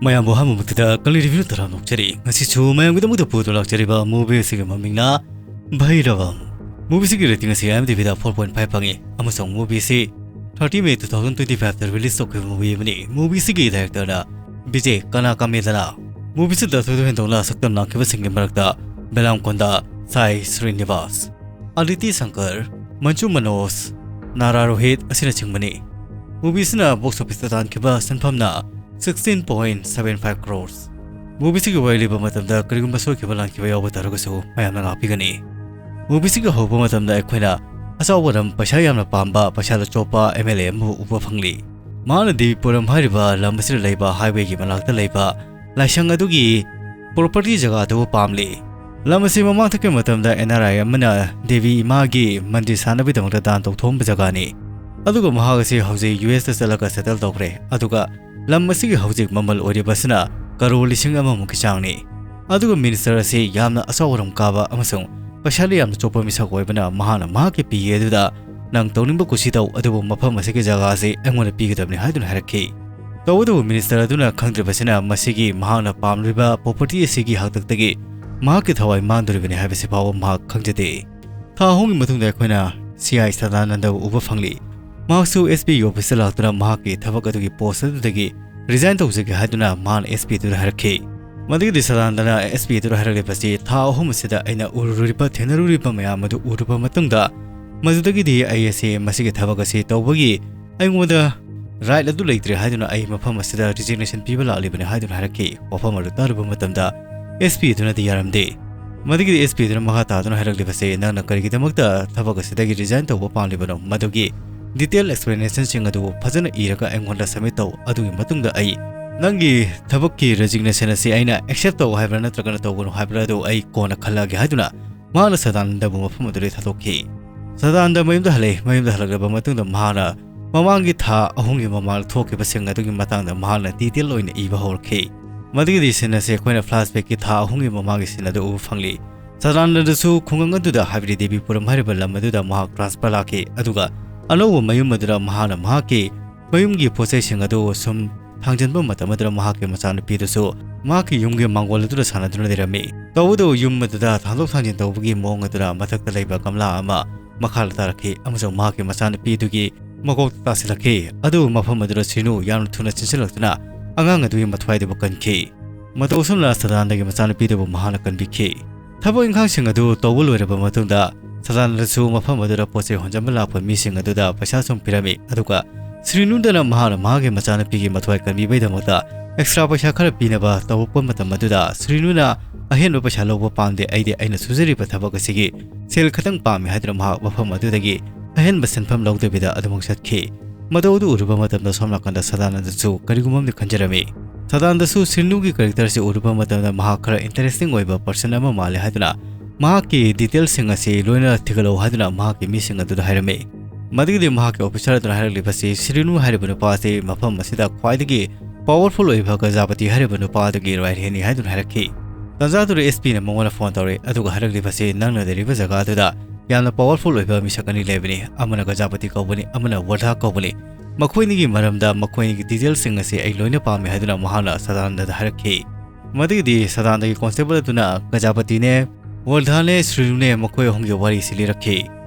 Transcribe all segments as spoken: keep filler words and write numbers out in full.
ꯃꯌꯥꯝꯕꯨ ꯑꯍꯥꯟꯕ ꯃꯛꯇꯗ ꯀꯂꯤ review ꯇꯔꯥꯝꯅ ꯑꯣꯛꯆꯔꯤ꯫ ꯉꯁꯤꯁꯨ ꯃꯌꯥꯝꯒꯤꯗꯃꯛꯇ ꯄꯨꯗꯨꯅ ꯂꯥꯛꯆꯔꯤꯕ movie ꯑꯁꯤꯒꯤ ꯃꯃꯤꯡꯅ ꯚꯩꯔꯕꯝ꯫ Movie ꯑꯁꯤꯒꯤ rating ꯑꯁꯤ IMDb ꯗ four point five ꯐꯪꯉꯤ, ꯑꯃꯁꯨꯡ movie ꯑꯁꯤ thirty May two thousand twenty five ꯇ release ꯇꯧꯈꯤꯕ movie ꯑꯃꯅꯤ꯫ Movie ꯑꯁꯤꯒꯤ director ꯅ ꯕꯤꯖꯦ ꯀꯅꯥꯀꯥꯃꯦꯗꯅ꯫ Movie ꯑꯁꯤꯗ ꯊꯣꯏꯗꯣꯛ ꯍꯦꯟꯗꯣꯛꯅ ꯁꯛꯇꯝ ꯂꯥꯡꯈꯤꯕꯁꯤꯡꯒꯤ ꯃꯔꯛꯇ ꯕꯦꯂꯥꯝꯀꯣꯟꯗ ꯁꯥꯏ ꯁ꯭ꯔꯤꯅꯤꯕꯥꯁ, ꯑꯗꯤꯇꯤ ꯁꯪꯀꯔ, ꯃꯟꯖꯨ ꯃꯅꯣꯖ, ꯅꯥꯔꯥ ꯔꯣꯍꯤꯠ ꯑꯁꯤꯅꯆꯤꯡꯕꯅꯤ꯫ Movie ꯑꯁꯤꯅ box office ꯇ ꯇꯥꯟꯈꯤꯕ ꯁꯦꯟꯐꯝꯅ sixteen point seven five crores꯫ Movie ꯑꯁꯤꯒꯤ ꯋꯥꯔꯤ ꯂꯤꯕ ꯃꯇꯝꯗ ꯀꯔꯤꯒꯨꯝꯕ ꯁꯣꯏꯈꯤꯕ ꯂꯥꯟꯈꯤꯕ ꯌꯥꯎꯕ ꯇꯥꯔꯒꯁꯨ ꯃꯌꯥꯝꯅ ꯉꯥꯛꯄꯤꯒꯅꯤ꯫ Movie ꯑꯁꯤꯒꯤ ꯍꯧꯕ ꯃꯇꯝꯗ ꯑꯩꯈꯣꯏꯅ ꯑꯆꯧꯕ ꯔꯝ, ꯄꯩꯁꯥ ꯌꯥꯝꯅ ꯄꯥꯝꯕ, ꯄꯩꯁꯥꯗ ꯆꯣꯞꯄ MLA ꯑꯃꯕꯨ ꯎꯕ ꯐꯪꯂꯤ꯫ ꯃꯍꯥꯛꯅ ꯗꯦꯕꯤꯄꯨꯔꯝ ꯍꯥꯏꯔꯤꯕ ꯂꯝ ꯑꯁꯤꯗ ꯂꯩꯕ highway ꯒꯤ ꯃꯅꯥꯛꯇ ꯂꯩꯕ ꯂꯥꯏꯁꯪ ꯑꯗꯨꯒꯤ property ꯖꯒꯥ ꯑꯗꯨꯕꯨ ꯄꯥꯝꯂꯤ꯫ ꯂꯝ ꯑꯁꯤ ꯃꯃꯥꯡ ꯊꯛꯀꯤ ꯃꯇꯝꯗ NRI ꯑꯃꯅ ꯗꯦꯕꯤ ꯏꯃꯥꯒꯤ ꯃꯟꯗꯤꯔ ꯁꯥꯅꯕꯒꯤꯗꯃꯛꯇ ꯗꯥꯟ ꯇꯧꯊꯣꯛꯑꯝꯕ ꯖꯒꯥꯅꯤ꯫ ꯑꯗꯨꯒ ꯃꯍꯥꯛ ꯑꯁꯤ ꯍꯧꯖꯤꯛ US ꯇ ꯆꯠꯂꯒ settle ꯇꯧꯈ꯭ꯔꯦ꯫ ꯑꯗꯨꯒ ꯂꯝ ꯑꯁꯤꯒꯤ ꯍꯧꯖꯤꯛ ꯃꯃꯜ ꯑꯣꯏꯔꯤꯕꯁꯤꯅ ꯀꯔꯣꯔ ꯂꯤꯁꯤꯡ ꯑꯃꯃꯨꯛꯀꯤ ꯆꯥꯡꯅꯤ꯫ ꯑꯗꯨꯒ minister ꯑꯁꯤ ꯌꯥꯝꯅ ꯑꯆꯧꯕ ꯔꯝ ꯀꯥꯕ ꯑꯃꯁꯨꯡ ꯄꯩꯁꯥꯗ ꯌꯥꯝꯅ ꯆꯣꯞꯄ ꯃꯤꯁꯛ ꯑꯣꯏꯕꯅ ꯃꯍꯥꯛꯅ ꯃꯍꯥꯛꯀꯤ ꯄꯤꯒꯦ ꯑꯗꯨꯗ "ꯅꯪ ꯇꯧꯅꯤꯡꯕ ꯀꯨꯁꯤ ꯇꯧ, ꯑꯗꯨꯕꯨ ꯃꯐꯝ ꯑꯁꯤꯒꯤ ꯖꯒꯥ ꯑꯁꯤ ꯑꯩꯉꯣꯟꯗ ꯄꯤꯒꯗꯕꯅꯤ" ꯍꯥꯏꯗꯨꯅ ꯍꯥꯏꯔꯛꯈꯤ꯫ ꯇꯧꯕꯇꯕꯨ minister ꯑꯗꯨꯅ ꯈꯪꯗ꯭ꯔꯤꯕꯁꯤꯅ ꯃꯁꯤꯒꯤ ꯃꯍꯥꯛꯅ ꯄꯥꯝꯂꯤꯕ property ꯑꯁꯤꯒꯤ ꯍꯥꯛꯇꯛꯇꯒꯤ ꯃꯍꯥꯛꯀꯤ ꯊꯋꯥꯏ ꯃꯥꯡꯗꯣꯔꯤꯕꯅꯤ ꯍꯥꯏꯕꯁꯤ ꯐꯥꯎꯕ ꯃꯍꯥꯛ ꯈꯪꯖꯗꯦ꯫ ꯊꯥ ꯑꯍꯨꯝꯒꯤ ꯃꯇꯨꯡꯗ ꯑꯩꯈꯣꯏꯅ CI ꯁꯗꯥꯅꯟꯗꯕꯨ ꯎꯕ ꯐꯪꯂꯤ꯫ ꯃꯍꯥꯛꯁꯨ SP ꯒꯤ office ꯇ ꯂꯥꯛꯇꯨꯅ ꯃꯍꯥꯛꯀꯤ ꯊꯕꯛ ꯑꯗꯨꯒꯤ post ꯑꯗꯨꯗꯒꯤ resign ꯇꯧꯖꯒꯦ ꯍꯥꯏꯗꯨꯅ ꯃꯍꯥꯛꯅ SP ꯑꯗꯨꯗ ꯍꯥꯏꯔꯛꯈꯤ꯫ ꯃꯗꯨꯒꯤꯗꯤ ꯁꯗꯥꯅꯟꯗꯅ SP ꯑꯗꯨꯗ ꯍꯥꯏꯔꯛꯂꯤꯕꯁꯤ, "ꯊꯥ ꯑꯍꯨꯝ ꯑꯁꯤꯗ ꯑꯩꯅ ꯎꯔꯨꯔꯤꯕ ꯊꯦꯡꯅꯔꯨꯔꯤꯕ ꯃꯌꯥꯝ ꯑꯗꯨ ꯎꯔꯨꯕ ꯃꯇꯨꯡꯗ, ꯃꯗꯨꯗꯒꯤꯗꯤ ꯑꯩ ꯑꯁꯤ ꯃꯁꯤꯒꯤ ꯊꯕꯛ ꯑꯁꯤ ꯇꯧꯕꯒꯤ ꯑꯩꯉꯣꯟꯗ right ꯑꯗꯨ ꯂꯩꯇ꯭ꯔꯦ ꯍꯥꯏꯗꯨꯅ ꯑꯩ ꯃꯐꯝ ꯑꯁꯤꯗ resignation ꯄꯤꯕ ꯂꯥꯛꯂꯤꯕꯅꯤ" ꯍꯥꯏꯗꯨꯅ ꯍꯥꯏꯔꯛꯈꯤ꯫ ꯋꯥꯐꯝ ꯑꯗꯨ ꯇꯥꯔꯨꯕ ꯃꯇꯝꯗ SP ꯑꯗꯨꯅꯗꯤ ꯌꯥꯔꯝꯗꯦ꯫ ꯃꯗꯨꯒꯤꯗꯤ SP ꯑꯗꯨꯅ ꯃꯈꯥ ꯇꯥꯗꯨꯅ ꯍꯥꯏꯔꯛꯂꯤꯕꯁꯤ, "ꯅꯪꯅ ꯀꯔꯤꯒꯤꯗꯃꯛꯇ ꯊꯕꯛ ꯑꯁꯤꯗꯒꯤ resign ꯇꯧꯕ ꯄꯥꯝꯂꯤꯕꯅꯣ? ꯃꯗꯨꯒꯤ detail explanation ꯁꯤꯡ ꯑꯗꯨ ꯐꯖꯅ ꯏꯔꯒ ꯑꯩꯉꯣꯟꯗ submit ꯇꯧ꯫ ꯑꯗꯨꯒꯤ ꯃꯇꯨꯡꯗ ꯑꯩ ꯅꯪꯒꯤ ꯊꯕꯛꯀꯤ resignation ꯑꯁꯤ ꯑꯩꯅ accept ꯇꯧ ꯍꯥꯏꯕ꯭ꯔꯥ ꯅꯠꯇ꯭ꯔꯒꯅ ꯇꯧꯒꯅꯨ ꯍꯥꯏꯕ꯭ꯔꯥ ꯑꯗꯨ ꯑꯩ ꯀꯣꯟꯅ ꯈꯜꯂꯛꯑꯒꯦ" ꯍꯥꯏꯗꯨꯅ ꯃꯍꯥꯛꯅ ꯁꯗꯥꯅꯟꯗꯕꯨ ꯃꯐꯝ ꯑꯗꯨꯗꯒꯤ ꯊꯥꯗꯣꯛꯈꯤ꯫ ꯁꯗꯥꯅꯟꯗ ꯃꯌꯨꯝꯗ ꯍꯜꯂꯛꯏ꯫ ꯃꯌꯨꯝꯗ ꯍꯜꯂꯛꯂꯕ ꯃꯇꯨꯡꯗ ꯃꯍꯥꯛꯅ ꯃꯃꯥꯡꯒꯤ ꯊꯥ ꯑꯍꯨꯝꯒꯤ ꯃꯃꯥꯡꯗ ꯊꯣꯛꯈꯤꯕꯁꯤꯡ ꯑꯗꯨꯒꯤ ꯃꯇꯥꯡꯗ ꯃꯍꯥꯛꯅ detail ꯑꯣꯏꯅ ꯏꯕ ꯍꯧꯔꯛꯈꯤ꯫ ꯃꯗꯨꯒꯤꯗꯤ scene ꯑꯁꯤ ꯑꯩꯈꯣꯏꯅ flashback ꯀꯤ ꯊꯥ ꯑꯍꯨꯝꯒꯤ ꯃꯃꯥꯡꯒꯤ scene ꯑꯗꯨ ꯎꯕ ꯐꯪꯂꯤ꯫ ꯁꯗꯥꯅꯟꯗꯁꯨ ꯈꯨꯡꯒꯪ ꯑꯗꯨꯗ, ꯍꯥꯏꯕꯗꯤ ꯗꯦꯕꯤꯄꯨꯔꯝ ꯍꯥꯏꯔꯤꯕ ꯂꯝ ꯑꯗꯨꯗ ꯃꯍꯥꯛ transfer ꯂꯥꯛꯈꯤ, ꯑꯗꯨꯒ ꯑꯅꯧꯕ ꯃꯌꯨꯝ ꯑꯗꯨꯗ ꯃꯍꯥꯛꯅ ꯃꯍꯥꯛꯀꯤ ꯃꯌꯨꯝꯒꯤ ꯄꯣꯠꯆꯩꯁꯤꯡ ꯑꯗꯨ ꯁꯨꯝ ꯊꯥꯡꯖꯤꯟꯕ ꯃꯇꯝ ꯑꯗꯨꯗ ꯃꯍꯥꯛꯀꯤ ꯃꯆꯥꯅꯨꯄꯤꯗꯨꯁꯨ ꯃꯍꯥꯛꯀꯤ ꯌꯨꯝꯒꯤ ꯃꯥꯡꯒꯣꯜ ꯑꯗꯨꯗ ꯁꯥꯟꯅꯗꯨꯅ ꯂꯩꯔꯝꯃꯤ꯫ ꯇꯧꯕꯇꯕꯨ ꯌꯨꯝ ꯑꯗꯨꯗ ꯊꯥꯡꯗꯣꯛ ꯊꯥꯡꯖꯤꯟ ꯇꯧꯕꯒꯤ ꯃꯑꯣꯡ ꯑꯗꯨꯗ ꯃꯊꯛꯇ ꯂꯩꯕ ꯒꯝꯂꯥ ꯑꯃ ꯃꯈꯥꯗ ꯇꯥꯔꯛꯈꯤ ꯑꯃꯁꯨꯡ ꯃꯍꯥꯛꯀꯤ ꯃꯆꯥꯅꯨꯄꯤꯗꯨꯒꯤ ꯃꯀꯣꯛꯇ ꯇꯥꯁꯤꯜꯂꯛꯈꯤ꯫ ꯑꯗꯨꯕꯨ ꯃꯐꯝ ꯑꯗꯨꯗ ꯁ꯭ꯔꯤꯅꯨ ꯌꯥꯝꯅ ꯊꯨꯅ ꯆꯦꯟꯁꯤꯜꯂꯛꯇꯨꯅ ꯑꯉꯥꯡ ꯑꯗꯨꯒꯤ ꯃꯊ꯭ꯋꯥꯏꯗꯨꯕꯨ ꯀꯟꯈꯤ꯫ ꯃꯇꯧ ꯑꯁꯨꯝꯅ ꯁꯗꯥꯅꯟꯗꯒꯤ ꯃꯆꯥꯅꯨꯄꯤꯗꯨꯕꯨ ꯃꯍꯥꯛꯅ ꯀꯟꯕꯤꯈꯤ꯫ ꯊꯕꯛ ꯏꯪꯈꯥꯡꯁꯤꯡ ꯑꯗꯨ ꯇꯧꯕ ꯂꯣꯏꯔꯕ ꯃꯇꯨꯡꯗ, ꯁꯗꯥꯅꯟꯗꯁꯨ ꯃꯐꯝ ꯑꯗꯨꯗ ꯄꯣꯠ ꯆꯩ ꯍꯣꯟꯖꯟꯕ ꯂꯥꯛꯄ ꯃꯤꯁꯤꯡ ꯑꯗꯨꯗ ꯄꯩꯁꯥ ꯁꯨꯝ ꯄꯤꯔꯝꯃꯤ, ꯑꯗꯨꯒ ꯁ꯭ꯔꯤꯅꯨꯗꯅ ꯃꯍꯥꯛꯅ ꯃꯍꯥꯛꯀꯤ ꯃꯆꯥꯅꯨꯄꯤꯒꯤ ꯃꯊ꯭ꯋꯥꯏ ꯀꯟꯕꯤꯕꯒꯤꯗꯃꯛꯇ ꯑꯦꯛꯁꯇ꯭ꯔꯥ ꯄꯩꯁꯥ ꯈꯔ ꯄꯤꯅꯕ ꯇꯧꯔꯛꯄ ꯃꯇꯝ ꯑꯗꯨꯗ, ꯁ꯭ꯔꯤꯅꯨꯅ "ꯑꯍꯦꯟꯕ ꯄꯩꯁꯥ ꯂꯧꯕ ꯄꯥꯝꯗꯦ, ꯑꯩꯗꯤ ꯑꯩꯅ ꯁꯨꯖꯔꯤꯕ ꯊꯕꯛ ꯑꯁꯤꯒꯤ ꯁꯦꯜ ꯈꯛꯇꯪ ꯄꯥꯝꯃꯤ" ꯍꯥꯏꯗꯨꯅ ꯃꯍꯥꯛ ꯃꯐꯝ ꯑꯗꯨꯗꯒꯤ ꯑꯍꯦꯟꯕ ꯁꯦꯟꯐꯝ ꯂꯧꯗꯕꯤꯗ ꯑꯗꯨꯃꯛ ꯆꯠꯈꯤ꯫ ꯃꯇꯧ ꯑꯗꯨ ꯎꯔꯨꯕ ꯃꯇꯝꯗ ꯁꯣꯝ ꯅꯥꯀꯟꯗ ꯁꯗꯥꯅꯟꯗꯁꯨ ꯀꯔꯤꯒꯨꯝꯕ ꯑꯃꯗꯤ ꯈꯟꯖꯔꯝꯃꯤ꯫ ꯁꯗꯥꯅꯟꯗꯁꯨ ꯁ꯭ꯔꯤꯅꯨꯒꯤ ꯀꯦꯔꯦꯛꯇꯔꯁꯤ ꯎꯔꯨꯕ ꯃꯇꯝꯗ ꯃꯍꯥꯛ ꯈꯔ ꯏꯟꯇꯔꯦꯁꯇꯤꯡ ꯑꯣꯏꯕ ꯄꯔꯁꯟ ꯑꯃ ꯃꯥꯜꯂꯦ ꯍꯥꯏꯗꯨꯅ ꯃꯍꯥꯛꯀꯤ ꯗꯤꯇꯦꯜꯁꯤꯡ ꯑꯁꯤ ꯂꯣꯏꯅ ꯊꯤꯒꯠꯂꯛꯎ ꯍꯥꯏꯗꯨꯅ ꯃꯍꯥꯛꯀꯤ ꯃꯤꯁꯤꯡ ꯑꯗꯨꯗ ꯍꯥꯏꯔꯝꯃꯤ꯫ ꯃꯗꯨꯒꯤꯗꯤ ꯃꯍꯥꯛꯀꯤ ꯑꯣꯐꯤꯁꯥꯔ ꯑꯗꯨꯅ ꯍꯥꯏꯔꯛꯂꯤꯕꯁꯤ ꯁ꯭ꯔꯤꯅꯨ ꯍꯥꯏꯔꯤꯕ ꯅꯨꯄꯥ ꯑꯁꯤ ꯃꯐꯝ ꯑꯁꯤꯗ ꯈ꯭ꯋꯥꯏꯗꯒꯤ ꯄꯥꯋꯔꯐꯨꯜ ꯑꯣꯏꯕ ꯒꯖꯥꯄꯇꯤ ꯍꯥꯏꯔꯤꯕ ꯅꯨꯄꯥ ꯑꯗꯨꯒꯤ ꯔꯥꯏꯠ ꯍꯦꯟꯅꯤ ꯍꯥꯏꯗꯨꯅ ꯍꯥꯏꯔꯛꯈꯤ꯫ ꯇꯥꯟꯖꯥ ꯑꯗꯨꯗ ꯑꯦꯁ ꯄꯤꯅ ꯃꯉꯣꯟꯗ ꯐꯣꯟ ꯇꯧꯔꯦ, ꯑꯗꯨꯒ ꯍꯥꯏꯔꯛꯂꯤꯕꯁꯤ ꯅꯪꯅ ꯂꯩꯔꯤꯕ ꯖꯒꯥ ꯑꯗꯨꯗ ꯌꯥꯝꯅ ꯄꯥꯋꯔꯐꯨꯜ ꯑꯣꯏꯕ ꯃꯤꯁꯛ ꯑꯅꯤ ꯂꯩꯕꯅꯤ, ꯑꯃꯅ ꯒꯖꯥꯄꯇꯤ ꯀꯧꯕꯅꯤ, ꯑꯃꯅ ꯋꯔꯙꯥ ꯀꯧꯕꯅꯤ꯫ ꯃꯈꯣꯏꯅꯤꯒꯤ ꯃꯔꯝꯗ, ꯃꯈꯣꯏꯅꯤꯒꯤ ꯗꯤꯇꯦꯜꯁꯤꯡ ꯑꯁꯤ ꯑꯩ ꯂꯣꯏꯅ ꯄꯥꯝꯃꯤ ꯍꯥꯏꯗꯨꯅ ꯃꯍꯥꯛꯅ ꯁꯗꯥꯅꯟꯗꯗ ꯍꯥꯏꯔꯛꯈꯤ꯫ ꯃꯗꯨꯒꯤꯗꯤ ꯁꯗꯥꯅꯟꯗꯒꯤ ꯀꯣꯟꯁꯇꯦꯕꯜ ꯑꯗꯨꯅ ꯒꯖꯥꯄꯇꯤꯅꯦ, ꯋꯔꯙꯥꯅꯦ, ꯁ꯭ꯔꯤꯅꯨꯅꯦ ꯃꯈꯣꯏ ꯑꯍꯨꯝꯒꯤ ꯋꯥꯔꯤꯁꯤ ꯂꯤꯔꯛꯈꯤ꯫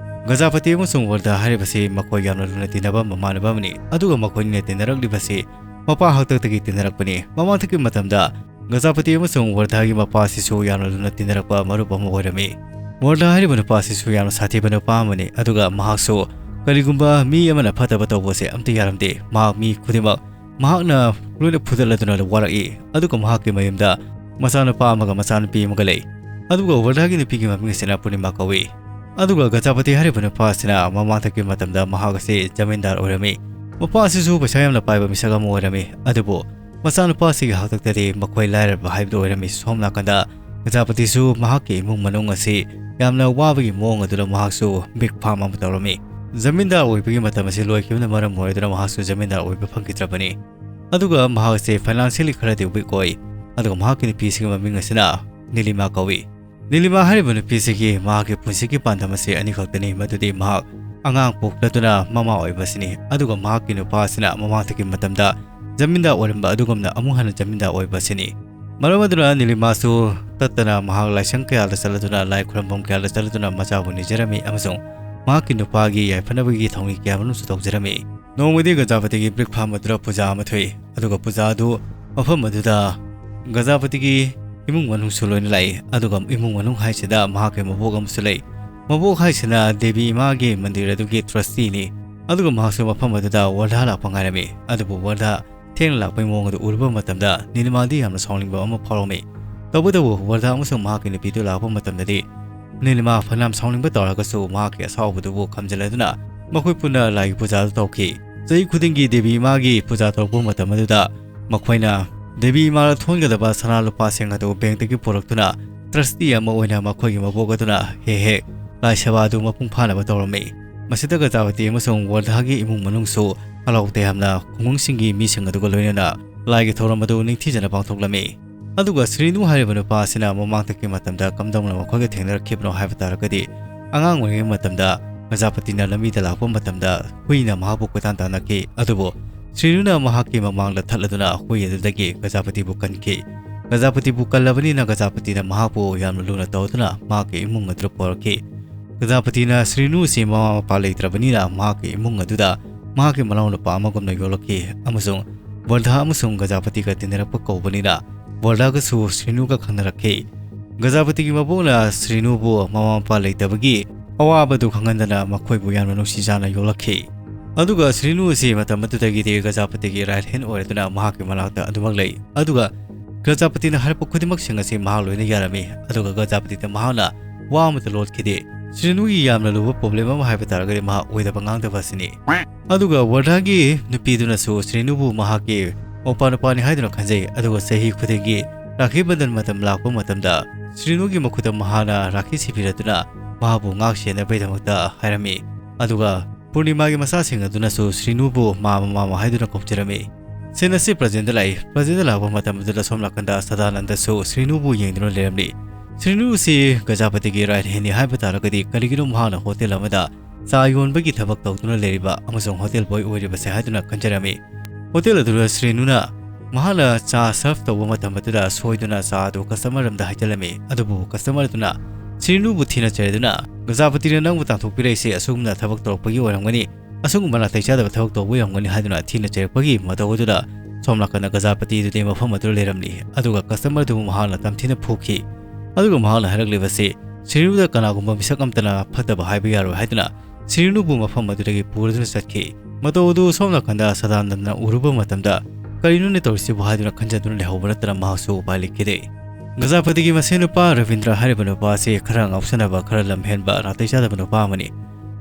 ꯒꯖꯥꯄꯇꯤ ꯑꯃꯁꯨꯡ ꯋꯔꯙꯥ ꯍꯥꯏꯔꯤꯕꯁꯤ ꯃꯈꯣꯏ ꯌꯥꯝꯅ ꯂꯨꯅ ꯇꯤꯟꯅꯕ ꯃꯃꯥꯟꯅꯕ ꯑꯃꯅꯤ, ꯑꯗꯨꯒ ꯃꯈꯣꯏꯅꯤꯅ ꯇꯤꯟꯅꯔꯛꯂꯤꯕꯁꯤ ꯃꯄꯥ ꯍꯥꯛꯇꯛꯇꯒꯤ ꯇꯤꯟꯅꯔꯛꯄꯅꯤ꯫ ꯃꯃꯥꯡꯊꯛꯀꯤ ꯃꯇꯝꯗ ꯒꯖꯥꯄꯇꯤ ꯑꯃꯁꯨꯡ ꯋꯔꯙꯥꯒꯤ ꯃꯄꯥꯁꯤꯁꯨ ꯌꯥꯝꯅ ꯂꯨꯅ ꯇꯤꯟꯅꯔꯛꯄ ꯃꯔꯨꯞ ꯑꯃ ꯑꯣꯏꯔꯝꯃꯤ꯫ ꯋꯔꯙꯥ ꯍꯥꯏꯔꯤꯕ ꯅꯨꯄꯥꯁꯤꯁꯨ ꯌꯥꯝꯅ ꯁꯥꯊꯤꯕ ꯅꯨꯄꯥ ꯑꯃꯅꯤ, ꯑꯗꯨꯒ ꯃꯍꯥꯛꯁꯨ ꯀꯔꯤꯒꯨꯝꯕ ꯃꯤ ꯑꯃꯅ ꯐꯠꯇꯕ ꯇꯧꯕꯁꯦ ꯑꯝꯇ ꯌꯥꯔꯝꯗꯦ꯫ ꯃꯍꯥꯛ ꯃꯤ ꯈꯨꯗꯤꯡꯃꯛ ꯃꯍꯥꯛꯅ ꯂꯣꯏꯅ ꯐꯨꯗꯠꯂꯗꯨꯅ ꯋꯥꯔꯛꯏ, ꯑꯗꯨꯒ ꯃꯍꯥꯛꯀꯤ ꯃꯌꯨꯝꯗ ꯃꯆꯥꯅꯨꯄꯥ ꯑꯃꯒ ꯃꯆꯥꯅꯨꯄꯤ ꯑꯃꯒ ꯂꯩ꯫ ꯑꯗꯨꯒ ꯋꯔꯙꯥꯒꯤ ꯅꯨꯄꯤꯒꯤ ꯃꯃꯤꯡ ꯑꯁꯤꯅ ꯄꯨꯔꯅꯤꯃꯥ ꯀꯧꯏ꯫ ꯑꯗꯨꯒ ꯒꯖꯥꯄꯇꯤ ꯍꯥꯏꯔꯤꯕ ꯅꯨꯄꯥ ꯑꯁꯤꯅ ꯃꯃꯥꯡꯊꯛꯀꯤ ꯃꯇꯝꯗ ꯃꯍꯥꯛ ꯑꯁꯤ ꯖꯃꯤꯟꯗꯥꯔ ꯑꯣꯏꯔꯝꯃꯤ꯫ ꯃꯄꯥ ꯑꯁꯤꯁꯨ ꯄꯩꯁꯥ ꯌꯥꯝꯅ ꯄꯥꯏꯕ ꯃꯤꯁꯛ ꯑꯃ ꯑꯣꯏꯔꯝꯃꯤ, ꯑꯗꯨꯕꯨ ꯃꯆꯥꯅꯨꯄꯥ ꯑꯁꯤꯒꯤ ꯍꯥꯛꯇꯛꯇꯗꯤ ꯃꯈꯣꯏ ꯂꯥꯏꯔꯕ ꯍꯥꯏꯕꯗꯨ ꯑꯣꯏꯔꯝꯃꯤ꯫ ꯁꯣꯝ ꯅꯥꯀꯟꯗ ꯒꯖꯥꯄꯇꯤꯁꯨ ꯃꯍꯥꯛꯀꯤ ꯏꯃꯨꯡ ꯃꯅꯨꯡ ꯑꯁꯤ ꯌꯥꯝꯅ ꯋꯥꯕꯒꯤ ꯃꯑꯣꯡ ꯑꯗꯨꯗ ꯃꯍꯥꯛꯁꯨ ꯃꯤꯛ ꯐꯥꯝ ꯑꯃ ꯇꯧꯔꯝꯃꯤ꯫ ꯖꯃꯤꯟꯗꯥꯔ ꯑꯣꯏꯕꯒꯤ ꯃꯇꯝ ꯑꯁꯤ ꯂꯣꯏꯈꯤꯕꯅ ꯃꯔꯝ ꯑꯣꯏꯗꯨꯅ ꯃꯍꯥꯛꯁꯨ ꯖꯃꯤꯟꯗꯥꯔ ꯑꯣꯏꯕ ꯐꯪꯈꯤꯗ꯭ꯔꯕꯅꯤ꯫ ꯑꯗꯨꯒ ꯃꯍꯥꯛ ꯑꯁꯤ ꯐꯥꯏꯅꯥꯟꯁꯤꯌꯦꯜꯂꯤ ꯈꯔꯗꯤ ꯋꯤꯛ ꯑꯣꯏ꯫ ꯑꯗꯨꯒ ꯃꯍꯥꯛꯀꯤ ꯅꯨꯄꯤꯁꯤꯒꯤ ꯃꯃꯤꯡ ꯑꯁꯤꯅ ꯅꯤꯂꯤꯃꯥ ꯀꯧꯏ꯫ ꯅꯤꯂꯤꯃꯥ ꯍꯥꯏꯔꯤꯕ ꯅꯨꯄꯤꯁꯤꯒꯤ ꯃꯍꯥꯛꯀꯤ ꯄꯨꯟꯁꯤꯒꯤ ꯄꯥꯟꯗꯝ ꯑꯁꯤ ꯑꯅꯤꯈꯛꯇꯅꯤ, ꯃꯗꯨꯗꯤ ꯃꯍꯥꯛ ꯑꯉꯥꯡ ꯄꯣꯛꯂꯗꯨꯅ ꯃꯃꯥ ꯑꯣꯏꯕꯁꯤꯅꯤ꯫ ꯑꯗꯨꯒ ꯃꯍꯥꯛꯀꯤ ꯅꯨꯄꯥ ꯑꯁꯤꯅ ꯃꯃꯥꯡꯊꯛꯀꯤ ꯃꯇꯝꯗ ꯖꯃꯤꯟꯗꯥꯔ ꯑꯣꯏꯔꯝꯕ ꯑꯗꯨꯒꯨꯝꯅ ꯑꯃꯨꯛ ꯍꯟꯅ ꯖꯃꯤꯟꯗꯥꯔ ꯑꯣꯏꯕ ꯑꯁꯤꯅꯤ꯫ ꯃꯔꯝ ꯑꯗꯨꯅ ꯅꯤꯂꯤꯃꯥꯁꯨ ꯇꯠꯇꯅ ꯃꯍꯥꯛ ꯂꯥꯏꯁꯪ ꯀꯌꯥꯗ ꯆꯠꯂꯗꯨꯅ, ꯂꯥꯏ ꯈꯨꯔꯨꯝꯐꯝ ꯀꯌꯥꯗ ꯆꯠꯂꯗꯨꯅ ꯃꯆꯥꯕꯨ ꯅꯤꯖꯔꯝꯃꯤ ꯑꯃꯁꯨꯡ ꯃꯍꯥꯛꯀꯤ ꯅꯨꯄꯥꯒꯤ ꯌꯥꯏꯐꯅꯕꯒꯤ ꯊꯧꯅꯤ ꯀꯌꯥ ꯃꯔꯨꯝꯁꯨ ꯇꯧꯖꯔꯝꯃꯤ꯫ ꯅꯣꯡꯃꯗꯤ ꯒꯖꯥꯄꯇꯤꯒꯤ ꯕ꯭ꯔꯤꯛꯐꯥꯝ ꯑꯗꯨꯗ ꯄꯨꯖꯥ ꯑꯃ ꯊꯣꯛꯏ, ꯑꯗꯨꯒ ꯄꯨꯖꯥ ꯑꯗꯨ ꯃꯐꯝ ꯑꯗꯨꯗ ꯒꯖꯥꯄꯇꯤꯒꯤ ꯏꯃꯨꯡ ꯃꯅꯨꯡꯁꯨ ꯂꯣꯏꯅ ꯂꯥꯛꯏ, ꯑꯗꯨꯒ ꯏꯃꯨꯡ ꯃꯅꯨꯡ ꯍꯥꯏꯁꯤꯗ ꯃꯍꯥꯛꯀꯤ ꯃꯕꯣꯛ ꯑꯃꯁꯨ ꯂꯩ꯫ ꯃꯕꯣꯛ ꯍꯥꯏꯁꯤꯅ ꯗꯦꯕꯤ ꯏꯃꯥꯒꯤ ꯃꯟꯗꯤꯔ ꯑꯗꯨꯒꯤ ꯇ꯭ꯔꯁꯇꯤꯅꯤ, ꯑꯗꯨꯒ ꯃꯍꯥꯛꯁꯨ ꯃꯐꯝ ꯑꯗꯨꯗ ꯋꯔꯙꯥ ꯂꯥꯛꯄ ꯉꯥꯏꯔꯝꯃꯤ꯫ ꯑꯗꯨꯕꯨ ꯋꯔꯙꯥ ꯊꯦꯡꯅ ꯂꯥꯛꯄꯒꯤ ꯃꯑꯣꯡ ꯑꯗꯨ ꯎꯔꯨꯕ ꯃꯇꯝꯗ ꯅꯤꯂꯤꯃꯥꯗꯤ ꯌꯥꯝꯅ ꯁꯥꯎꯅꯤꯡꯕ ꯑꯃ ꯐꯥꯎꯔꯝꯃꯤ꯫ ꯇꯧꯕꯇꯕꯨ ꯋꯔꯙꯥ ꯑꯃꯁꯨꯡ ꯃꯍꯥꯛꯀꯤ ꯅꯨꯄꯤꯗꯨ ꯂꯥꯛꯄ ꯃꯇꯝꯗꯗꯤ ꯅꯤꯂꯤꯃꯥ ꯐꯅꯌꯥꯝ ꯁꯥꯎꯅꯤꯡꯕ ꯇꯧꯔꯒꯁꯨ ꯃꯍꯥꯛꯀꯤ ꯑꯁꯥꯎꯕꯗꯨꯕꯨ ꯈꯝꯖꯤꯜꯂꯗꯨꯅ ꯃꯈꯣꯏ ꯄꯨꯟꯅ ꯂꯥꯏꯒꯤ ꯄꯨꯖꯥꯗꯨ ꯇꯧꯈꯤ꯫ ꯆꯍꯤ ꯈꯨꯗꯤꯡꯒꯤ ꯗꯦꯕꯤ ꯏꯃꯥꯒꯤ ꯄꯨꯖꯥ ꯇꯧꯔꯛꯄ ꯃꯇꯝ ꯑꯗꯨꯗ ꯃꯈꯣꯏꯅ ꯗꯦꯕꯤ ꯏꯃꯥꯗ ꯊꯣꯟꯒꯗꯕ ꯁꯅꯥ ꯂꯨꯄꯥꯁꯤꯡ ꯑꯗꯨ ꯕꯦꯡꯛꯇꯒꯤ ꯄꯨꯔꯛꯇꯨꯅ ꯇ꯭ꯔꯁꯇꯤ ꯑꯃ ꯑꯣꯏꯅ ꯃꯈꯣꯏꯒꯤ ꯃꯕꯣꯛ ꯑꯗꯨꯅ ꯍꯦꯛ ꯍꯦꯛ ꯂꯥꯏ ꯁꯦꯕꯥ ꯑꯗꯨ ꯃꯄꯨꯡ ꯐꯥꯅꯕ ꯇꯧꯔꯝꯃꯤ꯫ ꯃꯁꯤꯗ ꯒꯖꯥꯄꯇꯤ ꯑꯃꯁꯨꯡ ꯋꯔꯙꯥꯒꯤ ꯏꯃꯨꯡ ꯃꯅꯨꯡꯁꯨ ꯍꯔꯥꯎ ꯇꯌꯥꯝꯅ ꯈꯨꯡꯒꯪꯁꯤꯡꯒꯤ ꯃꯤꯁꯤꯡ ꯑꯗꯨꯒ ꯂꯣꯏꯅꯅ ꯂꯥꯏꯒꯤ ꯊꯧꯔꯝ ꯑꯗꯨ ꯅꯤꯡꯊꯤꯖꯅ ꯄꯥꯡꯊꯣꯛꯂꯝꯃꯤ꯫ ꯑꯗꯨꯒ ꯁ꯭ꯔꯤꯅꯨ ꯍꯥꯏꯔꯤꯕ ꯅꯨꯄꯥ ꯑꯁꯤꯅ ꯃꯃꯥꯡꯊꯛꯀꯤ ꯃꯇꯝꯗ ꯀꯝꯗꯧꯅ ꯃꯈꯣꯏꯒ ꯊꯦꯡꯅꯔꯛꯈꯤꯕꯅꯣ ꯍꯥꯏꯕ ꯇꯥꯔꯒꯗꯤ, ꯑꯉꯥꯡ ꯑꯣꯏꯔꯤꯉꯩ ꯃꯇꯝꯗ ꯒꯖꯥꯄꯇꯤꯅ ꯂꯝꯕꯤꯗ ꯂꯥꯛꯄ ꯃꯇꯝꯗ ꯍꯨꯏꯅ ꯃꯍꯥꯛꯄꯨ ꯀꯣꯏꯇꯥꯟ ꯇꯥꯟꯅꯈꯤ, ꯑꯗꯨꯕꯨ ꯁ꯭ꯔꯤꯅꯨꯅ ꯃꯍꯥꯛꯀꯤ ꯃꯃꯥꯡꯗ ꯊꯠꯂꯗꯨꯅ ꯍꯨꯏ ꯑꯗꯨꯗꯒꯤ ꯒꯖꯥꯄꯇꯤꯕꯨ ꯀꯟꯈꯤ꯫ ꯒꯖꯥꯄꯇꯤꯕꯨ ꯀꯜꯂꯕꯅꯤꯅ ꯒꯖꯥꯄꯇꯤꯅ ꯃꯍꯥꯛꯄꯨ ꯌꯥꯝꯅ ꯂꯨꯅ ꯇꯧꯗꯨꯅ ꯃꯍꯥꯛꯀꯤ ꯏꯃꯨꯡ ꯑꯗꯨꯗ ꯄꯨꯔꯛꯈꯤ꯫ ꯒꯖꯥꯄꯇꯤꯅ ꯁ꯭ꯔꯤꯅꯨ ꯑꯁꯤ ꯃꯃꯥ ꯃꯄꯥ ꯂꯩꯇ꯭ꯔꯕꯅꯤꯅ ꯃꯍꯥꯛꯀꯤ ꯏꯃꯨꯡ ꯑꯗꯨꯗ ꯃꯍꯥꯛꯀꯤ ꯃꯅꯥꯎꯅꯨꯄꯥ ꯑꯃꯒꯨꯝꯅ ꯌꯣꯛꯂꯛꯈꯤ ꯑꯃꯁꯨꯡ ꯕꯣꯔꯙꯥ ꯑꯃꯁꯨꯡ ꯒꯖꯥꯄꯇꯤꯒ ꯇꯤꯟꯅꯔꯛꯄ ꯀꯧꯕꯅꯤꯅ ꯕꯣꯔꯙꯥꯒꯁꯨ ꯁ꯭ꯔꯤꯅꯨꯒ ꯈꯪꯅꯔꯛꯈꯤ꯫ ꯒꯖꯥꯄꯇꯤꯒꯤ ꯃꯕꯣꯛꯅ ꯁ꯭ꯔꯤꯅꯨꯕꯨ ꯃꯃꯥ ꯃꯄꯥ ꯂꯩꯇꯕꯒꯤ ꯑꯋꯥꯕꯗꯨ ꯈꯪꯍꯟꯗꯅ ꯃꯈꯣꯏꯕꯨ ꯌꯥꯝꯅ ꯅꯨꯡꯁꯤ ꯆꯥꯅ ꯌꯣꯛꯂꯛꯈꯤ꯫ ꯑꯗꯨꯒ ꯁ꯭ꯔꯤꯅꯨ ꯑꯁꯤ ꯃꯇꯝ ꯑꯗꯨꯗꯒꯤꯗꯤ ꯒꯖꯥꯄꯇꯤꯒꯤ ꯔꯥꯏꯠ ꯍꯦꯟ ꯑꯣꯏꯔꯗꯨꯅ ꯃꯍꯥꯛꯀꯤ ꯃꯅꯥꯛꯇ ꯑꯗꯨꯃꯛ ꯂꯩ꯫ ꯑꯗꯨꯒ ꯒꯖꯥꯄꯇꯤꯅ ꯍꯥꯏꯔꯛꯄ ꯈꯨꯗꯤꯡꯃꯛꯁꯤꯡ ꯑꯁꯤ ꯃꯍꯥꯛ ꯂꯣꯏꯅ ꯌꯥꯔꯝꯃꯤ꯫ ꯑꯗꯨꯒ ꯒꯖꯥꯄꯇꯤꯗ ꯃꯍꯥꯛꯅ ꯋꯥ ꯑꯃꯠꯇ ꯂꯣꯠꯈꯤꯗꯦ꯫ ꯁ꯭ꯔꯤꯅꯨꯒꯤ ꯌꯥꯝꯅ ꯂꯨꯕ ꯄ꯭ꯔꯣꯕ꯭ꯂꯦꯝ ꯑꯃ ꯍꯥꯏꯕ ꯇꯥꯔꯒꯗꯤ ꯃꯍꯥꯛ ꯑꯣꯏꯗꯕ ꯉꯥꯡꯗꯕ ꯑꯁꯤꯅꯤ꯫ ꯑꯗꯨꯒ ꯋꯔꯙꯥꯒꯤ ꯅꯨꯄꯤꯗꯨꯅꯁꯨ ꯁ꯭ꯔꯤꯅꯨꯕꯨ ꯃꯍꯥꯛꯀꯤ ꯃꯧꯄꯥ ꯅꯨꯄꯥꯅꯤ ꯍꯥꯏꯗꯨꯅ ꯈꯟꯖꯩ꯫ ꯑꯗꯨꯒ ꯆꯍꯤ ꯈꯨꯗꯤꯡꯒꯤ ꯔꯥꯈꯤ ꯕꯟꯙꯟ ꯃꯇꯝ ꯂꯥꯛꯄ ꯃꯇꯝꯗ ꯁ꯭ꯔꯤꯅꯨꯒꯤ ꯃꯈꯨꯠꯇ ꯃꯍꯥꯛꯅ ꯔꯥꯈꯤ ꯁꯤꯕꯤꯔꯗꯨꯅ ꯃꯍꯥꯛꯄꯨ ꯉꯥꯛ ꯁꯦꯟꯅꯕꯒꯤꯗꯃꯛꯇ ꯍꯥꯏꯔꯝꯃꯤ꯫ ꯑꯗꯨꯒ ꯄꯨꯔꯅꯤꯃꯥꯒꯤ ꯃꯆꯥꯁꯤꯡ ꯑꯗꯨꯅꯁꯨ ꯁ꯭ꯔꯤꯅꯨꯕꯨ ꯃꯥꯃ ꯃꯥꯃ ꯍꯥꯏꯗꯨꯅ ꯀꯧꯖꯔꯝꯃꯤ꯫ ꯁꯤꯟ ꯑꯁꯤ ꯄ꯭ꯔꯖꯦꯟꯗ ꯂꯥꯛꯏ꯫ ꯄ꯭ꯔꯖꯦꯟꯗ ꯂꯥꯛꯄ ꯃꯇꯝ ꯑꯗꯨꯗ ꯁꯣꯝ ꯅꯥꯀꯟꯗ ꯁꯗꯥꯅꯟꯗꯁꯨ ꯁ꯭ꯔꯤꯅꯨꯕꯨ ꯌꯦꯡꯗꯨꯅ ꯂꯩꯔꯝꯂꯤ꯫ ꯁ꯭ꯔꯤꯅꯨ ꯑꯁꯤ ꯒꯖꯥꯄꯇꯤꯒꯤ ꯔꯥꯏꯠ ꯍꯦꯟꯅꯤ ꯍꯥꯏꯕ ꯇꯥꯔꯒꯗꯤ ꯀꯔꯤꯒꯤꯅꯣ ꯃꯍꯥꯛꯅ ꯍꯣꯇꯦꯜ ꯑꯃꯗ ꯆꯥ ꯌꯣꯟꯕꯒꯤ ꯊꯕꯛ ꯇꯧꯗꯨꯅ ꯂꯩꯔꯤꯕ ꯑꯃꯁꯨꯡ ꯍꯣꯇꯦꯜ ꯕꯣꯏ ꯑꯣꯏꯔꯤꯕꯁꯦ ꯍꯥꯏꯗꯨꯅ ꯈꯟꯖꯔꯝꯃꯤ꯫ ꯍꯣꯇꯦꯜ ꯑꯗꯨꯗ ꯁ꯭ꯔꯤꯅꯨꯅ ꯃꯍꯥꯛꯅ ꯆꯥ ꯁꯔꯚ ꯇꯧꯕ ꯃꯇꯝ ꯑꯗꯨꯗ ꯁꯣꯏꯗꯨꯅ ꯆꯥ ꯑꯗꯨ ꯀꯁꯇꯃꯔ ꯑꯃꯗ ꯍꯩꯖꯤꯜꯂꯝꯃꯤ꯫ ꯑꯗꯨꯕꯨ ꯀꯁꯇꯃꯔ ꯑꯗꯨꯅ ꯁ꯭ꯔꯤꯅꯨꯕꯨ ꯊꯤꯅ ꯆꯩꯔꯗꯨꯅ, "ꯒꯖꯥꯄꯇꯤꯅ ꯅꯪꯕꯨ ꯇꯥꯟꯊꯣꯛꯄꯤꯔꯛꯏꯁꯦ ꯑꯁꯨꯝꯅ ꯊꯕꯛ ꯇꯧꯔꯛꯄꯒꯤ ꯑꯣꯏꯔꯝꯒꯅꯤ, ꯑꯁꯨꯒꯨꯝꯕ ꯅꯥꯇꯩ ꯆꯥꯗꯕ ꯊꯕꯛ ꯇꯧꯕ ꯑꯣꯏꯔꯝꯒꯅꯤ" ꯍꯥꯏꯗꯨꯅ ꯊꯤꯅ ꯆꯩꯔꯛꯄꯒꯤ ꯃꯇꯧ ꯑꯗꯨꯗ ꯁꯣꯝ ꯅꯥꯀꯟꯗ ꯒꯖꯥꯄꯇꯤ ꯑꯗꯨꯗꯤ ꯃꯐꯝ ꯑꯗꯨꯗ ꯂꯩꯔꯝꯂꯤ꯫ ꯑꯗꯨꯒ ꯀꯁꯇꯃꯔ ꯑꯗꯨꯕꯨ ꯃꯍꯥꯛꯅ ꯇꯝꯊꯤꯅ ꯐꯨꯈꯤ꯫ ꯑꯗꯨꯒ ꯃꯍꯥꯛꯅ ꯍꯥꯏꯔꯛꯂꯤꯕꯁꯤ, ꯁ꯭ꯔꯤꯅꯨꯗ ꯀꯅꯥꯒꯨꯝꯕ ꯃꯤꯁꯛ ꯑꯃꯠꯇꯅ ꯐꯠꯇꯕ ꯍꯥꯏꯕ ꯌꯥꯔꯣꯏ ꯍꯥꯏꯗꯨꯅ ꯁ꯭ꯔꯤꯅꯨꯕꯨ ꯃꯐꯝ ꯑꯗꯨꯗꯒꯤ ꯄꯨꯔꯗꯨꯅ ꯆꯠꯈꯤ꯫ ꯃꯇꯧ ꯑꯗꯨ ꯁꯣꯝ ꯅꯥꯀꯟꯗ ꯁꯗꯥꯅꯟꯗꯅ ꯎꯔꯨꯕ ꯃꯇꯝꯗ, "ꯀꯔꯤꯅꯣꯅꯦ ꯇꯧꯔꯤꯁꯤꯕꯨ?" ꯍꯥꯏꯗꯨꯅ ꯈꯟꯖꯗꯨꯅ ꯂꯩꯍꯧꯕ ꯅꯠꯇꯅ ꯃꯍꯥꯛꯁꯨ ꯎꯄꯥꯏ ꯂꯩꯈꯤꯗꯦ꯫ ꯒꯖꯥꯄꯇꯤꯒꯤ ꯃꯁꯦꯟ ꯅꯨꯄꯥ ꯔꯕꯤꯟꯗ꯭ꯔ ꯍꯥꯏꯔꯤꯕ ꯅꯨꯄꯥ ꯑꯁꯤ ꯈꯔ ꯉꯥꯎꯁꯟꯅꯕ, ꯈꯔ ꯂꯝꯍꯦꯟꯕ, ꯅꯥꯇꯩ ꯆꯥꯗꯕ ꯅꯨꯄꯥ ꯑꯃꯅꯤ꯫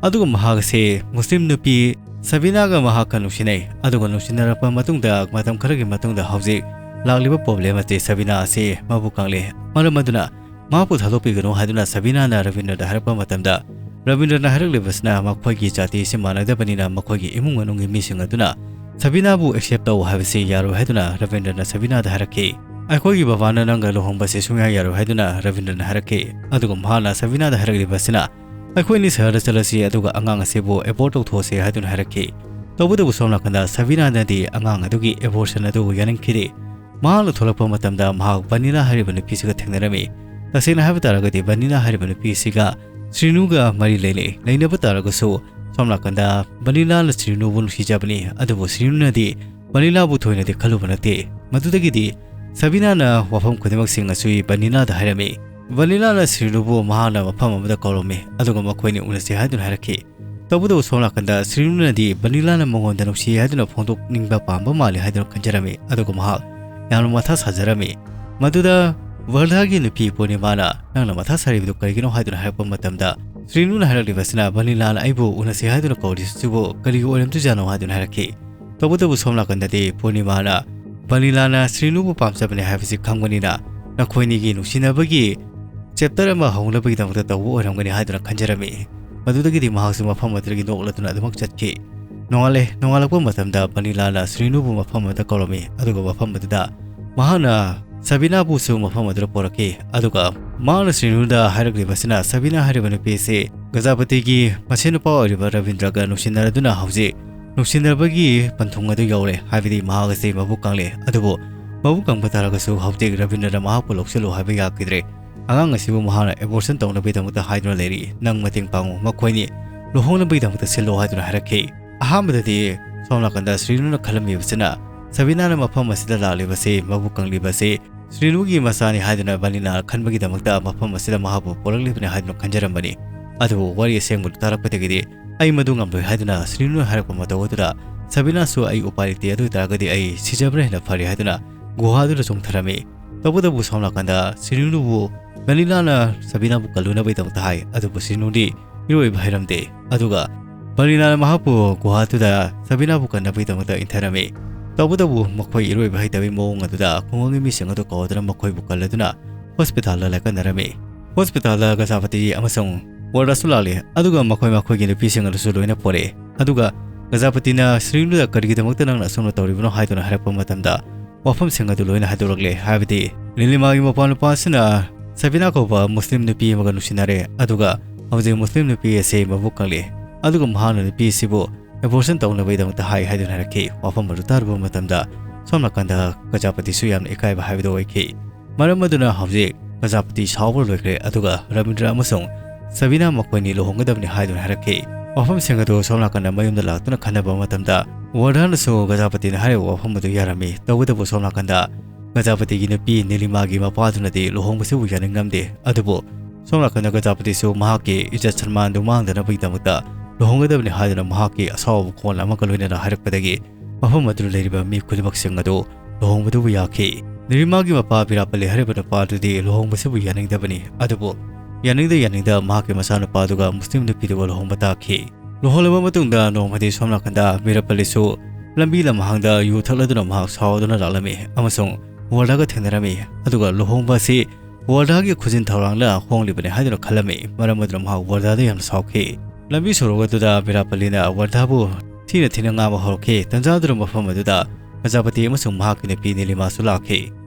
ꯑꯗꯨꯒ ꯃꯍꯥꯛ ꯑꯁꯤ ꯃꯨꯁꯂꯤꯝ ꯅꯨꯄꯤ ꯁꯕꯤꯅꯥꯒ ꯃꯍꯥꯛꯀ ꯅꯨꯡꯁꯤꯅꯩ꯫ ꯑꯗꯨꯒ ꯅꯨꯡꯁꯤꯅꯔꯛꯄ ꯃꯇꯨꯡꯗ, ꯃꯇꯝ ꯈꯔꯒꯤ ꯃꯇꯨꯡꯗ ꯍꯧꯖꯤꯛ ꯂꯥꯛꯂꯤꯕ ꯄ꯭ꯔꯣꯕ꯭ꯂꯦꯝ ꯑꯁꯤ ꯁꯕꯤꯅꯥ ꯑꯁꯤ ꯃꯕꯨꯛ ꯀꯪꯂꯦ꯫ ꯃꯔꯝ ꯑꯗꯨꯅ ꯃꯍꯥꯛꯄꯨ ꯊꯥꯗꯣꯛꯄꯤꯒꯅꯨ ꯍꯥꯏꯗꯨꯅ ꯁꯕꯤꯅꯥꯅ ꯔꯕꯤꯟꯗ꯭ꯔꯗ ꯍꯥꯏꯔꯛꯄ ꯃꯇꯝꯗ, ꯔꯕꯤꯟꯗ꯭ꯔꯅ ꯍꯥꯏꯔꯛꯂꯤꯕꯁꯤꯅ ꯃꯈꯣꯏꯒꯤ ꯖꯥꯇꯤꯁꯤ ꯃꯥꯟꯅꯗꯕꯅꯤꯅ ꯃꯈꯣꯏꯒꯤ ꯏꯃꯨꯡ ꯃꯅꯨꯡꯒꯤ ꯃꯤꯁꯤꯡ ꯑꯗꯨꯅ ꯁꯕꯤꯅꯥꯕꯨ ꯑꯦꯛꯁꯦꯞ ꯇꯧ ꯍꯥꯏꯕꯁꯤ ꯌꯥꯔꯣꯏ ꯍꯥꯏꯗꯨꯅ ꯔꯕꯤꯟꯗ꯭ꯔꯅ ꯁꯕꯤꯅꯥꯗ ꯍꯥꯏꯔꯛꯈꯤ꯫ "ꯑꯩꯈꯣꯏꯒꯤ ꯕꯕꯥꯅ ꯅꯪꯒ ꯂꯨꯍꯣꯡꯕꯁꯤ ꯁꯨꯡꯌꯥ ꯌꯥꯔꯣꯏ" ꯍꯥꯏꯗꯨꯅ ꯔꯕꯤꯟꯗ꯭ꯔꯅ ꯍꯥꯏꯔꯛꯈꯤ꯫ ꯑꯗꯨꯒ ꯃꯍꯥꯛꯅ ꯁꯕꯤꯅꯥꯗ ꯍꯥꯏꯔꯛꯂꯤꯕꯁꯤꯅ, "ꯑꯩꯈꯣꯏ ꯑꯅꯤ ꯁꯍꯔꯗ ꯆꯠꯂꯁꯤ, ꯑꯗꯨꯒ ꯑꯉꯥꯡ ꯑꯁꯤꯕꯨ ꯑꯦꯕꯣꯔꯠ ꯇꯧꯊꯣꯛꯑꯁꯤ" ꯍꯥꯏꯗꯨꯅ ꯍꯥꯏꯔꯛꯈꯤ꯫ ꯇꯧꯕꯇꯕꯨ ꯁꯣꯝ ꯅꯥꯀꯟꯗ ꯁꯕꯤꯅꯥꯅꯗꯤ ꯑꯉꯥꯡ ꯑꯗꯨꯒꯤ ꯑꯦꯕꯣꯔꯁꯟ ꯑꯗꯨ ꯌꯥꯅꯤꯡꯈꯤꯗꯦ꯫ ꯃꯍꯥꯛꯅ ꯊꯣꯛꯂꯛꯄ ꯃꯇꯝꯗ ꯃꯍꯥꯛ ꯚꯅꯤꯂꯥ ꯍꯥꯏꯔꯤꯕ ꯅꯨꯄꯤꯁꯤꯒ ꯊꯦꯡꯅꯔꯝꯃꯤ꯫ ꯇꯁꯦꯡꯅ ꯍꯥꯏꯕ ꯇꯥꯔꯒꯗꯤ ꯚꯅꯤꯂꯥ ꯍꯥꯏꯔꯤꯕ ꯅꯨꯄꯤꯁꯤꯒ ꯁ꯭ꯔꯤꯅꯨꯒ ꯃꯔꯤ ꯂꯩꯅꯩ꯫ ꯂꯩꯅꯕ ꯇꯥꯔꯒꯁꯨ ꯁꯣꯝ ꯅꯥꯀꯟꯗ ꯚꯅꯤꯂꯥꯅ ꯁ꯭ꯔꯤꯅꯨꯕꯨ ꯅꯨꯡꯁꯤꯖꯕꯅꯤ, ꯑꯗꯨꯕꯨ ꯁ꯭ꯔꯤꯅꯨꯅꯗꯤ ꯚꯅꯤꯂꯥꯕꯨ ꯊꯣꯏꯅꯗꯤ ꯈꯜꯂꯨꯕ ꯅꯠꯇꯦ꯫ ꯃꯗꯨꯗꯒꯤꯗꯤ ꯁꯕꯤꯅꯥꯅ ꯋꯥꯐꯝ ꯈꯨꯗꯤꯡꯃꯛꯁꯤꯡ ꯑꯁꯤ ꯚꯅꯤꯂꯥꯗ ꯍꯥꯏꯔꯝꯃꯤ꯫ ꯚꯅꯤꯂꯥꯅ ꯁ꯭ꯔꯤꯅꯨꯕꯨ ꯃꯍꯥꯛꯅ ꯃꯐꯝ ꯑꯃꯗ ꯀꯧꯔꯝꯃꯤ, ꯑꯗꯨꯒ ꯃꯈꯣꯏꯅꯤ ꯎꯅꯁꯤ ꯍꯥꯏꯗꯨꯅ ꯍꯥꯏꯔꯛꯈꯤ꯫ ꯇꯧꯕꯇꯕꯨ ꯁꯣꯝ ꯅꯥꯀꯟꯗ ꯁ꯭ꯔꯤꯅꯨꯅꯗꯤ ꯚꯅꯤꯂꯥꯅ ꯃꯉꯣꯟꯗ ꯅꯨꯡꯁꯤ ꯍꯥꯏꯗꯨꯅ ꯐꯣꯡꯗꯣꯛꯅꯤꯡꯕ ꯄꯥꯝꯕ ꯃꯥꯜꯂꯤ ꯍꯥꯏꯗꯨꯅ ꯈꯟꯖꯔꯝꯃꯤ, ꯑꯗꯨꯒ ꯃꯍꯥꯛ ꯌꯥꯝꯅ ꯃꯊꯥ ꯁꯥꯖꯔꯝꯃꯤ꯫ ꯃꯗꯨꯗ ꯚꯔꯗꯥꯒꯤ ꯅꯨꯄꯤ ꯄꯨꯔꯅꯤꯃꯥꯅ, "ꯅꯪꯅ ꯃꯊꯥ ꯁꯥꯔꯤꯕꯗꯨ ꯀꯔꯤꯒꯤꯅꯣ?" ꯍꯥꯏꯗꯨꯅ ꯍꯥꯏꯔꯛꯄ ꯃꯇꯝꯗ, ꯁ꯭ꯔꯤꯅꯨꯅ ꯍꯥꯏꯔꯛꯂꯤꯕꯁꯤꯅ, "ꯚꯅꯤꯂꯥꯅ ꯑꯩꯕꯨ ꯎꯅꯁꯤ ꯍꯥꯏꯗꯨꯅ ꯀꯧꯔꯤꯁꯤꯕꯨ ꯀꯔꯤꯒꯤ ꯑꯣꯏꯔꯝꯗꯣꯏꯖꯥꯠꯅꯣ?" ꯍꯥꯏꯗꯨꯅ ꯍꯥꯏꯔꯛꯈꯤ꯫ ꯇꯧꯕꯇꯕꯨ ꯁꯣꯝ ꯅꯥꯀꯟꯗꯗꯤ ꯄꯨꯔꯅꯤꯃꯥꯅ, "ꯚꯅꯤꯂꯥꯅ ꯁ꯭ꯔꯤꯅꯨꯕꯨ ꯄꯥꯝꯖꯕꯅꯤ ꯍꯥꯏꯕꯁꯤ ꯈꯪꯕꯅꯤꯅ ꯅꯈꯣꯏꯅꯤꯒꯤ ꯅꯨꯡꯁꯤꯅꯕꯒꯤ ꯆꯦꯞꯇꯔ ꯑꯃ ꯍꯧꯅꯕꯒꯤꯗꯃꯛꯇ ꯇꯧꯕ ꯑꯣꯏꯔꯝꯒꯅꯤ" ꯍꯥꯏꯗꯨꯅ ꯈꯟꯖꯔꯝꯃꯤ꯫ ꯃꯗꯨꯗꯒꯤꯗꯤ ꯃꯍꯥꯛꯁꯨ ꯃꯐꯝ ꯑꯗꯨꯗꯒꯤ ꯅꯣꯛꯂꯗꯨꯅ ꯑꯗꯨꯃꯛ ꯆꯠꯈꯤ꯫ ꯅꯣꯡꯉꯥꯜꯂꯦ꯫ ꯅꯣꯡꯉꯥꯜꯂꯛꯄ ꯃꯇꯝꯗ ꯚꯅꯤꯂꯥꯅ ꯁ꯭ꯔꯤꯅꯨꯕꯨ ꯃꯐꯝ ꯑꯃꯗ ꯀꯧꯔꯝꯃꯤ, ꯑꯗꯨꯒ ꯃꯐꯝ ꯑꯗꯨꯗ ꯃꯍꯥꯛꯅ ꯁꯕꯤꯅꯥꯕꯨꯁꯨ ꯃꯐꯝ ꯑꯗꯨꯗ ꯄꯨꯔꯛꯈꯤ꯫ ꯑꯗꯨꯒ ꯃꯍꯥꯛꯅ ꯁ꯭ꯔꯤꯅꯨꯗ ꯍꯥꯏꯔꯛꯂꯤꯕꯁꯤꯅ, ꯁꯕꯤꯅꯥ ꯍꯥꯏꯔꯤꯕ ꯅꯨꯄꯤ ꯑꯁꯤ ꯒꯖꯥꯄꯇꯤꯒꯤ ꯃꯁꯦꯟ ꯅꯨꯄꯥ ꯑꯣꯏꯔꯤꯕ ꯔꯕꯤꯟꯗ꯭ꯔꯒ ꯅꯨꯡꯁꯤꯅꯔꯗꯨꯅ ꯍꯧꯖꯤꯛ ꯅꯨꯡꯁꯤꯅꯕꯒꯤ ꯄꯟꯊꯨꯡ ꯑꯗꯨ ꯌꯧꯔꯦ, ꯍꯥꯏꯕꯗꯤ ꯃꯍꯥꯛ ꯑꯁꯤ ꯃꯕꯨꯛ ꯀꯪꯂꯦ꯫ ꯑꯗꯨꯕꯨ ꯃꯕꯨꯛ ꯀꯪꯕ ꯇꯥꯔꯒꯁꯨ ꯍꯧꯖꯤꯛ ꯔꯕꯤꯟꯗ꯭ꯔꯅ ꯃꯍꯥꯛꯄꯨ ꯂꯧꯁꯤꯜꯂꯨ ꯍꯥꯏꯕ ꯌꯥꯈꯤꯗ꯭ꯔꯦ꯫ ꯑꯉꯥꯡ ꯑꯁꯤꯕꯨ ꯃꯍꯥꯛꯅ ꯑꯦꯕꯣꯔꯁꯟ ꯇꯧꯅꯕꯒꯤꯗꯃꯛꯇ ꯍꯥꯏꯗꯨꯅ ꯂꯩꯔꯤ, ꯅꯪ ꯃꯇꯦꯡ ꯄꯥꯡꯉꯨ, ꯃꯈꯣꯏꯅꯤ ꯂꯨꯍꯣꯡꯅꯕꯒꯤꯗꯃꯛꯇ ꯁꯤꯜꯂꯣ ꯍꯥꯏꯗꯨꯅ ꯍꯥꯏꯔꯛꯈꯤ꯫ ꯑꯍꯥꯟꯕꯗꯗꯤ ꯁꯣꯝ ꯅꯥꯀꯟꯗ ꯁ꯭ꯔꯤꯅꯨꯅ ꯈꯜꯂꯝꯃꯤꯕꯁꯤꯅ ꯁꯕꯤꯅꯥꯅ ꯃꯐꯝ ꯑꯁꯤꯗ ꯂꯥꯛꯂꯤꯕꯁꯤ ꯃꯕꯨꯛ ꯀꯪꯂꯤꯕꯁꯤ ꯁ꯭ꯔꯤꯅꯨꯒꯤ ꯃꯆꯥꯅꯤ ꯍꯥꯏꯗꯨꯅ ꯕꯂꯤꯅꯥ ꯈꯟꯕꯒꯤꯗꯃꯛꯇ ꯃꯐꯝ ꯑꯁꯤꯗ ꯃꯍꯥꯛꯄꯨ ꯄꯣꯛꯂꯛꯂꯤꯕꯅꯤ ꯍꯥꯏꯗꯨꯅ ꯈꯟꯖꯔꯝꯕꯅꯤ꯫ ꯑꯗꯨꯕꯨ ꯋꯥꯔꯤ ꯑꯁꯦꯡꯕꯗꯨ ꯇꯥꯔꯛꯄꯗꯒꯤꯗꯤ ꯑꯩ ꯃꯗꯨ ꯉꯝꯂꯣꯏ ꯍꯥꯏꯗꯨꯅ ꯁ꯭ꯔꯤꯅꯨꯅ ꯍꯥꯏꯔꯛꯄ ꯃꯇꯧ ꯑꯗꯨꯗ ꯁꯕꯤꯅꯥꯁꯨ ꯑꯩ ꯎꯄꯥꯏ ꯂꯩꯇꯦ, ꯑꯗꯨ ꯑꯣꯏ ꯇꯥꯔꯒꯗꯤ ꯑꯩ ꯁꯤꯖꯕꯅ ꯍꯦꯟꯅ ꯐꯔꯦ ꯍꯥꯏꯗꯨꯅ ꯒꯨꯍꯥꯗꯨꯗ ꯆꯣꯡꯊꯔꯝꯃꯤ꯫ ꯇꯧꯕꯇꯕꯨ ꯁꯣꯝ ꯅꯥꯀꯟꯗ ꯁ꯭ꯔꯤꯅꯨꯕꯨ ꯕꯂꯤꯅꯥꯅ ꯁꯕꯤꯅꯥꯕꯨ ꯀꯜꯂꯨꯅꯕꯒꯤꯗꯃꯛꯇ ꯍꯥꯏ, ꯑꯗꯨꯕꯨ ꯁ꯭ꯔꯤꯅꯨꯗꯤ ꯏꯔꯣꯏꯕ ꯍꯩꯔꯝꯗꯦ꯫ ꯑꯗꯨꯒ ꯕꯂꯤꯅꯥꯅ ꯃꯍꯥꯛꯄꯨ ꯒꯨꯍꯥꯗꯨꯗ ꯁꯕꯤꯅꯥꯕꯨ ꯀꯟꯅꯕꯒꯤꯗꯃꯛꯇ ꯏꯟꯊꯔꯝꯃꯤ꯫ ꯇꯧꯕꯇꯕꯨ ꯃꯈꯣꯏ ꯏꯔꯣꯏꯕ ꯍꯩꯇꯕꯒꯤ ꯃꯑꯣꯡ ꯑꯗꯨꯗ ꯈꯨꯡꯒꯪꯒꯤ ꯃꯤꯁꯤꯡ ꯑꯗꯨ ꯀꯧꯗꯨꯅ ꯃꯈꯣꯏꯕꯨ ꯀꯜꯂꯗꯨꯅ ꯍꯣꯁꯄꯤꯇꯥꯜꯗ ꯂꯥꯏꯀꯠꯅꯔꯝꯃꯤ꯫ ꯍꯣꯁꯄꯤꯇꯥꯜꯗ ꯒꯖꯥꯄꯇꯤ ꯑꯃꯁꯨꯡ ꯋꯥꯔꯗꯥꯁꯨ ꯂꯥꯛꯂꯤ, ꯑꯗꯨꯒ ꯃꯈꯣꯏ ꯃꯈꯣꯏꯒꯤ ꯅꯨꯄꯤꯁꯤꯡ ꯑꯗꯨꯁꯨ ꯂꯣꯏꯅ ꯄꯣꯔꯛꯏ꯫ ꯑꯗꯨꯒ ꯒꯖꯥꯄꯇꯤꯅ ꯁ꯭ꯔꯤꯅꯨꯗ ꯀꯔꯤꯒꯤꯗꯃꯛꯇ ꯅꯪꯅ ꯑꯁꯨꯝꯅ ꯇꯧꯔꯤꯕꯅꯣ ꯍꯥꯏꯗꯨꯅ ꯍꯥꯏꯔꯛꯄ ꯃꯇꯝꯗ ꯋꯥꯐꯝꯁꯤꯡ ꯑꯗꯨ ꯂꯣꯏꯅ ꯍꯥꯏꯗꯣꯔꯛꯂꯦ꯫ ꯍꯥꯏꯕꯗꯤ ꯅꯤꯂꯤꯃꯥꯒꯤ ꯃꯄꯥ ꯅꯨꯄꯥ ꯑꯁꯤꯅ ꯁꯕꯤꯅꯥ ꯀꯧꯕ ꯃꯨꯁꯂꯤꯝ ꯅꯨꯄꯤ ꯑꯃꯒ ꯅꯨꯡꯁꯤꯅꯔꯦ, ꯑꯗꯨꯒ ꯍꯧꯖꯤꯛ ꯃꯨꯁꯂꯤꯝ ꯅꯨꯄꯤ ꯑꯁꯤ ꯃꯕꯨꯛ ꯀꯪꯂꯦ, ꯑꯗꯨꯒ ꯃꯍꯥꯛꯅ ꯅꯨꯄꯤ ꯑꯁꯤꯕꯨ ꯑꯦꯕꯣꯔꯁꯟ ꯇꯧꯅꯕꯒꯤꯗꯃꯛꯇ ꯍꯥꯏ ꯍꯥꯏꯗꯨꯅ ꯍꯥꯏꯔꯛꯈꯤ꯫ ꯋꯥꯐꯝ ꯑꯗꯨ ꯇꯥꯔꯨꯕ ꯃꯇꯝꯗ ꯁꯣꯝ ꯅꯥꯀꯟꯗ ꯒꯖꯥꯄꯇꯤꯁꯨ ꯌꯥꯝꯅ ꯏꯀꯥꯏꯕ ꯍꯥꯏꯕꯗꯨ ꯑꯣꯏꯈꯤ꯫ ꯃꯔꯝ ꯑꯗꯨꯅ ꯍꯧꯖꯤꯛ ꯒꯖꯥꯄꯇꯤ ꯁꯥꯎꯕ ꯂꯣꯏꯈ꯭ꯔꯦ, ꯑꯗꯨꯒ ꯔꯕꯤꯟꯗ꯭ꯔ ꯑꯃꯁꯨꯡ ꯁꯕꯤꯅꯥ ꯃꯈꯣꯏꯅꯤ ꯂꯨꯍꯣꯡꯒꯗꯕꯅꯤ ꯍꯥꯏꯗꯨꯅ ꯍꯥꯏꯔꯛꯈꯤ꯫ ꯋꯥꯐꯝꯁꯤꯡ ꯑꯗꯨ ꯁꯣꯝ ꯅꯥꯀꯟꯗ ꯃꯌꯨꯝꯗ ꯂꯥꯛꯇꯨꯅ ꯈꯟꯅꯕ ꯃꯇꯝꯗ ꯋꯥꯔꯗꯥꯅꯁꯨ ꯒꯖꯥꯄꯇꯤꯅ ꯍꯥꯏꯔꯤꯕ ꯋꯥꯐꯝ ꯑꯗꯨ ꯌꯥꯔꯝꯃꯤ꯫ ꯇꯧꯕꯇꯕꯨ ꯁꯣꯝ ꯅꯥꯀꯟꯗ ꯒꯖꯥꯄꯇꯤꯒꯤ ꯅꯨꯄꯤ ꯅꯤꯂꯤꯃꯥꯒꯤ ꯃꯄꯥꯗꯨꯅꯗꯤ ꯂꯨꯍꯣꯡꯕꯁꯤꯕꯨ ꯌꯥꯅꯤꯡꯂꯝꯗꯦ꯫ ꯑꯗꯨꯕꯨ ꯁꯣꯝ ꯅꯥꯀꯟꯗ ꯒꯖꯥꯄꯇꯤꯁꯨ ꯃꯍꯥꯛꯀꯤ ꯏꯖꯠ ꯁꯟꯃꯥꯟꯗꯨ ꯃꯥꯡꯗꯅꯕꯒꯤꯗꯃꯛꯇ ꯂꯨꯍꯣꯡꯒꯗꯕꯅꯤ ꯍꯥꯏꯗꯨꯅ ꯃꯍꯥꯛꯀꯤ ꯑꯁꯥꯎꯕ ꯈꯣꯟ ꯑꯃꯒ ꯂꯣꯏꯅꯅ ꯍꯥꯏꯔꯛꯄꯗꯒꯤ ꯃꯐꯝ ꯑꯗꯨꯗ ꯂꯩꯔꯤꯕ ꯃꯤ ꯈꯨꯗꯤꯡꯃꯛꯁꯤꯡ ꯑꯗꯨ ꯂꯨꯍꯣꯡꯕꯗꯨꯕꯨ ꯌꯥꯈꯤ꯫ ꯅꯤꯔꯤꯃꯥꯒꯤ ꯃꯄꯥ ꯕꯤꯔꯥꯄꯂꯤ ꯍꯥꯏꯔꯤꯕ ꯅꯨꯄꯥ ꯑꯗꯨꯗꯤ ꯂꯨꯍꯣꯡꯕꯁꯤꯕꯨ ꯌꯥꯅꯤꯡꯗꯕꯅꯤ꯫ ꯑꯗꯨꯕꯨ ꯌꯥꯅꯤꯡꯗ ꯌꯥꯅꯤꯡꯗ ꯃꯍꯥꯛꯀꯤ ꯃꯆꯥꯅꯨꯄꯥꯗꯨꯒ ꯃꯨꯁꯂꯤꯝ ꯅꯨꯄꯤꯗꯨꯒ ꯂꯨꯍꯣꯡꯕ ꯇꯥꯈꯤ꯫ ꯂꯨꯍꯣꯡꯂꯕ ꯃꯇꯨꯡꯗ ꯅꯣꯡꯃꯗꯤ ꯁꯣꯝ ꯅꯥꯀꯟꯗ ꯕꯤꯔꯥꯄꯂꯤꯁꯨ ꯂꯝꯕꯤ ꯂꯝꯍꯥꯡꯗ ꯌꯨ ꯊꯛꯂꯗꯨꯅ ꯃꯍꯥꯛ ꯁꯥꯎꯗꯨꯅ ꯂꯥꯛꯂꯝꯃꯤ ꯑꯃꯁꯨꯡ ꯋꯥꯔꯗꯥꯒ ꯊꯦꯡꯅꯔꯝꯃꯤ꯫ ꯑꯗꯨꯒ ꯂꯨꯍꯣꯡꯕ ꯑꯁꯤ ꯋꯥꯔꯗꯥꯒꯤ ꯈꯨꯖꯤꯟ ꯊꯧꯔꯥꯡꯅ ꯍꯣꯡꯂꯤꯕꯅꯤ ꯍꯥꯏꯗꯨꯅ ꯈꯜꯂꯝꯃꯤ꯫ ꯃꯔꯝ ꯑꯗꯨꯅ ꯃꯍꯥꯛ ꯋꯥꯔꯗꯥꯗ ꯌꯥꯝꯅ ꯁꯥꯎꯈꯤ꯫ ꯂꯝꯕꯤ ꯁꯣꯔꯣꯛ ꯑꯗꯨꯗ ꯕꯤꯔꯥꯄꯂꯤꯅ ꯋꯥꯔꯗꯥꯕꯨ ꯊꯤꯅ ꯊꯤꯅ ꯉꯥꯡꯕ ꯍꯧꯔꯛꯈꯤ꯫ ꯇꯟꯖꯥꯗꯨꯅ ꯃꯐꯝ ꯑꯗꯨꯗ ꯒꯖꯥꯄꯇꯤ ꯑꯃꯁꯨꯡ ꯃꯍꯥꯛꯀꯤ ꯅꯨꯄꯤ ꯅꯤꯂꯤꯃꯥꯁꯨ ꯂꯥꯛꯈꯤ꯫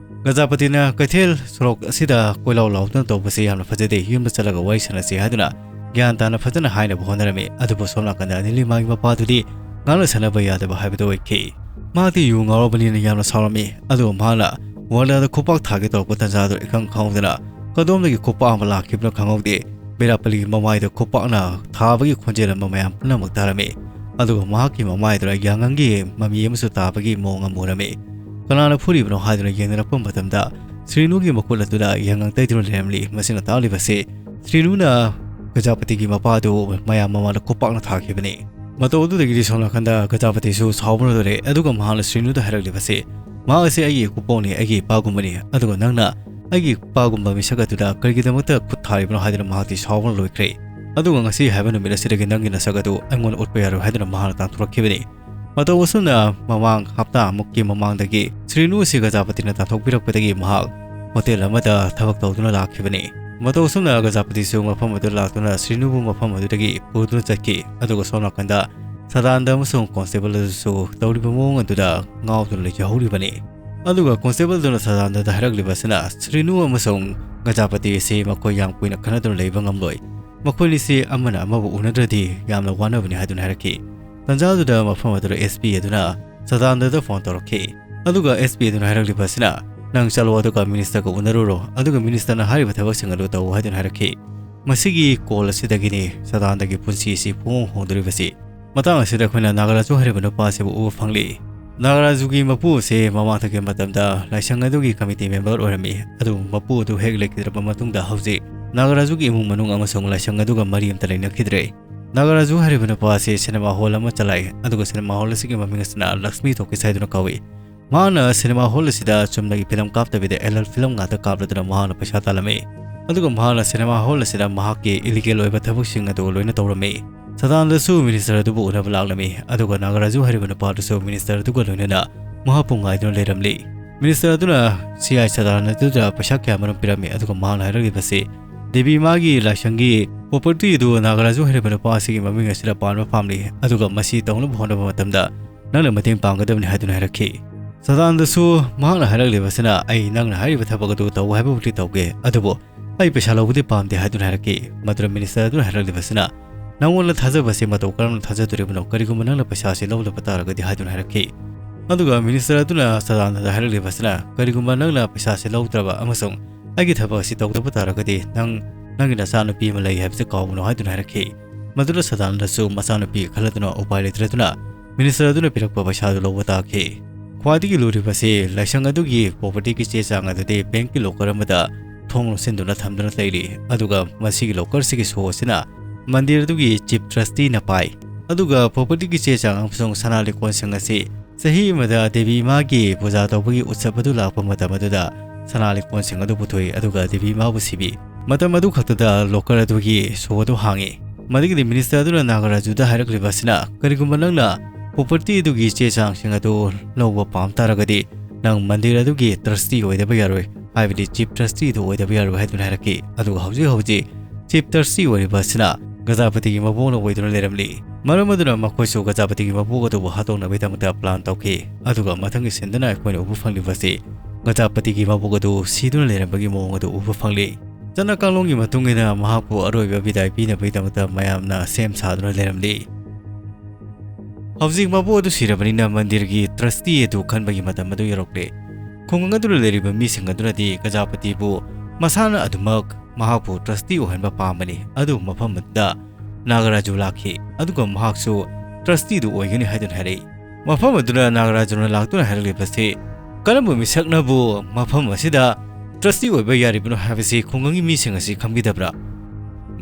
ꯒꯖꯥꯄꯇꯤꯅ ꯀꯩꯊꯦꯜ ꯁꯣꯔꯣꯛ ꯑꯁꯤꯗ ꯀꯣꯏꯂꯥꯎ ꯂꯥꯎꯗꯨꯅ ꯇꯧꯕꯁꯤ ꯌꯥꯝꯅ ꯐꯖꯗꯦ, ꯌꯨꯝꯗ ꯆꯠꯂꯒ ꯋꯥꯔꯤ ꯁꯥꯟꯅꯁꯤ ꯍꯥꯏꯗꯨꯅ ꯒ꯭ꯌꯥꯟ ꯇꯥꯅ ꯐꯖꯅ ꯍꯥꯏꯅꯕ ꯍꯣꯠꯅꯔꯝꯃꯤ꯫ ꯑꯗꯨꯕꯨ ꯁꯣꯝ ꯅꯥꯀꯟꯗ ꯅꯤꯂꯤꯃꯥꯒꯤ ꯃꯄꯥꯗꯨꯗꯤ ꯉꯥꯡꯅ ꯁꯥꯟꯅꯕ ꯌꯥꯗꯕ ꯍꯥꯏꯕꯗꯨ ꯑꯣꯏꯈꯤ꯫ ꯃꯍꯥꯛꯇꯤ ꯌꯨ ꯉꯥꯎꯔꯕꯅꯤꯅ ꯌꯥꯝꯅ ꯁꯥꯎꯔꯝꯃꯤ, ꯑꯗꯨꯒ ꯃꯍꯥꯛꯅ ꯋꯥꯔꯜꯗ ꯈꯨꯄꯥꯛ ꯊꯥꯒꯦ ꯇꯧꯔꯛꯄ ꯇꯥꯟꯖꯥꯗꯨ ꯏꯈꯪ ꯈꯪꯍꯧꯗꯅ ꯀꯗꯣꯝꯗꯒꯤ ꯈꯨꯄꯥꯛ ꯑꯃ ꯂꯥꯛꯈꯤꯕꯅꯣ ꯈꯪꯍꯧꯗꯦ꯫ ꯕꯤꯔꯥꯄꯂꯤꯒꯤ ꯃꯃꯥꯏꯗ ꯈꯨꯄꯥꯛꯅ ꯊꯥꯕꯒꯤ ꯈꯣꯟꯖꯦꯜ ꯑꯃ ꯃꯌꯥꯝ ꯄꯨꯝꯅꯃꯛ ꯇꯥꯔꯝꯃꯤ, ꯑꯗꯨꯒ ꯃꯍꯥꯛꯀꯤ ꯃꯃꯥꯏꯗꯨꯗ ꯌꯥꯉꯪꯒꯤ ꯃꯃꯤ ꯑꯃꯁꯨ ꯇꯥꯕꯒꯤ ꯃꯑꯣꯡ ꯑꯃ ꯎꯔꯝꯃꯤ꯫ ꯀꯅꯥꯅ ꯐꯨꯔꯤꯕꯅꯣ ꯍꯥꯏꯗꯨꯅ ꯌꯦꯡꯅꯔꯛꯄ ꯃꯇꯝꯗ, ꯁ꯭ꯔꯤꯅꯨꯒꯤ ꯃꯈꯨꯠ ꯑꯗꯨꯗ ꯌꯥꯉꯪ ꯇꯩꯗꯨꯅ ꯂꯩꯔꯝꯂꯤ꯫ ꯃꯁꯤꯅ ꯇꯥꯛꯂꯤꯕꯁꯤ ꯁ꯭ꯔꯤꯅꯨꯅ ꯒꯖꯥꯄꯇꯤꯒꯤ ꯃꯄꯥꯗꯨ ꯃꯌꯥꯝ ꯃꯃꯥꯡꯗ ꯈꯨꯄꯥꯛꯅ ꯊꯥꯈꯤꯕꯅꯤ꯫ ꯃꯇꯧ ꯑꯗꯨꯗꯒꯤꯗꯤ ꯁꯣꯝ ꯅꯥꯀꯟꯗ ꯒꯖꯥꯄꯇꯤꯁꯨ ꯁꯥꯎꯕꯅ ꯂꯣꯏꯔꯦ, ꯑꯗꯨꯒ ꯃꯍꯥꯛꯅ ꯁ꯭ꯔꯤꯅꯨꯗ ꯍꯥꯏꯔꯛꯂꯤꯕꯁꯤ, "ꯃꯍꯥꯛ ꯑꯁꯤ ꯑꯩꯒꯤ ꯏꯀꯨꯕꯣꯛꯅꯤ, ꯑꯩꯒꯤ ꯏꯄꯥꯒꯨꯝꯕꯅꯤ, ꯑꯗꯨꯒ ꯅꯪꯅ ꯑꯩꯒꯤ ꯏꯄꯥꯒꯨꯝꯕ ꯃꯤꯁꯛ ꯑꯗꯨꯗ ꯀꯔꯤꯒꯤꯗꯃꯛꯇ ꯈꯨꯠ ꯊꯥꯔꯤꯕꯅꯣ?" ꯍꯥꯏꯗꯨꯅ ꯃꯍꯥꯛꯇꯤ ꯁꯥꯎꯕꯅ ꯂꯣꯏꯈ꯭ꯔꯦ꯫ "ꯑꯗꯨꯒ ꯉꯁꯤ ꯍꯥꯏꯕ ꯅꯨꯃꯤꯠ ꯑꯁꯤꯗꯒꯤ ꯅꯪꯒꯤ ꯅꯁꯛ ꯑꯗꯨ ꯑꯩꯉꯣꯟꯗ ꯎꯠꯄ ꯌꯥꯔꯣꯏ," ꯍꯥꯏꯗꯨꯅ ꯃꯍꯥꯛꯅ ꯇꯥꯟꯊꯣꯔꯛꯈꯤꯕꯅꯤ꯫ ꯃꯇꯧ ꯑꯁꯨꯝꯅ ꯃꯃꯥꯡ ꯍꯞꯇꯥ ꯑꯃꯨꯛꯀꯤ ꯃꯃꯥꯡꯗꯒꯤ ꯁ꯭ꯔꯤꯅꯨ ꯑꯁꯤ ꯒꯖꯥꯄꯇꯤꯅ ꯇꯥꯟꯊꯣꯛꯄꯤꯔꯛꯄꯗꯒꯤ ꯃꯍꯥꯛ ꯍꯣꯇꯦꯜ ꯑꯃꯗ ꯊꯕꯛ ꯇꯧꯗꯨꯅ ꯂꯥꯛꯈꯤꯕꯅꯤ꯫ ꯃꯇꯧ ꯑꯁꯨꯝꯅ ꯒꯖꯥꯄꯇꯤꯁꯨ ꯃꯐꯝ ꯑꯗꯨꯗ ꯂꯥꯛꯇꯨꯅ ꯁ꯭ꯔꯤꯅꯨꯕꯨ ꯃꯐꯝ ꯑꯗꯨꯗꯒꯤ ꯄꯨꯗꯨꯅ ꯆꯠꯈꯤ꯫ ꯑꯗꯨꯒ ꯁꯣꯝ ꯅꯥꯀꯟꯗ ꯁꯗꯥꯅꯟꯗ ꯑꯃꯁꯨꯡ ꯀꯣꯟꯁꯇꯦꯕꯜ ꯑꯗꯨꯁꯨ ꯇꯧꯔꯤꯕ ꯃꯑꯣꯡ ꯑꯗꯨꯗ ꯉꯥꯎꯗꯨꯅ ꯂꯩꯖꯍꯧꯔꯤꯕꯅꯤ꯫ ꯑꯗꯨꯒ ꯀꯣꯟꯁꯇꯦꯕꯜꯗꯨꯅ ꯁꯗꯥꯅꯟꯗꯗ ꯍꯥꯏꯔꯛꯂꯤꯕꯁꯤꯅ, ꯁ꯭ꯔꯤꯅꯨ ꯑꯃꯁꯨꯡ ꯒꯖꯥꯄꯇꯤ ꯑꯁꯤ ꯃꯈꯣꯏ ꯌꯥꯝ ꯀꯨꯏꯅ ꯈꯠꯅꯗꯨꯅ ꯂꯩꯕ ꯉꯝꯂꯣꯏ꯫ ꯃꯈꯣꯏꯅꯤꯁꯤ ꯑꯃꯅ ꯑꯃꯕꯨ ꯎꯅꯗ꯭ꯔꯗꯤ ꯌꯥꯝꯅ ꯋꯥꯅꯕꯅꯤ ꯍꯥꯏꯗꯨꯅ ꯍꯥꯏꯔꯛꯈꯤ꯫ ꯇꯟꯖꯥꯗꯨꯗ ꯃꯐꯝ ꯑꯗꯨꯗ ꯑꯦꯁ ꯄꯤ ꯑꯗꯨꯅ ꯁꯗꯥꯅꯟꯗꯗ ꯐꯣꯟ ꯇꯧꯔꯛꯈꯤ꯫ ꯑꯗꯨꯒ ꯑꯦꯁ ꯄꯤ ꯑꯗꯨꯅ ꯍꯥꯏꯔꯛꯂꯤꯕꯁꯤꯅ, "ꯅꯪ ꯆꯠꯂꯣ ꯑꯗꯨꯒ ꯃꯤꯅꯤꯁꯇꯔꯒ ꯎꯅꯔꯨꯔꯣ, ꯑꯗꯨꯒ ꯃꯤꯅꯤꯁꯇꯔꯅ ꯍꯥꯏꯔꯤꯕ ꯊꯕꯛꯁꯤꯡ ꯑꯗꯨ ꯇꯧ" ꯍꯥꯏꯗꯨꯅ ꯍꯥꯏꯔꯛꯈꯤ꯫ ꯃꯁꯤꯒꯤ ꯀꯣꯜ ꯑꯁꯤꯗꯒꯤꯅꯤ ꯁꯗꯥꯅꯟꯗꯒꯤ ꯄꯨꯟꯁꯤ ꯑꯁꯤ ꯄꯨꯡꯍꯣꯡ ꯍꯣꯡꯗꯣꯔꯤꯕꯁꯤ꯫ ꯃꯇꯥꯡ ꯑꯁꯤꯗ ꯑꯩꯈꯣꯏꯅ ꯅꯥꯒꯔꯥꯖꯨ ꯍꯥꯏꯔꯤꯕ ꯅꯨꯄꯥ ꯑꯁꯤꯕꯨ ꯎꯕ ꯐꯪꯂꯤ꯫ ꯅꯥꯒꯔꯥꯖꯨꯒꯤ ꯃꯄꯨ ꯑꯁꯤ ꯃꯃꯥꯡꯊꯛꯀꯤ ꯃꯇꯝꯗ ꯂꯥꯏꯁꯪ ꯑꯗꯨꯒꯤ ꯀꯃꯤꯇꯤ ꯃꯦꯝꯕꯔ ꯑꯣꯏꯔꯝꯃꯤ, ꯑꯗꯨꯕꯨ ꯃꯄꯨ ꯑꯗꯨ ꯍꯦꯛ ꯂꯩꯈꯤꯗ꯭ꯔꯕ ꯃꯇꯨꯡꯗ ꯍꯧꯖꯤꯛ ꯅꯥꯒꯔꯥꯖꯨꯒꯤ ꯏꯃꯨꯡ ꯃꯅꯨꯡ ꯑꯃꯁꯨꯡ ꯂꯥꯏꯁꯪ ꯑꯗꯨꯒ ꯃꯔꯤ ꯑꯃꯠꯇ ꯂꯩꯅꯈꯤꯗ꯭ꯔꯦ꯫ ꯅꯥꯒꯔꯥꯖꯨ ꯍꯥꯏꯔꯤꯕ ꯅꯨꯄꯥ ꯑꯁꯤ ꯁꯤꯅꯦꯃꯥ ꯍꯣꯜ ꯑꯃ ꯆꯂꯥꯏ, ꯑꯗꯨꯒ ꯁꯤꯅꯦꯃꯥ ꯍꯣꯜ ꯑꯁꯤꯒꯤ ꯃꯃꯤꯡ ꯑꯁꯤꯅ ꯂꯛꯁꯃꯤ ꯇꯣꯀꯤꯁ ꯍꯥꯏꯗꯨꯅ ꯀꯧꯏ꯫ ꯃꯍꯥꯛꯅ ꯁꯤꯅꯦꯃꯥ ꯍꯣꯜ ꯑꯁꯤꯗ ꯆꯨꯝꯅꯒꯤ ꯐꯤꯂꯝ ꯀꯥꯞꯇꯕꯤꯗ ꯑꯦꯂꯜ ꯐꯤꯂꯝ ꯉꯥꯛꯇ ꯀꯥꯞꯂꯗꯨꯅ ꯃꯍꯥꯛꯅ ꯄꯩꯁꯥ ꯇꯥꯜꯂꯝꯃꯤ꯫ ꯑꯗꯨꯒ ꯃꯍꯥꯛꯅ ꯁꯤꯅꯦꯃꯥ ꯍꯣꯜ ꯑꯁꯤꯗ ꯃꯍꯥꯛꯀꯤ ꯏꯂꯤꯒꯦꯜ ꯑꯣꯏꯕ ꯊꯕꯛꯁꯤꯡ ꯑꯗꯨ ꯂꯣꯏꯅ ꯇꯧꯔꯝꯃꯤ꯫ ꯁꯗꯥꯅꯟꯗꯁꯨ ꯃꯤꯅꯤꯁꯇꯔ ꯑꯗꯨꯕꯨ ꯎꯅꯕ ꯂꯥꯛꯂꯝꯃꯤ, ꯑꯗꯨꯒ ꯅꯥꯒꯔꯥꯖꯨ ꯍꯥꯏꯔꯤꯕ ꯅꯨꯄꯥ ꯑꯗꯨꯁꯨ ꯃꯤꯅꯤꯁꯇꯔ ꯑꯗꯨꯒ ꯂꯣꯏꯅꯅ ꯃꯍꯥꯛꯄꯨ ꯉꯥꯏꯗꯨꯅ ꯂꯩꯔꯝꯂꯤ꯫ ꯃꯤꯅꯤꯁꯇꯔ ꯑꯗꯨꯅ ꯁꯤ ꯑꯥꯏ ꯁꯗꯥꯅꯟꯗ ꯑꯗꯨꯗ ꯄꯩꯁꯥ ꯀꯌꯥꯃꯔꯨꯝ ꯄꯤꯔꯝꯃꯤ, ꯑꯗꯨꯒ ꯃꯍꯥꯛꯅ ꯍꯥꯏꯔꯛꯂꯤꯕꯁꯤ, ꯗꯦꯕꯤ ꯃꯥꯒꯤ ꯂꯥꯏꯁꯪꯒꯤ ꯄ꯭ꯔꯣꯄꯔꯇꯤ ꯑꯗꯨ ꯅꯥꯒꯔꯥꯖꯨ ꯍꯥꯏꯔꯤꯕ ꯅꯨꯄꯥ ꯑꯁꯤꯒꯤ ꯃꯃꯤꯡ ꯑꯁꯤꯗ ꯄꯥꯟꯕ ꯄꯥꯝꯂꯤ, ꯑꯗꯨꯒ ꯃꯁꯤ ꯇꯧꯅꯕ ꯍꯣꯠꯅꯕ ꯃꯇꯝꯗ ꯅꯪꯅ ꯃꯇꯦꯡ ꯄꯥꯡꯒꯗꯕꯅꯤ ꯍꯥꯏꯗꯨꯅ ꯍꯥꯏꯔꯛꯈꯤ꯫ ꯁꯗꯥꯅꯟꯗꯁꯨ ꯃꯍꯥꯛꯅ ꯍꯥꯏꯔꯛꯂꯤꯕꯁꯤꯅ, "ꯑꯩ ꯅꯪꯅ ꯍꯥꯏꯔꯤꯕ ꯊꯕꯛ ꯑꯗꯨ ꯇꯧ ꯍꯥꯏꯕꯕꯨꯗꯤ ꯇꯧꯒꯦ, ꯑꯗꯨꯕꯨ ꯑꯩ ꯄꯩꯁꯥ ꯂꯧꯕꯗꯤ ꯄꯥꯝꯗꯦ" ꯍꯥꯏꯗꯨꯅ ꯍꯥꯏꯔꯛꯈꯤ꯫ ꯃꯗꯨꯗ ꯃꯤꯅꯤꯁꯇꯔ ꯑꯗꯨꯅ ꯍꯥꯏꯔꯛꯂꯤꯕꯁꯤꯅ, ꯅꯪꯉꯣꯟꯗ ꯊꯥꯖꯕꯁꯤ ꯃꯇꯧ ꯀꯔꯝꯅ ꯊꯥꯖꯗꯣꯔꯤꯕꯅꯣ, ꯀꯔꯤꯒꯨꯝꯕ ꯅꯪꯅ ꯄꯩꯁꯥꯁꯤ ꯂꯧꯗꯕ ꯇꯥꯔꯒꯗꯤ?" ꯍꯥꯏꯗꯨꯅ ꯍꯥꯏꯔꯛꯈꯤ꯫ ꯑꯗꯨꯒ ꯃꯤꯅꯤꯁꯇꯔ ꯑꯗꯨꯅ ꯁꯗꯥꯅꯟꯗꯗ ꯍꯥꯏꯔꯛꯂꯤꯕꯁꯤꯅ, "ꯀꯔꯤꯒꯨꯝꯕ ꯅꯪꯅ ꯄꯩꯁꯥꯁꯤ ꯂꯧꯗ꯭ꯔꯕ ꯑꯃꯁꯨꯡ ꯑꯩꯒꯤ ꯊꯕꯛ ꯑꯁꯤ ꯇꯧꯗꯕ ꯇꯥꯔꯒꯗꯤ, ꯅꯪ, ꯅꯪꯒꯤ ꯅꯆꯥꯅꯨꯄꯤ ꯑꯃ ꯂꯩ ꯍꯥꯏꯕꯁꯤ ꯀꯥꯎꯒꯅꯨ" ꯍꯥꯏꯗꯨꯅ ꯍꯥꯏꯔꯛꯈꯤ꯫ ꯃꯗꯨꯗ ꯁꯗꯥꯅꯟꯗꯁꯨ ꯃꯆꯥꯅꯨꯄꯤ ꯈꯜꯂꯗꯨꯅ ꯎꯄꯥꯏ ꯂꯩꯇ꯭ꯔꯗꯨꯅ ꯃꯤꯅꯤꯁꯇꯔ ꯑꯗꯨꯅ ꯄꯤꯔꯛꯄ ꯄꯩꯁꯥꯗꯨ ꯂꯧꯕ ꯇꯥꯈꯤ꯫ ꯈ꯭ꯋꯥꯏꯗꯒꯤ ꯂꯨꯔꯤꯕꯁꯤ, ꯂꯥꯏꯁꯪ ꯑꯗꯨꯒꯤ ꯄ꯭ꯔꯣꯄꯔꯇꯤꯒꯤ ꯆꯦ ꯆꯥꯡ ꯑꯗꯨꯗꯤ ꯕꯦꯡꯀꯤ ꯂꯣꯀꯔ ꯑꯃꯗ ꯊꯣꯡ ꯂꯣꯟꯁꯤꯟꯗꯨꯅ ꯊꯝꯗꯨꯅ ꯂꯩꯔꯤ, ꯑꯗꯨꯒ ꯃꯁꯤꯒꯤ ꯂꯣꯀꯔꯁꯤꯒꯤ ꯁꯣ ꯑꯁꯤꯅ ꯃꯟꯗꯤꯔ ꯑꯗꯨꯒꯤ ꯆꯤꯞ ꯇ꯭ꯔꯁꯇꯤꯅ ꯄꯥꯏ꯫ ꯑꯗꯨꯒ ꯄ꯭ꯔꯣꯄꯔꯇꯤꯒꯤ ꯆꯦ ꯆꯥꯡ ꯑꯃꯁꯨꯡ ꯁꯅꯥ ꯂꯤꯛꯀꯣꯟꯁꯤꯡ ꯑꯁꯤ ꯆꯍꯤ ꯑꯃꯗ ꯗꯦꯕꯤ ꯏꯃꯥꯒꯤ ꯄꯨꯖꯥ ꯇꯧꯕꯒꯤ ꯎꯠꯁꯕ ꯑꯗꯨ ꯂꯥꯛꯄ ꯃꯇꯝ ꯑꯗꯨꯗ ꯁꯅꯥ ꯂꯤꯛꯀꯣꯟꯁꯤꯡ ꯑꯗꯨ ꯄꯨꯊꯣꯛꯏ, ꯑꯗꯨꯒ ꯗꯦꯕꯤ ꯏꯃꯥꯕꯨ ꯁꯤꯕꯤ꯫ ꯃꯇꯝ ꯑꯗꯨ ꯈꯛꯇꯗ ꯂꯣꯀꯔ ꯑꯗꯨꯒꯤ ꯁꯣ ꯑꯗꯨ ꯍꯥꯡꯉꯤ꯫ ꯃꯗꯨꯒꯤꯗꯤ ꯃꯤꯅꯤꯁꯇꯔ ꯑꯗꯨꯅ ꯅꯥꯒꯔꯥꯖꯨꯗ ꯍꯥꯏꯔꯛꯂꯤꯕ ꯑꯁꯤꯅ, ꯀꯔꯤꯒꯨꯝꯕ ꯅꯪꯅ ꯄ꯭ꯔꯣꯄꯔꯇꯤ ꯑꯗꯨꯒꯤ ꯆꯦ ꯆꯥꯡꯁꯤꯡ ꯑꯗꯨ ꯂꯧꯕ ꯄꯥꯝ ꯇꯥꯔꯒꯗꯤ, ꯅꯪ ꯃꯟꯗꯤꯔ ꯑꯗꯨꯒꯤ ꯇ꯭ꯔꯁꯇꯤ ꯑꯣꯏꯗꯕ ꯌꯥꯔꯣꯏ, ꯍꯥꯏꯕꯗꯤ ꯆꯤꯞ ꯇ꯭ꯔꯁꯇꯤ ꯑꯗꯨ ꯑꯣꯏꯗꯕ ꯌꯥꯔꯣꯏ ꯍꯥꯏꯗꯨꯅ ꯍꯥꯏꯔꯛꯈꯤ꯫ ꯑꯗꯨꯒ ꯍꯧꯖꯤꯛ ꯍꯧꯖꯤꯛ ꯆꯤꯞ ꯇ꯭ꯔꯁꯇꯤ ꯑꯣꯏꯔꯤꯕ ꯑꯁꯤꯅ ꯒꯖꯥꯄꯇꯤꯒꯤ ꯃꯕꯣꯛꯅ ꯑꯣꯏꯗꯨꯅ ꯂꯩꯔꯝꯂꯤ꯫ ꯃꯔꯝ ꯑꯗꯨꯅ ꯃꯈꯣꯏꯁꯨ ꯒꯖꯥꯄꯇꯤꯒꯤ ꯃꯕꯣꯛ ꯑꯗꯨꯕꯨ ꯍꯥꯠꯇꯣꯛꯅꯕꯒꯤꯗꯃꯛꯇ ꯄ꯭ꯂꯥꯟ ꯇꯧꯈꯤ꯫ ꯑꯗꯨꯒ ꯃꯊꯪꯒꯤ ꯁꯤꯟꯗꯅ ꯑꯩꯈꯣꯏꯅ ꯎꯕ ꯐꯪꯂꯤꯕꯁꯤ ꯒꯖꯥꯄꯇꯤꯒꯤ ꯃꯕꯣꯛ ꯑꯗꯨ ꯁꯤꯗꯨꯅ ꯂꯩꯔꯝꯕꯒꯤ ꯃꯑꯣꯡ ꯑꯗꯨ ꯎꯕ ꯐꯪꯂꯤ꯫ ꯆꯠꯅ ꯀꯥꯡꯂꯣꯟꯒꯤ ꯃꯇꯨꯡ ꯏꯟꯅ ꯃꯍꯥꯛꯄꯨ ꯑꯔꯣꯏꯕ ꯕꯤꯗꯥꯏ ꯄꯤꯅꯕꯒꯤꯗꯃꯛꯇ ꯃꯌꯥꯝꯅ ꯁꯦꯝ ꯁꯥꯗꯨꯅ ꯂꯩꯔꯝꯂꯤ꯫ ꯍꯧꯖꯤꯛ ꯃꯕꯣꯛ ꯑꯗꯨ ꯁꯤꯔꯕꯅꯤꯅ ꯃꯟꯗꯤꯔꯒꯤ ꯇ꯭ꯔꯁꯇꯤ ꯑꯗꯨ ꯈꯟꯕꯒꯤ ꯃꯇꯝ ꯑꯗꯨ ꯌꯧꯔꯛꯂꯦ꯫ ꯈꯨꯡꯒꯪ ꯑꯗꯨꯗ ꯂꯩꯔꯤꯕ ꯃꯤꯁꯤꯡ ꯑꯗꯨꯅꯗꯤ ꯒꯖꯥꯄꯇꯤꯕꯨ ꯃꯁꯥꯅ ꯑꯗꯨꯃꯛ ꯃꯍꯥꯛꯄꯨ ꯇ꯭ꯔꯁꯇꯤ ꯑꯣꯏꯍꯟꯕ ꯄꯥꯝꯕꯅꯤ, ꯑꯗꯨꯕꯨ ꯃꯐꯝ ꯑꯗꯨꯗ ꯅꯥꯒꯔꯥꯖꯨ ꯂꯥꯛꯈꯤ, ꯑꯗꯨꯒ ꯃꯍꯥꯛꯁꯨ ꯇ꯭ꯔꯁꯇꯤꯗꯨ ꯑꯣꯏꯒꯅꯤ ꯍꯥꯏꯗꯨꯅ ꯍꯥꯏꯔꯛꯏ꯫ ꯃꯐꯝ ꯑꯗꯨꯗ ꯅꯥꯒꯔꯥꯖꯨꯅ ꯂꯥꯛꯇꯨꯅ ꯍꯥꯏꯔꯛꯂꯤꯕꯁꯤ, "ꯀꯔꯝꯕ ꯃꯤꯁꯛꯅꯕꯨ ꯃꯐꯝ ꯑꯁꯤꯗ ꯇ꯭ꯔꯁꯇꯤ ꯑꯣꯏꯕ ꯌꯥꯔꯤꯕꯅꯣ ꯍꯥꯏꯕꯁꯤ ꯈꯨꯡꯒꯪꯒꯤ ꯃꯤꯁꯤꯡ ꯑꯁꯤ ꯈꯪꯕꯤꯗꯕ꯭ꯔꯥ?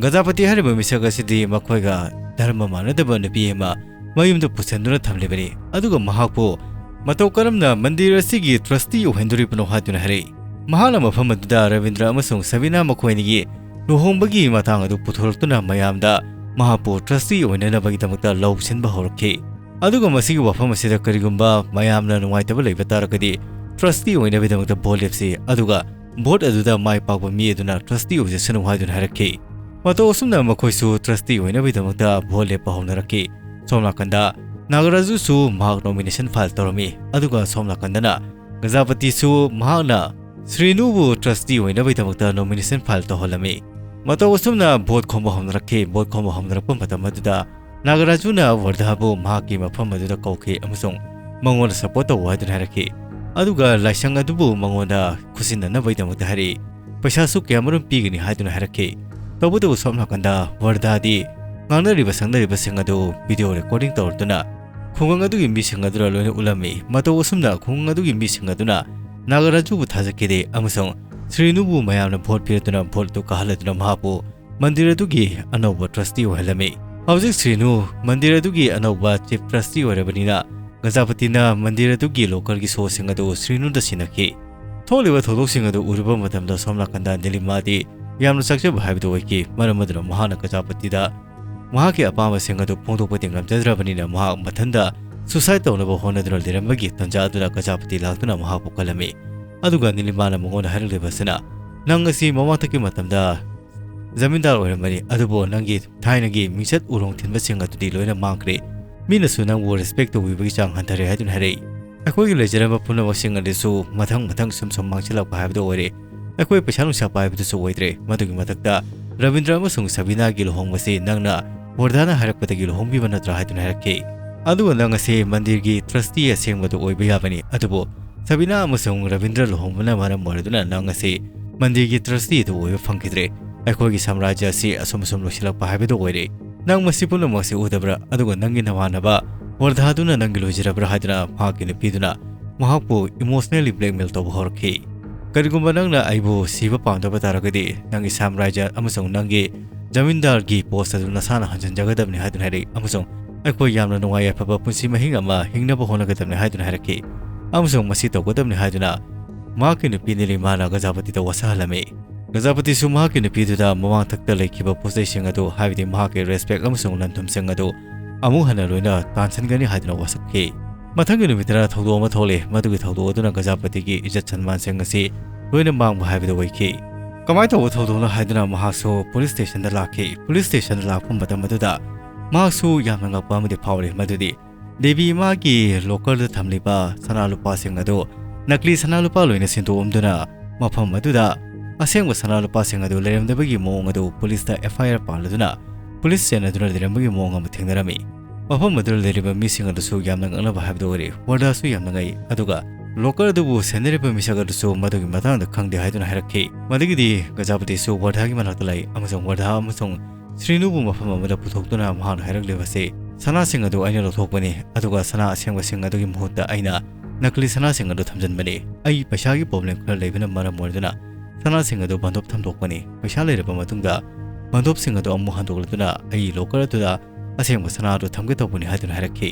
ꯒꯖꯥꯄꯇꯤ ꯍꯥꯏꯔꯤꯕ ꯃꯤꯁꯛ ꯑꯁꯤꯗꯤ ꯃꯈꯣꯏꯒ ꯙꯔꯃ ꯃꯥꯟꯅꯗꯕ ꯅꯨꯄꯤ ꯑꯃ ꯃꯌꯨꯝꯗ ꯄꯨꯁꯤꯟꯗꯨꯅ ꯊꯝꯂꯤꯕꯅꯤ, ꯑꯗꯨꯒ ꯃꯍꯥꯛꯄꯨ ꯃꯇꯧ ꯀꯔꯝꯅ ꯃꯟꯗꯤꯔ ꯑꯁꯤꯒꯤ ꯇ꯭ꯔꯁꯇꯤ ꯑꯣꯏꯍꯟꯗꯣꯔꯤꯕꯅꯣ?" ꯍꯥꯏꯗꯨꯅ ꯍꯥꯏꯔꯛꯏ꯫ ꯃꯍꯥꯛꯅ ꯃꯐꯝ ꯑꯗꯨꯗ ꯔꯕꯤꯟꯗ꯭ꯔ ꯑꯃꯁꯨꯡ ꯁꯕꯤꯅꯥ ꯃꯈꯣꯏ ꯑꯅꯤꯒꯤ ꯂꯨꯍꯣꯡꯕꯒꯤ ꯃꯇꯥꯡ ꯑꯗꯨ ꯄꯨꯊꯣꯔꯛꯇꯨꯅ ꯃꯌꯥꯝꯗ ꯃꯍꯥꯛꯄꯨ ꯇ꯭ꯔꯁꯇꯤ ꯑꯣꯏꯅꯅꯕꯒꯤꯗꯃꯛꯇ ꯂꯧꯁꯤꯟꯕ ꯍꯧꯔꯛꯈꯤ꯫ ꯑꯗꯨꯒ ꯃꯁꯤꯒꯤ ꯋꯥꯐꯝ ꯑꯁꯤꯗ ꯀꯔꯤꯒꯨꯝꯕ ꯃꯌꯥꯝꯅ ꯅꯨꯡꯉꯥꯏꯇꯕ ꯂꯩꯕ ꯇꯥꯔꯒꯗꯤ, ꯇ꯭ꯔꯁꯇꯤ ꯑꯣꯏꯅꯕꯒꯤꯗꯃꯛꯇ ꯚꯣꯠ ꯂꯦꯞꯁꯤ, ꯑꯗꯨꯒ ꯚꯣꯠ ꯑꯗꯨꯗ ꯃꯥꯏ ꯄꯥꯛꯄ ꯃꯤ ꯑꯗꯨꯅ ꯇ꯭ꯔꯁꯇꯤ ꯑꯣꯏꯖꯁꯅꯨ ꯍꯥꯏꯗꯨꯅ ꯍꯥꯏꯔꯛꯈꯤ꯫ ꯃꯇꯧ ꯑꯁꯨꯝꯅ ꯃꯈꯣꯏꯁꯨ ꯇ꯭ꯔꯁꯇꯤ ꯑꯣꯏꯅꯕꯒꯤꯗꯃꯛꯇ ꯚꯣꯠ ꯂꯦꯞꯄ ꯍꯧꯅꯔꯛꯈꯤ꯫ ꯁꯣꯝ ꯅꯥꯀꯟꯗ ꯅꯥꯒꯔꯥꯖꯨꯁꯨ ꯃꯍꯥꯛ ꯅꯣꯃꯤꯅꯦꯁꯟ ꯐꯥꯏꯜ ꯇꯧꯔꯝꯃꯤ, ꯑꯗꯨꯒ ꯁꯣꯝ ꯅꯥꯀꯟꯗꯅ ꯒꯖꯥꯄꯇꯤꯁꯨ ꯃꯍꯥꯛꯅ ꯁ꯭ꯔꯤꯅꯨꯕꯨ ꯇ꯭ꯔꯁꯇꯤ ꯑꯣꯏꯅꯕꯒꯤꯗꯃꯛꯇ ꯅꯣꯃꯤꯅꯦꯁꯟ ꯐꯥꯏꯜ ꯇꯧꯍꯜꯂꯝꯃꯤ꯫ ꯃꯇꯧ ꯑꯁꯨꯝꯅ ꯚꯣꯠ ꯈꯣꯝꯕ ꯍꯧꯅꯔꯛꯈꯤ꯫ ꯚꯣꯠ ꯈꯣꯝꯕ ꯍꯧꯅꯔꯛꯄ ꯃꯇꯝ ꯑꯗꯨꯗ ꯅꯥꯒꯔꯥꯖꯨꯅ ꯋꯔꯙꯥꯕꯨ ꯃꯍꯥꯛꯀꯤ ꯃꯐꯝ ꯑꯗꯨꯗ ꯀꯧꯈꯤ ꯑꯃꯁꯨꯡ ꯃꯉꯣꯟꯗ ꯁꯄꯣꯔꯠ ꯇꯧ ꯍꯥꯏꯗꯨꯅ ꯍꯥꯏꯔꯛꯈꯤ꯫ ꯑꯗꯨꯒ ꯂꯥꯏꯁꯪ ꯑꯗꯨꯕꯨ ꯃꯉꯣꯟꯗ ꯈꯨꯠꯁꯤꯟꯅꯅꯕꯒꯤꯗꯃꯛꯇ ꯍꯥꯏꯔꯛꯏ꯫ ꯄꯩꯁꯥꯁꯨ ꯀꯌꯥꯃꯔꯨꯝ ꯄꯤꯒꯅꯤ ꯍꯥꯏꯗꯨꯅ ꯍꯥꯏꯔꯛꯈꯤ꯫ ꯇꯧꯕꯇꯕꯨ ꯁꯣꯝ ꯅꯥꯀꯟꯗ ꯋꯔꯙꯥꯗꯤ ꯉꯥꯡꯅꯔꯤꯕ ꯁꯛꯅꯔꯤꯕꯁꯤꯡ ꯑꯗꯨ ꯚꯤꯗꯤꯑꯣ ꯔꯦꯀꯣꯔꯗꯤꯡ ꯇꯧꯔꯗꯨꯅ ꯈꯨꯡꯒꯪ ꯑꯗꯨꯒꯤ ꯃꯤꯁꯤꯡ ꯑꯗꯨꯗ ꯂꯣꯏꯅ ꯎꯠꯂꯝꯃꯤ꯫ ꯃꯇꯧ ꯑꯁꯨꯝꯅ ꯈꯨꯡꯒꯪ ꯑꯗꯨꯒꯤ ꯃꯤꯁꯤꯡ ꯑꯗꯨꯅ ꯅꯥꯒꯔꯥꯖꯨꯕꯨ ꯊꯥꯖꯈꯤꯗꯦ ꯑꯃꯁꯨꯡ ꯁ꯭ꯔꯤꯅꯨꯕꯨ ꯃꯌꯥꯝꯅ ꯚꯣꯠ ꯄꯤꯔꯗꯨꯅ ꯚꯣꯠꯇꯨ ꯀꯥꯍꯜꯂꯗꯨꯅ ꯃꯍꯥꯛꯄꯨ ꯃꯟꯗꯤꯔ ꯑꯗꯨꯒꯤ ꯑꯅꯧꯕ ꯇ꯭ꯔꯁꯇꯤ ꯑꯣꯏꯍꯜꯂꯝꯃꯤ꯫ ꯍꯧꯖꯤꯛ ꯁ꯭ꯔꯤꯅꯨ ꯃꯟꯗꯤꯔ ꯑꯗꯨꯒꯤ ꯑꯅꯧꯕ ꯆꯤꯐ ꯇ꯭ꯔꯁꯇꯤ ꯑꯣꯏꯔꯕꯅꯤꯅ ꯒꯖꯥꯄꯇꯤꯅ ꯃꯟꯗꯤꯔ ꯑꯗꯨꯒꯤ ꯂꯣꯀꯔꯒꯤ ꯁꯣꯁꯤꯡ ꯑꯗꯨ ꯁ꯭ꯔꯤꯅꯨꯗ ꯁꯤꯟꯅꯈꯤ꯫ ꯊꯣꯛꯂꯤꯕ ꯊꯧꯗꯣꯛꯁꯤꯡ ꯑꯗꯨ ꯎꯔꯨꯕ ꯃꯇꯝꯗ ꯁꯣꯝ ꯅꯥꯀꯟꯗ ꯅꯤꯂꯤꯃꯥꯗꯤ ꯌꯥꯝꯅ ꯆꯥꯛꯆꯕ ꯍꯥꯏꯕꯗꯨ ꯑꯣꯏꯈꯤ꯫ ꯃꯔꯝ ꯑꯗꯨꯅ ꯃꯍꯥꯛꯅ ꯒꯖꯥꯄꯇꯤꯗ ꯃꯍꯥꯛꯀꯤ ꯑꯄꯥꯝꯕꯁꯤꯡ ꯑꯗꯨ ꯐꯣꯡꯗꯣꯛꯄꯗꯤ ꯉꯝꯖꯗ꯭ꯔꯕꯅꯤꯅ ꯃꯍꯥꯛ ꯃꯊꯟꯇ ꯁꯨꯁꯥꯏꯗ ꯇꯧꯅꯕ ꯍꯣꯠꯅꯗꯨꯅ ꯂꯩꯔꯝꯕꯒꯤ ꯇꯥꯟꯖꯥ ꯑꯗꯨꯗ ꯒꯖꯥꯄꯇꯤ ꯂꯥꯛꯇꯨꯅ ꯃꯍꯥꯛꯄꯨ ꯀꯜꯂꯝꯃꯤ꯫ ꯑꯗꯨꯒ ꯅꯤꯂꯤꯃꯥꯅ ꯃꯉꯣꯟꯗ ꯍꯥꯏꯔꯛꯂꯤꯕ ꯑꯁꯤꯅ, "ꯅꯪ ꯑꯁꯤ ꯃꯃꯥꯡꯊꯛꯀꯤ ꯃꯇꯝꯗ ꯖꯃꯤꯟꯗꯥꯔ ꯑꯣꯏꯔꯝꯕꯅꯤ, ꯑꯗꯨꯕꯨ ꯅꯪꯒꯤ ꯊꯥꯏꯅꯒꯤ ꯃꯤꯡꯆꯠ ꯎꯔꯣꯡ ꯊꯤꯟꯕꯁꯤꯡ ꯑꯗꯨꯗꯤ ꯂꯣꯏꯅ ꯃꯥꯡꯈ꯭ꯔꯦ꯫ ꯃꯤꯅꯁꯨ ꯅꯪꯕꯨ ꯔꯦꯁꯄꯦꯛ ꯇꯧꯕꯤꯕꯒꯤ ꯆꯥꯡ ꯍꯟꯊꯔꯦ" ꯍꯥꯏꯗꯨꯅ ꯍꯥꯏꯔꯛꯏ꯫ "ꯑꯩꯈꯣꯏꯒꯤ ꯂꯩꯖꯔꯝꯕ ꯄꯨꯝꯅꯃꯛꯁꯤꯡ ꯑꯗꯨꯁꯨ ꯃꯊꯪ ꯃꯊꯪ ꯁꯨꯝ ꯁꯨꯝ ꯃꯥꯡꯁꯤꯜꯂꯛꯄ ꯍꯥꯏꯕꯗꯨ ꯑꯣꯏꯔꯦ꯫ ꯑꯩꯈꯣꯏ ꯄꯩꯁꯥ ꯅꯨꯡꯁꯥ ꯄꯥꯏꯕꯗꯨꯁꯨ ꯑꯣꯏꯗ꯭ꯔꯦ꯫ ꯃꯗꯨꯒꯤ ꯃꯊꯛꯇ ꯔꯕꯤꯟꯗ꯭ꯔ ꯑꯃꯁꯨꯡ ꯁꯕꯤꯅꯥꯒꯤ ꯂꯨꯍꯣꯡꯕꯁꯤ ꯅꯪꯅ ꯋꯔꯙꯥꯅ ꯍꯥꯏꯔꯛꯄꯗꯒꯤ ꯂꯨꯍꯣꯡꯕꯤꯕ ꯅꯠꯇ꯭ꯔꯥ?" ꯍꯥꯏꯗꯨꯅ ꯍꯥꯏꯔꯛꯈꯤ꯫ "ꯑꯗꯨꯒ ꯅꯪ ꯑꯁꯤ ꯃꯟꯗꯤꯔꯒꯤ ꯇ꯭ꯔꯁꯇꯤ ꯑꯁꯦꯡꯕꯗꯨ ꯑꯣꯏꯕ ꯌꯥꯕꯅꯤ, ꯑꯗꯨꯕꯨ ꯁꯕꯤꯅꯥ ꯑꯃꯁꯨꯡ ꯔꯕꯤꯟꯗ꯭ꯔ ꯂꯨꯍꯣꯡꯕꯅ ꯃꯔꯝ ꯑꯣꯏꯔꯗꯨꯅ ꯅꯪ ꯑꯁꯤ ꯃꯟꯗꯤꯔꯒꯤ ꯇ꯭ꯔꯁꯇꯤ ꯑꯗꯨ ꯑꯣꯏꯕ ꯐꯪꯈꯤꯗ꯭ꯔꯦ꯫ ꯑꯩꯈꯣꯏꯒꯤ ꯁꯥꯝꯔꯥꯖ꯭ꯌ ꯑꯁꯤ ꯑꯁꯨꯝ ꯑꯁꯨꯝ ꯂꯣꯏꯁꯤꯜꯂꯛꯄ ꯍꯥꯏꯕꯗꯨ ꯑꯣꯏꯔꯦ꯫ ꯅꯪ ꯃꯁꯤ ꯄꯨꯝꯅꯃꯛ ꯑꯁꯤ ꯎꯗꯕ꯭ꯔꯥ? ꯑꯗꯨꯒ ꯅꯪꯒꯤ ꯅꯃꯥꯟꯅꯕ ꯋꯔꯙꯥꯗꯨꯅ ꯅꯪꯒꯤ ꯂꯣꯏꯖꯔꯕ꯭ꯔꯥ?" ꯍꯥꯏꯗꯨꯅ ꯃꯍꯥꯛꯀꯤ ꯅꯨꯄꯤꯗꯨꯅ ꯃꯍꯥꯛꯄꯨ ꯏꯃꯣꯁꯅꯦꯜꯂꯤ ꯕ꯭ꯂꯦꯛꯃꯦꯜ ꯇꯧꯕ ꯍꯧꯔꯛꯈꯤ꯫ "ꯀꯔꯤꯒꯨꯝꯕ ꯅꯪꯅ ꯑꯩꯕꯨ ꯁꯤꯕ ꯄꯥꯝꯗꯕ ꯇꯥꯔꯒꯗꯤ, ꯅꯪꯒꯤ ꯁꯥꯝꯔꯥꯖ꯭ꯌ ꯑꯃꯁꯨꯡ ꯅꯪꯒꯤ ꯖꯃꯤꯟꯗꯥꯔꯒꯤ ꯄꯣꯁ ꯑꯗꯨ ꯅꯁꯥꯅ ꯍꯟꯖꯤꯟꯖꯒꯗꯕꯅꯤ" ꯍꯥꯏꯗꯨꯅ ꯍꯥꯏꯔꯛꯏ꯫ "ꯑꯃꯁꯨꯡ ꯑꯩꯈꯣꯏ ꯌꯥꯝꯅ ꯅꯨꯡꯉꯥꯏ ꯌꯥꯏꯐꯕ ꯄꯨꯟꯁꯤ ꯃꯍꯤꯡ ꯑꯃ ꯍꯤꯡꯅꯕ ꯍꯣꯠꯅꯒꯗꯕꯅꯤ" ꯍꯥꯏꯗꯨꯅ ꯍꯥꯏꯔꯛꯈꯤ꯫ ꯑꯃꯁꯨꯡ ꯃꯁꯤ ꯇꯧꯒꯗꯕꯅꯤ ꯍꯥꯏꯗꯨꯅ ꯃꯍꯥꯛꯀꯤ ꯅꯨꯄꯤ ꯅꯤꯂꯤꯃꯥꯅ ꯒꯖꯥꯄꯇꯤꯗ ꯋꯥꯁꯛꯍꯜꯂꯝꯃꯤ꯫ ꯒꯖꯥꯄꯇꯤꯁꯨ ꯃꯍꯥꯛꯀꯤ ꯅꯨꯄꯤꯗꯨꯗ ꯃꯃꯥꯡꯊꯛꯇ ꯂꯩꯈꯤꯕ ꯄꯣꯠ ꯆꯩꯁꯤꯡ ꯑꯗꯨ, ꯍꯥꯏꯕꯗꯤ ꯃꯍꯥꯛꯀꯤ ꯔꯦꯁꯄꯦꯛ ꯑꯃꯁꯨꯡ ꯂꯟ-ꯊꯨꯝꯁꯤꯡ ꯑꯗꯨ ꯑꯃꯨꯛ ꯍꯟꯅ ꯂꯣꯏꯅ ꯇꯥꯟꯁꯤꯟꯒꯅꯤ ꯍꯥꯏꯗꯨꯅ ꯋꯥꯁꯛꯈꯤ꯫ ꯃꯊꯪꯒꯤ ꯅꯨꯃꯤꯠꯇꯅ ꯊꯧꯗꯣꯛ ꯑꯃ ꯊꯣꯛꯂꯦ꯫ ꯃꯗꯨꯒꯤ ꯊꯧꯗꯣꯛ ꯑꯗꯨꯅ ꯒꯖꯥꯄꯇꯤꯒꯤ ꯏꯖꯠ ꯁꯟꯃꯥꯟꯁꯤꯡ ꯑꯁꯤ ꯂꯣꯏꯅ ꯃꯥꯡꯕ ꯍꯥꯏꯕꯗꯨ ꯑꯣꯏꯈꯤ꯫ ꯀꯃꯥꯏꯅ ꯇꯧꯕ ꯊꯧꯗꯣꯛꯅꯣ ꯍꯥꯏꯗꯨꯅ ꯃꯍꯥꯛꯁꯨ ꯄꯨꯂꯤꯁ ꯁ꯭ꯇꯦꯁꯟꯗ ꯂꯥꯛꯈꯤ꯫ ꯄꯨꯂꯤꯁ ꯁ꯭ꯇꯦꯁꯟꯗ ꯂꯥꯛꯄ ꯃꯇꯝ ꯑꯗꯨꯗ ꯃꯍꯥꯛꯁꯨ ꯌꯥꯝꯅ ꯉꯛꯄ ꯑꯃꯗꯤ ꯐꯥꯎꯔꯤ, ꯃꯗꯨꯗꯤ ꯗꯦꯕꯤ ꯏꯃꯥꯒꯤ ꯂꯣꯀꯔꯗ ꯊꯝꯂꯤꯕ ꯁꯅꯥ ꯂꯨꯄꯥꯁꯤꯡ ꯑꯗꯨ ꯅꯀꯂꯤ ꯁꯅꯥ ꯂꯨꯄꯥ ꯂꯣꯏꯅ ꯁꯤꯟꯗꯣꯛꯂꯝꯗꯨꯅ ꯃꯐꯝ ꯑꯗꯨꯗ ꯑꯁꯦꯡꯕ ꯁꯅꯥ ꯂꯨꯄꯥꯁꯤꯡ ꯑꯗꯨ ꯂꯩꯔꯝꯗꯕꯒꯤ ꯃꯑꯣꯡ ꯑꯗꯨ ꯄꯨꯂꯤꯁꯇ F I R ꯄꯥꯜꯂꯗꯨꯅ ꯄꯨꯂꯤꯁ ꯆꯦꯟꯅꯗꯨꯅ ꯂꯩꯔꯝꯕꯒꯤ ꯃꯑꯣꯡ ꯑꯃ ꯊꯦꯡꯅꯔꯝꯃꯤ꯫ ꯃꯐꯝ ꯑꯗꯨꯗ ꯂꯩꯔꯤꯕ ꯃꯤꯁꯤꯡ ꯑꯗꯨꯁꯨ ꯌꯥꯝꯅ ꯉꯛꯅꯕ ꯍꯥꯏꯕꯗꯨ ꯑꯣꯏꯔꯦ꯫ ꯋꯔꯗꯥꯁꯨ ꯌꯥꯝꯅ ꯉꯛꯏ, ꯑꯗꯨꯒ ꯂꯣꯀꯔ ꯑꯗꯨꯕꯨ ꯁꯦꯟꯅꯔꯤꯕ ꯃꯤꯁꯛ ꯑꯗꯨꯁꯨ ꯃꯗꯨꯒꯤ ꯃꯇꯥꯡꯗ ꯈꯪꯗꯦ ꯍꯥꯏꯗꯨꯅ ꯍꯥꯏꯔꯛꯈꯤ꯫ ꯃꯗꯒꯤꯗꯤ ꯒꯖꯥꯄꯇꯤꯁꯨ ꯋꯔꯗꯥꯒꯤ ꯃꯅꯥꯛꯇ ꯂꯥꯛꯏ ꯑꯃꯁꯨꯡ ꯋꯔꯗꯥ ꯑꯃꯁꯨꯡ ꯁ꯭ꯔꯤꯅꯨꯕꯨ ꯃꯐꯝ ꯑꯃꯗ ꯄꯨꯊꯣꯛꯇꯨꯅ ꯃꯍꯥꯛꯅ ꯍꯥꯏꯔꯛꯂꯤꯕꯁꯤ, "ꯁꯅꯥꯁꯤꯡ ꯑꯗꯨ ꯑꯩꯅ ꯂꯧꯊꯣꯛꯄꯅꯤ, ꯑꯗꯨꯒ ꯁꯅꯥ ꯑꯁꯦꯡꯕꯁꯤꯡ ꯑꯗꯨꯒꯤ ꯃꯍꯨꯠꯇ ꯑꯩꯅ ꯅꯀꯂꯤ ꯁꯅꯥꯁꯤꯡ ꯑꯗꯨ ꯊꯝꯖꯤꯟꯕꯅꯤ꯫ ꯑꯩ ꯄꯩꯁꯥꯒꯤ ꯄ꯭ꯔꯣꯕ꯭ꯂꯦꯝ ꯈꯔ ꯂꯩꯕꯅ ꯃꯔꯝ ꯑꯣꯏꯗꯨꯅ ꯁꯅꯥꯁꯤꯡ ꯑꯗꯨ ꯕꯟꯗꯣꯞ ꯊꯝꯗꯣꯛꯄꯅꯤ꯫ ꯄꯩꯁꯥ ꯂꯩꯔꯕ ꯃꯇꯨꯡꯗ ꯕꯟꯗꯣꯞꯁꯤꯡ ꯑꯗꯨ ꯑꯃꯨꯛ ꯍꯟꯗꯣꯛꯂꯗꯨꯅ ꯑꯩ ꯂꯣꯀꯔ ꯑꯗꯨꯗ ꯑꯁꯦꯡꯕ ꯁꯅꯥ ꯑꯗꯨ ꯊꯝꯒꯦ ꯇꯧꯕꯅꯤ" ꯍꯥꯏꯗꯨꯅ ꯍꯥꯏꯔꯛꯈꯤ꯫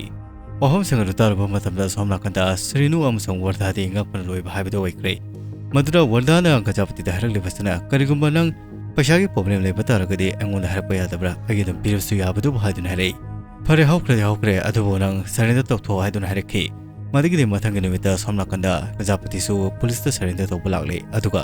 ꯋꯥꯐꯝꯁꯤꯡ ꯑꯗꯨ ꯇꯥꯔꯨꯕ ꯃꯇꯝꯗ ꯁꯣꯝ ꯅꯥꯀꯟꯗ ꯁ꯭ꯔꯤꯅꯨ ꯑꯃꯁꯨꯡ ꯋꯔꯗꯥꯗꯤ ꯉꯛꯄꯅ ꯂꯣꯏꯕ ꯍꯥꯏꯕꯗꯨ ꯑꯣꯏꯈ꯭ꯔꯦ꯫ ꯃꯗꯨꯗ ꯋꯔꯗꯥꯅ ꯒꯖꯥꯄꯇꯤꯗ ꯍꯥꯏꯔꯛꯂꯤꯕꯁꯤꯅ, "ꯀꯔꯤꯒꯨꯝꯕ ꯅꯪ ꯄꯩꯁꯥꯒꯤ ꯄ꯭ꯔꯣꯕ꯭ꯂꯦꯝ ꯂꯩꯕ ꯇꯥꯔꯒꯗꯤ ꯑꯩꯉꯣꯟꯗ ꯍꯥꯏꯔꯛꯄ ꯌꯥꯗꯕ꯭ꯔꯥ? ꯑꯩ ꯑꯗꯨꯝ ꯄꯤꯔꯁꯨ ꯌꯥꯕꯗꯨꯕꯨ" ꯍꯥꯏꯗꯨꯅ ꯍꯥꯏꯔꯛꯏ꯫ "ꯐꯔꯦ, ꯍꯧꯈ꯭ꯔꯗꯤ ꯍꯧꯈ꯭ꯔꯦ, ꯑꯗꯨꯕꯨ ꯅꯪ ꯁꯔꯦꯟꯗꯔ ꯇꯧꯊꯣꯛꯑꯣ" ꯍꯥꯏꯗꯨꯅ ꯍꯥꯏꯔꯛꯈꯤ꯫ ꯃꯗꯨꯒꯤꯗꯤ ꯃꯊꯪꯒꯤ ꯅꯨꯃꯤꯠꯇ ꯁꯣꯝ ꯅꯥꯀꯟꯗ ꯒꯖꯥꯄꯇꯤꯁꯨ ꯄꯨꯂꯤꯁꯇ ꯁꯔꯦꯟꯗꯔ ꯇꯧꯕ ꯂꯥꯛꯂꯦ, ꯑꯗꯨꯒ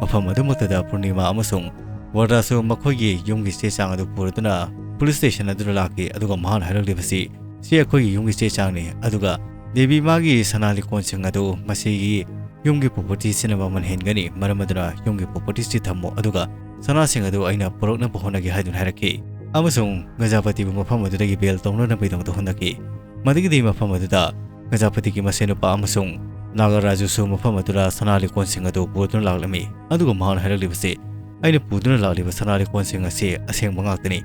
ꯃꯐꯝ ꯑꯗꯨꯃꯛꯇꯗ ꯄꯨꯔꯅꯤꯃꯥ ꯑꯃꯁꯨꯡ ꯋꯔꯗꯥꯁꯨ ꯃꯈꯣꯏꯒꯤ ꯌꯨꯝꯒꯤ ꯆꯦ ꯆꯥꯡ ꯑꯗꯨ ꯄꯨꯔꯗꯨꯅ ꯄꯨꯂꯤꯁ ꯁ꯭ꯇꯦꯁꯟ ꯑꯗꯨꯗ ꯂꯥꯛꯈꯤ, ꯑꯗꯨꯒ ꯃꯍꯥꯛꯅ ꯍꯥꯏꯔꯛꯂꯤꯕꯁꯤ, "ꯁꯤ ꯑꯩꯈꯣꯏꯒꯤ ꯌꯨꯝꯒꯤ ꯆꯦ ꯆꯥꯡꯅꯤ, ꯑꯗꯨꯒ ꯗꯦꯕꯤ ꯃꯥꯒꯤ ꯁꯅꯥ ꯂꯤꯛꯀꯣꯟꯁꯤꯡ ꯑꯗꯨ ꯃꯁꯤꯒꯤ ꯌꯨꯝꯒꯤ ꯄ꯭ꯔꯣꯄꯔꯇꯤꯁꯤꯅ ꯃꯃꯜ ꯍꯦꯟꯒꯅꯤ, ꯃꯔꯝ ꯑꯗꯨꯅ ꯌꯨꯝꯒꯤ ꯄ꯭ꯔꯣꯄꯔꯇꯤꯁꯤ ꯊꯝꯃꯣ, ꯑꯗꯨꯒ ꯁꯅꯥꯁꯤꯡ ꯑꯗꯨ ꯑꯩꯅ ꯄꯨꯔꯛꯅꯕ ꯍꯣꯠꯅꯒꯦ" ꯍꯥꯏꯗꯨꯅ ꯍꯥꯏꯔꯛꯈꯤ꯫ ꯑꯃꯁꯨꯡ ꯒꯖꯥꯄꯇꯤꯕꯨ ꯃꯐꯝ ꯑꯗꯨꯗꯒꯤ ꯕꯦꯜ ꯇꯧꯅꯅꯕꯒꯤꯗꯃꯛꯇ ꯍꯣꯠꯅꯈꯤ꯫ ꯃꯗꯨꯒꯤꯗꯤ ꯃꯐꯝ ꯑꯗꯨꯗ ꯒꯖꯥꯄꯇꯤꯒꯤ ꯃꯆꯦꯅꯨꯄꯥ ꯑꯃꯁꯨꯡ ꯅꯥꯒꯔꯥꯖꯨꯁꯨ ꯃꯐꯝ ꯑꯗꯨꯗ ꯁꯅꯥ ꯂꯤꯛꯀꯣꯟꯁꯤꯡ ꯑꯗꯨ ꯄꯨꯗꯨꯅ ꯂꯥꯛꯂꯝꯃꯤ꯫ ꯑꯗꯨꯒ ꯃꯍꯥꯛꯅ ꯍꯥꯏꯔꯛꯂꯤꯕꯁꯤ, "ꯑꯩꯅ ꯄꯨꯗꯨꯅ ꯂꯥꯛꯂꯤꯕ ꯁꯅꯥ ꯂꯤꯛꯀꯣꯟꯁꯤꯡ ꯑꯁꯤ ꯑꯁꯦꯡꯕ ꯉꯥꯛꯇꯅꯤ꯫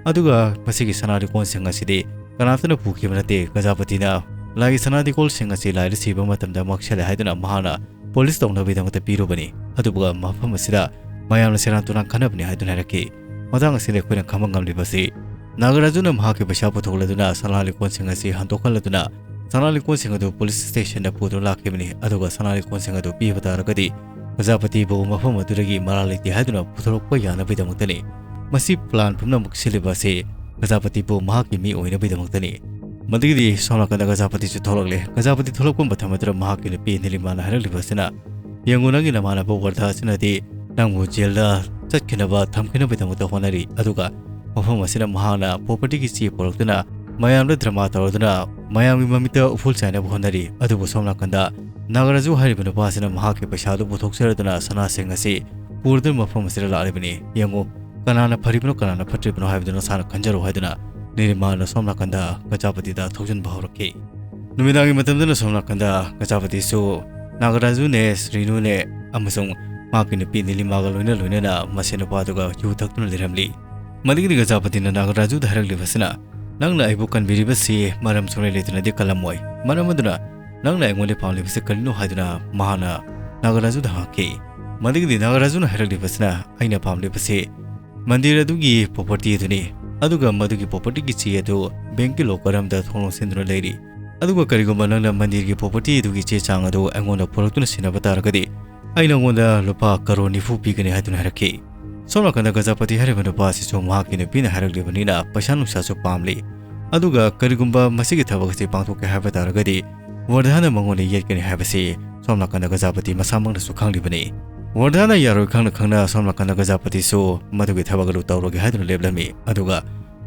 ꯑꯗꯨꯒ ꯃꯁꯤꯒꯤ ꯁꯅꯥ ꯂꯤꯛꯀꯣꯟꯁꯤꯡ ꯑꯁꯤꯗꯤ ꯀꯅꯥꯝꯇꯅ ꯄꯨꯈꯤꯕ ꯅꯠꯇꯦ꯫ ꯒꯖꯥꯄꯇꯤꯅ ꯂꯥꯏꯒꯤ ꯁꯅꯥ ꯂꯤꯛꯀꯣꯟꯁꯤꯡ ꯑꯁꯤ ꯂꯥꯏꯗ ꯁꯤꯕ ꯃꯇꯝꯗ ꯃꯛꯁꯜꯂꯦ ꯍꯥꯏꯗꯨꯅ ꯃꯍꯥꯛꯅ ꯄꯨꯂꯤꯁ ꯇꯧꯅꯕꯒꯤꯗꯃꯛꯇ ꯄꯤꯔꯨꯕꯅꯤ꯫ ꯑꯗꯨꯒ ꯃꯐꯝ ꯑꯁꯤꯗ ꯃꯌꯥꯝꯅ ꯁꯦꯔꯥꯟ ꯇꯨꯔꯥꯟ ꯈꯟꯅꯕꯅꯤ" ꯍꯥꯏꯗꯨꯅ ꯍꯥꯏꯔꯛꯈꯤ꯫ ꯃꯇꯥꯡ ꯑꯁꯤꯗ ꯑꯩꯈꯣꯏꯅ ꯈꯪꯕ ꯉꯝꯂꯤꯕꯁꯤ, ꯅꯥꯒꯔꯥꯖꯨꯅ ꯃꯍꯥꯛꯀꯤ ꯄꯩꯁꯥ ꯄꯨꯊꯣꯛꯂꯗꯨꯅ ꯁꯅꯥ ꯂꯤꯛꯀꯣꯟꯁꯤꯡ ꯑꯁꯤ ꯍꯟꯗꯣꯛꯍꯜꯂꯗꯨꯅ ꯁꯅꯥ ꯂꯤꯛꯀꯣꯟꯁꯤꯡ ꯑꯗꯨ ꯄꯨꯂꯤꯁ ꯁ꯭ꯇꯦꯁꯟꯗ ꯄꯨꯗꯨꯅ ꯂꯥꯛꯈꯤꯕꯅꯤ꯫ ꯑꯗꯨꯒ ꯁꯅꯥ ꯂꯤꯛꯀꯣꯟꯁꯤꯡ ꯑꯗꯨ ꯄꯤꯕ ꯇꯥꯔꯒꯗꯤ ꯒꯖꯥꯄꯇꯤꯕꯨ ꯃꯐꯝ ꯑꯗꯨꯗꯒꯤ ꯃꯔꯥꯜ ꯂꯩꯇꯦ ꯍꯥꯏꯗꯨꯅ ꯄꯨꯊꯣꯔꯛꯄ ꯌꯥꯅꯕꯒꯤꯗꯃꯛꯇꯅꯤ꯫ ꯃꯁꯤ ꯄ꯭ꯂꯥꯟ ꯄꯨꯝꯅꯃꯛ ꯁꯤꯜꯂꯤꯕ ꯑꯁꯤ ꯒꯖꯥꯄꯇꯤꯕꯨ ꯃꯍꯥꯛꯀꯤ ꯃꯤ ꯑꯣꯏꯅꯕꯒꯤꯗꯃꯛꯇꯅꯤ꯫ ꯃꯗꯨꯒꯤꯗꯤ ꯁꯣꯝ ꯅꯥꯀꯟꯗ ꯒꯖꯥꯄꯇꯤꯁꯨ ꯊꯣꯛꯂꯛꯂꯦ꯫ ꯒꯖꯥꯄꯇꯤ ꯊꯣꯛꯂꯛꯄ ꯃꯇꯝ ꯑꯗꯨꯗ ꯃꯍꯥꯛꯀꯤ ꯅꯨꯄꯤ ꯅꯤꯂꯤꯃꯥꯅ ꯍꯥꯏꯔꯛꯂꯤꯕ ꯑꯁꯤꯅ, "ꯌꯦꯡꯉꯨ, ꯅꯪꯒꯤ ꯅꯃꯥꯟꯅꯕ ꯋꯔꯗꯥ ꯑꯁꯤꯅꯗꯤ ꯅꯪꯕꯨ ꯖꯦꯜꯗ ꯆꯠꯈꯤꯅꯕ, ꯊꯝꯈꯤꯅꯕꯒꯤꯗꯃꯛꯇ ꯍꯣꯠꯅꯔꯤ, ꯑꯗꯨꯒ ꯃꯐꯝ ꯑꯁꯤꯗ ꯃꯍꯥꯛꯅ ꯄ꯭ꯔꯣꯄꯔꯇꯤꯒꯤ ꯆꯦ ꯄꯨꯔꯛꯇꯨꯅ ꯃꯌꯥꯝꯗ ꯗ꯭ꯔꯃꯥ ꯇꯧꯔꯗꯨꯅ ꯃꯌꯥꯝꯒꯤ ꯃꯃꯤꯠꯇ ꯎꯐꯨꯜ ꯆꯥꯏꯅꯕ ꯍꯣꯠꯅꯔꯤ꯫ ꯑꯗꯨꯕꯨ ꯁꯣꯝ ꯅꯥꯀꯟꯗ ꯅꯥꯒꯔꯥꯖꯨ ꯍꯥꯏꯔꯤꯕ ꯅꯨꯄꯥ ꯑꯁꯤꯅ ꯃꯍꯥꯛꯀꯤ ꯄꯩꯁꯥꯗꯨ ꯄꯨꯊꯣꯛꯆꯔꯗꯨꯅ ꯁꯅꯥꯁꯤꯡ ꯑꯁꯤ ꯄꯨꯔꯗꯨꯅ ꯃꯐꯝ ꯑꯁꯤꯗ ꯂꯥꯛꯂꯤꯕꯅꯤ꯫ ꯌꯦꯡꯉꯨ, ꯀꯅꯥꯅ ꯐꯔꯤꯕꯅꯣ, ꯀꯅꯥꯅ ꯐꯠꯇ꯭ꯔꯤꯕꯅꯣ ꯍꯥꯏꯕꯗꯨ ꯅꯁꯥꯅ ꯈꯟꯖꯔꯣ" ꯍꯥꯏꯗꯨꯅ ꯅꯤꯔꯤꯃꯥꯅ ꯁꯣꯝ ꯅꯥꯀꯟꯗ ꯒꯖꯥꯄꯇꯤꯗ ꯊꯧꯖꯤꯟꯕ ꯍꯧꯔꯛꯈꯤ꯫ ꯅꯨꯃꯤꯗꯥꯡꯒꯤ ꯃꯇꯝꯗꯅ ꯁꯣꯝ ꯅꯥꯀꯟꯗ ꯒꯖꯥꯄꯇꯤꯁꯨ ꯅꯥꯒꯔꯥꯖꯨꯅꯦ, ꯁ꯭ꯔꯤꯅꯨꯅꯦ ꯑꯃꯁꯨꯡ ꯃꯍꯥꯛꯀꯤ ꯅꯨꯄꯤ ꯅꯤꯂꯤꯃꯥꯒ ꯂꯣꯏꯅ ꯂꯣꯏꯅꯅ ꯃꯁꯦꯟ ꯅꯨꯄꯥꯗꯨꯒ ꯌꯨ ꯊꯛꯇꯨꯅ ꯂꯩꯔꯝꯂꯤ꯫ ꯃꯗꯨꯒꯤꯗꯤ ꯒꯖꯥꯄꯇꯤꯅ ꯅꯥꯒꯔꯥꯖꯨꯗ ꯍꯥꯏꯔꯛꯂꯤꯕꯁꯤꯅ, "ꯅꯪꯅ ꯑꯩꯕꯨ ꯀꯟꯕꯤꯔꯤꯕꯁꯤ ꯃꯔꯝ ꯁꯨꯡꯂꯩ ꯂꯩꯇꯅꯗꯤ ꯀꯜꯂꯝꯃꯣꯏ꯫ ꯃꯔꯝ ꯑꯗꯨꯅ ꯅꯪꯅ ꯑꯩꯉꯣꯟꯗ ꯄꯥꯝꯂꯤꯕꯁꯤ ꯀꯔꯤꯅꯣ?" ꯍꯥꯏꯗꯨꯅ ꯃꯍꯥꯛꯅ ꯅꯥꯒꯔꯥꯖꯨꯗ ꯍꯪꯉꯛꯈꯤ꯫ ꯃꯗꯨꯒꯤꯗꯤ ꯅꯥꯒꯔꯥꯖꯨꯅ ꯍꯥꯏꯔꯛꯂꯤꯕꯁꯤꯅ, "ꯑꯩꯅ ꯄꯥꯝꯂꯤꯕꯁꯤ ꯃꯟꯗꯤꯔ ꯑꯗꯨꯒꯤ property ꯑꯗꯨꯅꯤ, ꯑꯗꯨꯒ ꯃꯗꯨꯒꯤ propertyꯒꯤ ꯆꯦ ꯑꯗꯨ bankꯀꯤ locker ꯑꯃꯗ ꯊꯣꯡ ꯂꯣꯟꯁꯤꯟꯗꯨꯅ ꯂꯩꯔꯤ꯫ ꯑꯗꯨꯒ ꯀꯔꯤꯒꯨꯝꯕ ꯅꯪꯅ ꯃꯟꯗꯤꯔꯒꯤ property ꯑꯗꯨꯒꯤ ꯆꯦ ꯆꯥꯡ ꯑꯗꯨ ꯑꯩꯉꯣꯟꯗ ꯄꯨꯔꯛꯇꯨꯅ ꯁꯤꯟꯅꯕ ꯇꯥꯔꯒꯗꯤ, ꯑꯩ ꯅꯉꯣꯟꯗ ꯂꯨꯄꯥ ꯀꯔꯣꯔ ꯅꯤꯐꯨ ꯄꯤꯒꯅꯤ" ꯍꯥꯏꯗꯨꯅ ꯍꯥꯏꯔꯛꯈꯤ꯫ ꯁꯣꯝ ꯅꯥꯀꯟꯗ ꯒꯖꯥꯄꯇꯤ ꯍꯥꯏꯔꯤꯕ ꯅꯨꯄꯥ ꯑꯁꯤꯁꯨ ꯃꯍꯥꯛꯀꯤ ꯅꯨꯄꯤꯅ ꯍꯥꯏꯔꯛꯂꯤꯕꯅꯤꯅ ꯄꯩꯁꯥ ꯅꯨꯡꯁꯥꯁꯨ ꯄꯥꯝꯂꯤ꯫ ꯑꯗꯨꯒ ꯀꯔꯤꯒꯨꯝꯕ ꯃꯁꯤꯒꯤ ꯊꯕꯛ ꯑꯁꯤ ꯄꯥꯡꯊꯣꯛꯀꯦ ꯍꯥꯏꯕ ꯇꯥꯔꯒꯗꯤ ꯋꯔꯙꯥꯅ ꯃꯉꯣꯟꯗ ꯌꯦꯠꯀꯅꯤ ꯍꯥꯏꯕꯁꯤ ꯁꯣꯝ ꯅꯥꯀꯟꯗ ꯒꯖꯥꯄꯇꯤ ꯃꯁꯥꯃꯛꯅꯁꯨ ꯈꯪꯂꯤꯕꯅꯤ꯫ ꯋꯔꯙꯥꯅ ꯌꯥꯔꯣꯏ ꯈꯪꯅ ꯈꯪꯅ ꯁꯣꯝ ꯅꯥꯀꯟꯗ ꯒꯖꯥꯄꯇꯤꯁꯨ ꯃꯗꯨꯒꯤ ꯊꯕꯛ ꯑꯗꯨ ꯇꯧꯔꯒꯦ ꯍꯥꯏꯗꯨꯅ ꯂꯦꯞꯂꯝꯃꯤ꯫ ꯑꯗꯨꯒ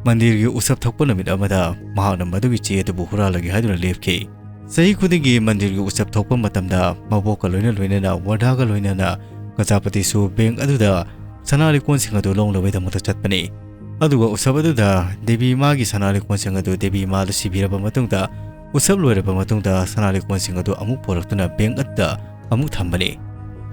ꯃꯟꯗꯤꯔꯒꯤ ꯎꯁꯞ ꯊꯣꯛꯄ ꯅꯨꯃꯤꯠ ꯑꯃꯗ ꯃꯍꯥꯛꯅ ꯃꯗꯨꯒꯤ ꯆꯦ ꯑꯗꯨꯕꯨ ꯍꯨꯔꯥꯜꯂꯒꯦ ꯍꯥꯏꯗꯨꯅ ꯂꯦꯞꯈꯤ꯫ ꯆꯍꯤ ꯈꯨꯗꯤꯡꯒꯤ ꯃꯟꯗꯤꯔꯒꯤ ꯎꯁꯞ ꯊꯣꯛꯄ ꯃꯇꯝꯗ ꯃꯕꯣꯛꯀ ꯂꯣꯏꯅ ꯂꯣꯏꯅꯅ ꯋꯔꯙꯥꯒ ꯂꯣꯏꯅꯅ ꯒꯖꯥꯄꯇꯤꯁꯨ bank ꯑꯗꯨꯗ ꯁꯅꯥ ꯂꯤꯛꯀꯣꯟꯁꯤꯡ ꯑꯗꯨ ꯂꯧꯅꯕꯒꯤꯗꯃꯛꯇ ꯆꯠꯄꯅꯤ꯫ ꯑꯗꯨꯒ ꯎꯁꯞ ꯑꯗꯨꯗ ꯗꯦꯕꯤ ꯏꯃꯥꯒꯤ ꯁꯅꯥ ꯂꯤꯛꯀꯣꯟꯁꯤꯡ ꯑꯗꯨ ꯗꯦꯕꯤ ꯏꯃꯥꯗ ꯁꯤꯕꯤꯔꯕ ꯃꯇꯨꯡꯗ, ꯎꯁꯞ ꯂꯣꯏꯔꯕ ꯃꯇꯨꯡꯗ ꯁꯅꯥ ꯂꯤꯛꯀꯣꯟꯁꯤꯡ ꯑꯗꯨ ꯑꯃꯨꯛ ꯄꯨꯔꯛꯇꯨꯅ bank ꯑꯗꯨꯗ ꯑꯃꯨꯛ ꯊꯝꯕꯅꯤ꯫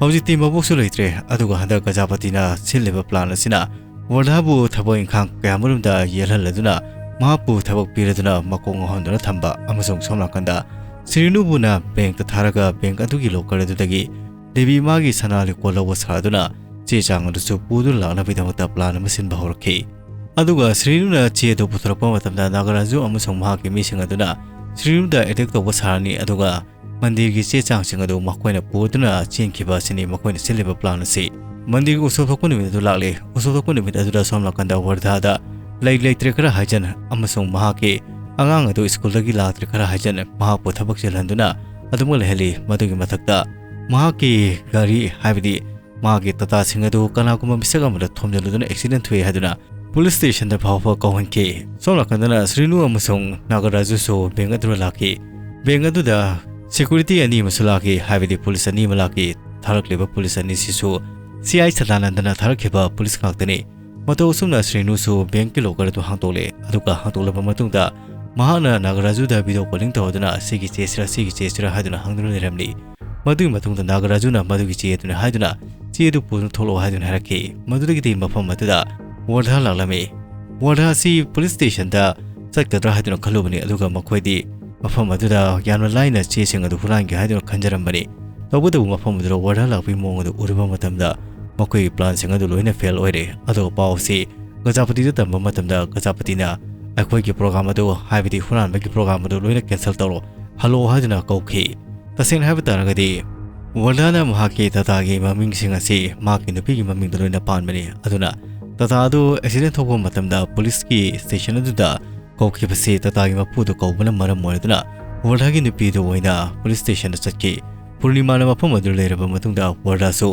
ꯍꯧꯖꯤꯛꯇꯤ ꯃꯕꯣꯛꯁꯨ ꯂꯩꯇ꯭ꯔꯦ, ꯑꯗꯨꯒ ꯍꯟꯗꯛ ꯒꯖꯥꯄꯇꯤꯅ ꯁꯤꯜꯂꯤꯕ plan ꯑꯁꯤꯅ ꯋꯔꯙꯥꯕꯨ ꯊꯕꯛ ꯏꯪꯈꯥꯡ ꯀꯌꯥꯃꯔꯨꯝꯗ ꯌꯦꯠꯍꯜꯂꯗꯨꯅ ꯃꯍꯥꯛꯄꯨ ꯊꯕꯛ ꯄꯤꯔꯗꯨꯅ ꯃꯀꯣꯛ ꯉꯥꯎꯍꯟꯗꯨꯅ ꯊꯝꯕ ꯑꯃꯁꯨꯡ ꯁꯣꯝ ꯅꯥꯀꯟꯗ ꯁ꯭ꯔꯤꯅꯨꯕꯨꯅ bankꯇ ꯊꯥꯔꯒ bank ꯑꯗꯨꯒꯤ locker ꯑꯗꯨꯗꯒꯤ ꯗꯦꯕꯤ ꯏꯃꯥꯒꯤ ꯁꯅꯥ ꯂꯤꯛꯀꯣꯟ ꯂꯧꯕ ꯁꯥꯗꯨꯅ ꯆꯦ ꯆꯥꯡ ꯑꯗꯨꯁꯨ ꯄꯨꯗꯨꯅ ꯂꯥꯛꯅꯕꯒꯤꯗꯃꯛꯇ plan ꯑꯃ ꯁꯤꯟꯕ ꯍꯧꯔꯛꯈꯤ꯫ ꯑꯗꯨꯒ ꯁ꯭ꯔꯤꯅꯨꯅ ꯆꯦ ꯑꯗꯨ ꯄꯨꯊꯣꯔꯛꯄ ꯃꯇꯝꯗ ꯅꯥꯒꯔꯥꯖꯨ ꯑꯃꯁꯨꯡ ꯃꯍꯥꯛꯀꯤ ꯃꯤꯁꯤꯡ ꯑꯗꯨꯅ ꯁ꯭ꯔꯤꯅꯨꯗ attack ꯇꯧꯕ ꯁꯥꯔꯅꯤ, ꯑꯗꯨꯒ ꯃꯟꯗꯤꯔꯒꯤ ꯆꯦ ꯆꯥꯡꯁꯤꯡ ꯑꯗꯨ ꯃꯈꯣꯏꯅ ꯄꯨꯗꯨꯅ ꯆꯦꯟꯈꯤꯕ ꯑꯁꯤꯅꯤ ꯃꯈꯣꯏꯅ ꯁꯤꯜꯂꯤꯕ plan ꯑꯁꯤ꯫ ꯃꯟꯗꯤꯔꯒꯤ ꯎꯁꯣꯞ ꯊꯣꯛꯄ ꯅꯨꯃꯤꯠ ꯑꯗꯨ ꯂꯥꯛꯂꯦ꯫ ꯎꯁꯣꯞ ꯊꯣꯛꯄ ꯅꯨꯃꯤꯠ ꯑꯗꯨꯗ ꯁꯣꯝ ꯅꯥꯀꯟꯗ ꯋꯔꯙꯥꯗ ꯂꯩ ꯂꯩꯇ꯭ꯔꯦ ꯈꯔ ꯍꯥꯏꯖꯟ ꯑꯃꯁꯨꯡ ꯃꯍꯥꯛꯀꯤ ꯑꯉꯥꯡ ꯑꯗꯨ ꯁ꯭ꯀꯨꯜꯗꯒꯤ ꯂꯥꯛꯇ꯭ꯔꯦ ꯈꯔ ꯍꯥꯏꯖꯟ ꯃꯍꯥꯛꯄꯨ ꯊꯕꯛ ꯆꯤꯜꯍꯟꯗꯨꯅ ꯑꯗꯨꯃꯛ ꯂꯩꯍꯜꯂꯤ꯫ ꯃꯗꯨꯒꯤ ꯃꯊꯛꯇ ꯃꯍꯥꯛꯀꯤ ꯒꯥꯔꯤ, ꯍꯥꯏꯕꯗꯤ ꯃꯥꯒꯤ ꯇꯇꯥꯁꯤꯡ ꯑꯗꯨ ꯀꯅꯥꯒꯨꯝꯕ ꯃꯤꯁꯛ ꯑꯃꯗ ꯊꯣꯝꯖꯤꯜꯂꯨꯗꯨꯅ accident ꯊꯣꯛꯏ ꯍꯥꯏꯗꯨꯅ police stationꯗ ꯐꯥꯎꯕ ꯀꯧꯍꯟꯈꯤ꯫ ꯁꯣꯝ ꯅꯥꯀꯟꯗꯅ ꯁ꯭ꯔꯤꯅꯨ ꯑꯃꯁꯨꯡ ꯅꯥꯒꯔꯥꯖꯨꯁꯨ bank ꯑꯗꯨꯗ ꯂꯥꯛꯈꯤ꯫ Bank ꯑꯗꯨꯗ security ꯑꯅꯤ ꯑꯃꯁꯨ ꯂꯥꯛꯈꯤ, ꯍꯥꯏꯕꯗꯤ police ꯑꯅꯤ ꯑꯃ ꯂꯥꯛꯈꯤ꯫ ꯊꯥꯔꯛꯂꯤꯕ police ꯑꯅꯤꯁꯤꯁꯨ ꯁꯤ ꯑꯥꯏ ꯁꯗꯥꯅꯟꯗꯅ ꯊꯥꯔꯛꯈꯤꯕ ꯄꯨꯂꯤꯁ ꯉꯥꯛꯇꯅꯤ꯫ ꯃꯇꯧ ꯑꯁꯨꯝꯅ ꯁ꯭ꯔꯤꯅꯨꯁꯨ ꯕꯦꯡꯛꯀꯤ ꯂꯣꯀꯔ ꯑꯗꯨ ꯍꯥꯡꯗꯣꯛꯂꯦ, ꯑꯗꯨꯒ ꯍꯥꯡꯗꯣꯛꯂꯕ ꯃꯇꯨꯡꯗ ꯃꯍꯥꯛꯅ ꯅꯥꯒꯔꯥꯖꯨꯗ ꯚꯤꯗꯤꯑꯣ ꯀꯣꯂꯤꯡ ꯇꯧꯗꯨꯅ "ꯁꯤꯒꯤ ꯆꯦꯁꯤꯔꯥ, ꯁꯤꯒꯤ ꯆꯦꯁꯤꯔꯥ?" ꯍꯥꯏꯗꯨꯅ ꯍꯪꯗꯨꯅ ꯂꯩꯔꯝꯂꯤ꯫ ꯃꯗꯨꯒꯤ ꯃꯇꯨꯡꯗ ꯅꯥꯒꯔꯥꯖꯨꯅ "ꯃꯗꯨꯒꯤ ꯆꯦ ꯑꯗꯨꯅꯤ" ꯍꯥꯏꯗꯨꯅ ꯆꯦ ꯑꯗꯨ ꯄꯨꯗꯨꯅ ꯊꯣꯛꯂꯛꯑꯣ ꯍꯥꯏꯗꯨꯅ ꯍꯥꯏꯔꯛꯈꯤ꯫ ꯃꯗꯨꯗꯒꯤꯗꯤ ꯃꯐꯝ ꯑꯗꯨꯗ ꯋꯔꯙꯥ ꯂꯥꯛꯂꯝꯃꯤ꯫ ꯋꯔꯙꯥ ꯑꯁꯤ ꯄꯨꯂꯤꯁ ꯁ꯭ꯇꯦꯁꯟꯗ ꯆꯠꯀꯗ꯭ꯔꯥ ꯍꯥꯏꯗꯨꯅ ꯈꯜꯂꯨꯕꯅꯤ, ꯑꯗꯨꯒ ꯃꯈꯣꯏꯗꯤ ꯃꯐꯝ ꯑꯗꯨꯗ ꯌꯥꯝꯅ ꯂꯥꯏꯅ ꯆꯦꯁꯤꯡ ꯑꯗꯨ ꯍꯨꯔꯥꯟꯒꯦ ꯍꯥꯏꯗꯨꯅ ꯈꯟꯖꯔꯝꯕꯅꯤ꯫ ꯇꯧꯕꯇꯕꯨ ꯃꯐꯝ ꯑꯗꯨꯗ ꯋꯔꯙꯥ ꯂꯥꯛꯄꯒꯤ ꯃꯑꯣꯡ ꯑꯗꯨ ꯎꯔꯨꯕ ꯃꯇꯝꯗ ꯃꯈꯣꯏꯒꯤ ꯄ꯭ꯂꯥꯟꯁꯤꯡ ꯑꯗꯨ ꯂꯣꯏꯅ ꯐꯦꯜ ꯑꯣꯏꯔꯦ꯫ ꯑꯗꯨꯒ ꯄꯥꯎ ꯑꯁꯤ ꯒꯖꯥꯄꯇꯤꯗ ꯇꯝꯕ ꯃꯇꯝꯗ ꯒꯖꯥꯄꯇꯤꯅ "ꯑꯩꯈꯣꯏꯒꯤ ꯄ꯭ꯔꯣꯒ꯭ꯔꯥꯝ ꯑꯗꯨ, ꯍꯥꯏꯕꯗꯤ ꯍꯨꯔꯥꯟꯕꯒꯤ ꯄ꯭ꯔꯣꯒ꯭ꯔꯥꯝ ꯑꯗꯨ ꯂꯣꯏꯅ ꯀꯦꯟꯁꯦꯜ ꯇꯧꯔꯣ, ꯍꯜꯂꯛꯑꯣ" ꯍꯥꯏꯗꯨꯅ ꯀꯧꯈꯤ꯫ ꯇꯁꯦꯡꯅ ꯍꯥꯏꯕ ꯇꯥꯔꯒꯗꯤ ꯋꯔꯙꯥꯅ ꯃꯍꯥꯛꯀꯤ ꯇꯥꯇꯥꯒꯤ ꯃꯃꯤꯡꯁꯤꯡ ꯑꯁꯤ ꯃꯍꯥꯛꯀꯤ ꯅꯨꯄꯤꯒꯤ ꯃꯃꯤꯡꯗ ꯂꯣꯏꯅ ꯄꯥꯟꯕꯅꯤ꯫ ꯑꯗꯨꯅ ꯇꯥꯇꯥ ꯑꯗꯨ ꯑꯦꯛꯁꯤꯗꯦꯟ ꯊꯣꯛꯄ ꯃꯇꯝꯗ ꯄꯨꯂꯤꯁꯀꯤ ꯁ꯭ꯇꯦꯁꯟ ꯑꯗꯨꯗ ꯀꯧꯈꯤꯕꯁꯤ ꯇꯥꯇꯥꯒꯤ ꯃꯄꯨꯗꯨ ꯀꯧꯕꯅ ꯃꯔꯝ ꯑꯣꯏꯗꯨꯅ ꯋꯔꯙꯥꯒꯤ ꯅꯨꯄꯤꯗꯨ ꯑꯣꯏꯅ ꯄꯨꯂꯤꯁ ꯁ꯭ꯇꯦꯁꯟꯗ ꯆꯠꯈꯤ꯫ ꯄꯨꯔꯅꯤꯃꯥꯅ ꯃꯐꯝ ꯑꯗꯨꯗ ꯂꯩꯔꯕ ꯃꯇꯨꯡꯗ ꯋꯔꯙꯥꯁꯨ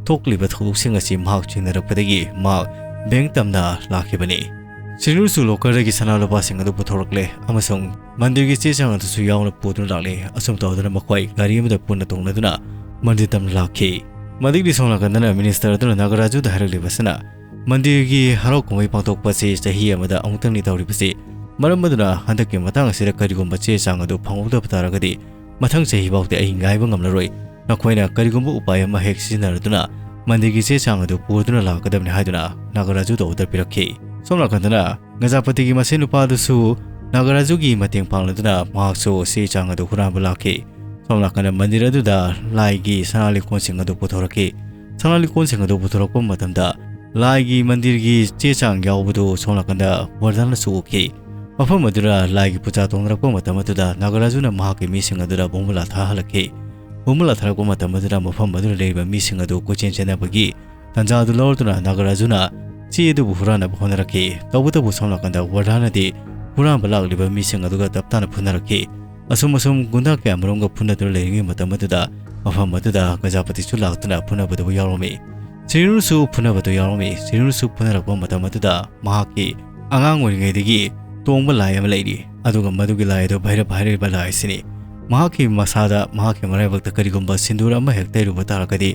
ꯊꯣꯛꯂꯤꯕ ꯊꯧꯗꯣꯛꯁꯤꯡ ꯑꯁꯤ ꯃꯍꯥꯛ ꯆꯤꯡꯅꯔꯛꯄꯗꯒꯤ ꯃꯍꯥꯛ ꯕꯦꯡꯛ ꯇꯝꯅ ꯂꯥꯛꯈꯤꯕꯅꯤ꯫ ꯁ꯭ꯔꯤꯅꯨꯁꯨ ꯂꯣꯀꯔꯗꯒꯤ ꯁꯅꯥ ꯂꯨꯄꯥꯁꯤꯡ ꯑꯗꯨ ꯄꯨꯊꯣꯔꯛꯂꯦ ꯑꯃꯁꯨꯡ ꯃꯟꯗꯤꯔꯒꯤ ꯆꯦ ꯆꯥꯡ ꯑꯗꯨꯁꯨ ꯌꯥꯎꯅ ꯄꯨꯗꯨꯅ ꯂꯥꯛꯂꯦ꯫ ꯑꯁꯨꯝ ꯇꯧꯗꯨꯅ ꯃꯈꯣꯏ ꯒꯥꯔꯤ ꯑꯃꯗ ꯄꯨꯟꯅ ꯇꯣꯡꯂꯗꯨꯅ ꯃꯟꯗꯤꯔ ꯇꯝꯅ ꯂꯥꯛꯈꯤ꯫ ꯃꯗꯨꯒꯤ ꯁꯣꯝ ꯅꯥꯀꯟꯗꯅ ꯃꯤꯅꯤꯁꯇꯔ ꯑꯗꯨꯅ ꯅꯥꯒꯔꯥꯖꯨꯗ ꯍꯥꯏꯔꯛꯂꯤꯕꯁꯤꯅ, ꯃꯟꯗꯤꯔꯒꯤ ꯍꯔꯥꯎ ꯀꯨꯝꯍꯩ ꯄꯥꯡꯊꯣꯛꯄ ꯑꯁꯤ ꯆꯍꯤ ꯑꯃꯗ ꯑꯃꯨꯛꯇꯪꯅꯤ ꯇꯧꯔꯤꯕꯁꯤ꯫ ꯃꯔꯝ ꯑꯗꯨꯅ ꯍꯟꯗꯛꯀꯤ ꯃꯇꯥꯡ ꯑꯁꯤꯗ ꯀꯔꯤꯒꯨꯝꯕ ꯆꯦ ꯆꯥꯡ ꯑꯗꯨ ꯐꯪꯍꯧꯗꯕ ꯇꯥꯔꯒꯗꯤ ꯃꯊꯪ ꯆꯍꯤ ꯐꯥꯎꯗꯤ ꯑꯩ ꯉꯥꯏꯕ ꯉꯝꯂꯔꯣꯏ꯫ ꯅꯈꯣꯏꯅ ꯀꯔꯤꯒꯨꯝꯕ ꯎꯄꯥꯏ ꯑꯃ ꯍꯦꯛ ꯁꯤꯖꯤꯟꯅꯔꯗꯨꯅ ꯃꯟꯗꯤꯔꯒꯤ ꯆꯦ ꯆꯥꯡ ꯑꯗꯨ ꯄꯨꯗꯨꯅ ꯂꯥꯛꯀꯗꯕꯅꯤ ꯍꯥꯏꯗꯨꯅ ꯅꯥꯒꯔꯥꯖꯨꯗ ꯑꯣꯔꯗꯔ ꯄꯤꯔꯛꯈꯤ꯫ ꯁꯣꯝ ꯅꯥꯀꯟꯗꯅ ꯒꯖꯥꯄꯇꯤꯒꯤ ꯃꯁꯦꯟ ꯅꯨꯄꯥꯗꯨꯁꯨ ꯅꯥꯒꯔꯥꯖꯨꯒꯤ ꯃꯇꯦꯡ ꯄꯥꯡꯂꯗꯨꯅ ꯃꯍꯥꯛꯁꯨ ꯆꯦ ꯆꯥꯡ ꯑꯗꯨ ꯍꯨꯔꯥꯟꯕ ꯂꯥꯛꯈꯤ꯫ ꯁꯣꯝ ꯅꯥꯀꯟꯗ ꯃꯟꯗꯤꯔ ꯑꯗꯨꯗ ꯂꯥꯏꯒꯤ ꯁꯅꯥ ꯂꯤꯛꯀꯣꯟꯁꯤꯡ ꯑꯗꯨ ꯄꯨꯊꯣꯔꯛꯈꯤ꯫ ꯁꯅꯥ ꯂꯤꯛꯀꯣꯟꯁꯤꯡ ꯑꯗꯨ ꯄꯨꯊꯣꯔꯛꯄ ꯃꯇꯝꯗ ꯂꯥꯏꯒꯤ ꯃꯟꯗꯤꯔꯒꯤ ꯆꯦ ꯆꯥꯡ ꯌꯥꯎꯕꯗꯨ ꯁꯣꯝ ꯅꯥꯀꯟꯗ ꯋꯔꯙꯥꯅꯁꯨ ꯎꯈꯤ꯫ ꯃꯐꯝ ꯑꯗꯨꯗ ꯂꯥꯏꯒꯤ ꯄꯨꯖꯥ ꯇꯧꯅꯔꯛꯄ ꯃꯇꯝ ꯑꯗꯨꯗ ꯅꯥꯒꯔꯥꯖꯨꯅ ꯃꯍꯥꯛꯀꯤ ꯃꯤꯁꯤꯡ ꯑꯗꯨꯗ ꯕꯣꯝꯕꯨꯂꯥ ꯊꯥꯍꯜꯂꯛꯈꯤ꯫ ꯕꯣꯝꯕꯨꯂꯥ ꯊꯥꯔꯛꯄ ꯃꯇꯝ ꯑꯗꯨꯗ ꯃꯐꯝ ꯑꯗꯨꯗ ꯂꯩꯔꯤꯕ ꯃꯤꯁꯤꯡ ꯑꯗꯨ ꯀꯣꯏꯆꯦꯟ ꯆꯦꯟꯅꯕꯒꯤ ꯇꯥꯟꯖꯥ ꯑꯗꯨ ꯂꯧꯔꯗꯨꯅ ꯅꯥꯒꯔꯥꯖꯨꯅ ꯆꯦ ꯑꯗꯨꯕꯨ ꯍꯨꯔꯥꯟꯅꯕ ꯍꯣꯠꯅꯔꯛꯈꯤ꯫ ꯇꯧꯕꯇꯕꯨ ꯁꯣꯝ ꯅꯥꯀꯟꯗ ꯋꯔꯙꯥꯅꯗꯤ ꯍꯨꯔꯥꯟꯕ ꯂꯥꯛꯂꯤꯕ ꯃꯤꯁꯤꯡ ꯑꯗꯨꯒ ꯇꯞ ꯇꯥꯅ ꯐꯨꯅꯔꯛꯈꯤ꯫ ꯑꯁꯨꯝ ꯑꯁꯨꯝ ꯒꯨꯟꯗꯥ ꯀꯌꯥꯃꯔꯨꯝꯒ ꯐꯨꯅꯗꯨꯅ ꯂꯩꯔꯤꯉꯩ ꯃꯇꯝ ꯑꯗꯨꯗ ꯃꯐꯝ ꯑꯗꯨꯗ ꯒꯖꯥꯄꯇꯤꯁꯨ ꯂꯥꯛꯇꯨꯅ ꯐꯨꯅꯕꯗꯨ ꯌꯥꯎꯔꯝꯃꯤ꯫ ꯁ꯭ꯔꯤꯅꯨꯁꯨ ꯐꯨꯅꯕꯗꯨ ꯌꯥꯎꯔꯝꯃꯤ꯫ ꯁ꯭ꯔꯤꯅꯨꯁꯨ ꯐꯨꯅꯔꯛꯄ ꯃꯇꯝ ꯑꯗꯨꯗ ꯃꯍꯥꯛꯀꯤ ꯑꯉꯥꯡ ꯑꯣꯏꯔꯤꯉꯩꯗꯒꯤ ꯇꯣꯡꯕ ꯂꯥꯏ ꯑꯃ ꯂꯩꯔꯤ, ꯑꯗꯨꯒ ꯃꯗꯨꯒꯤ ꯂꯥꯏ ꯑꯗꯨ ꯚꯩꯔꯕ ꯍꯥꯏꯔꯤꯕ ꯂꯥꯏ ꯑꯁꯤꯅꯤ꯫ ꯃꯍꯥꯛꯀꯤ ꯃꯁꯥꯗ, ꯃꯍꯥꯛꯀꯤ ꯃꯔꯥꯏꯕꯛꯇ ꯀꯔꯤꯒꯨꯝꯕ ꯁꯤꯟꯗꯨꯔ ꯑꯃ ꯍꯦꯛ ꯇꯩꯔꯨꯕ ꯇꯥꯔꯒꯗꯤ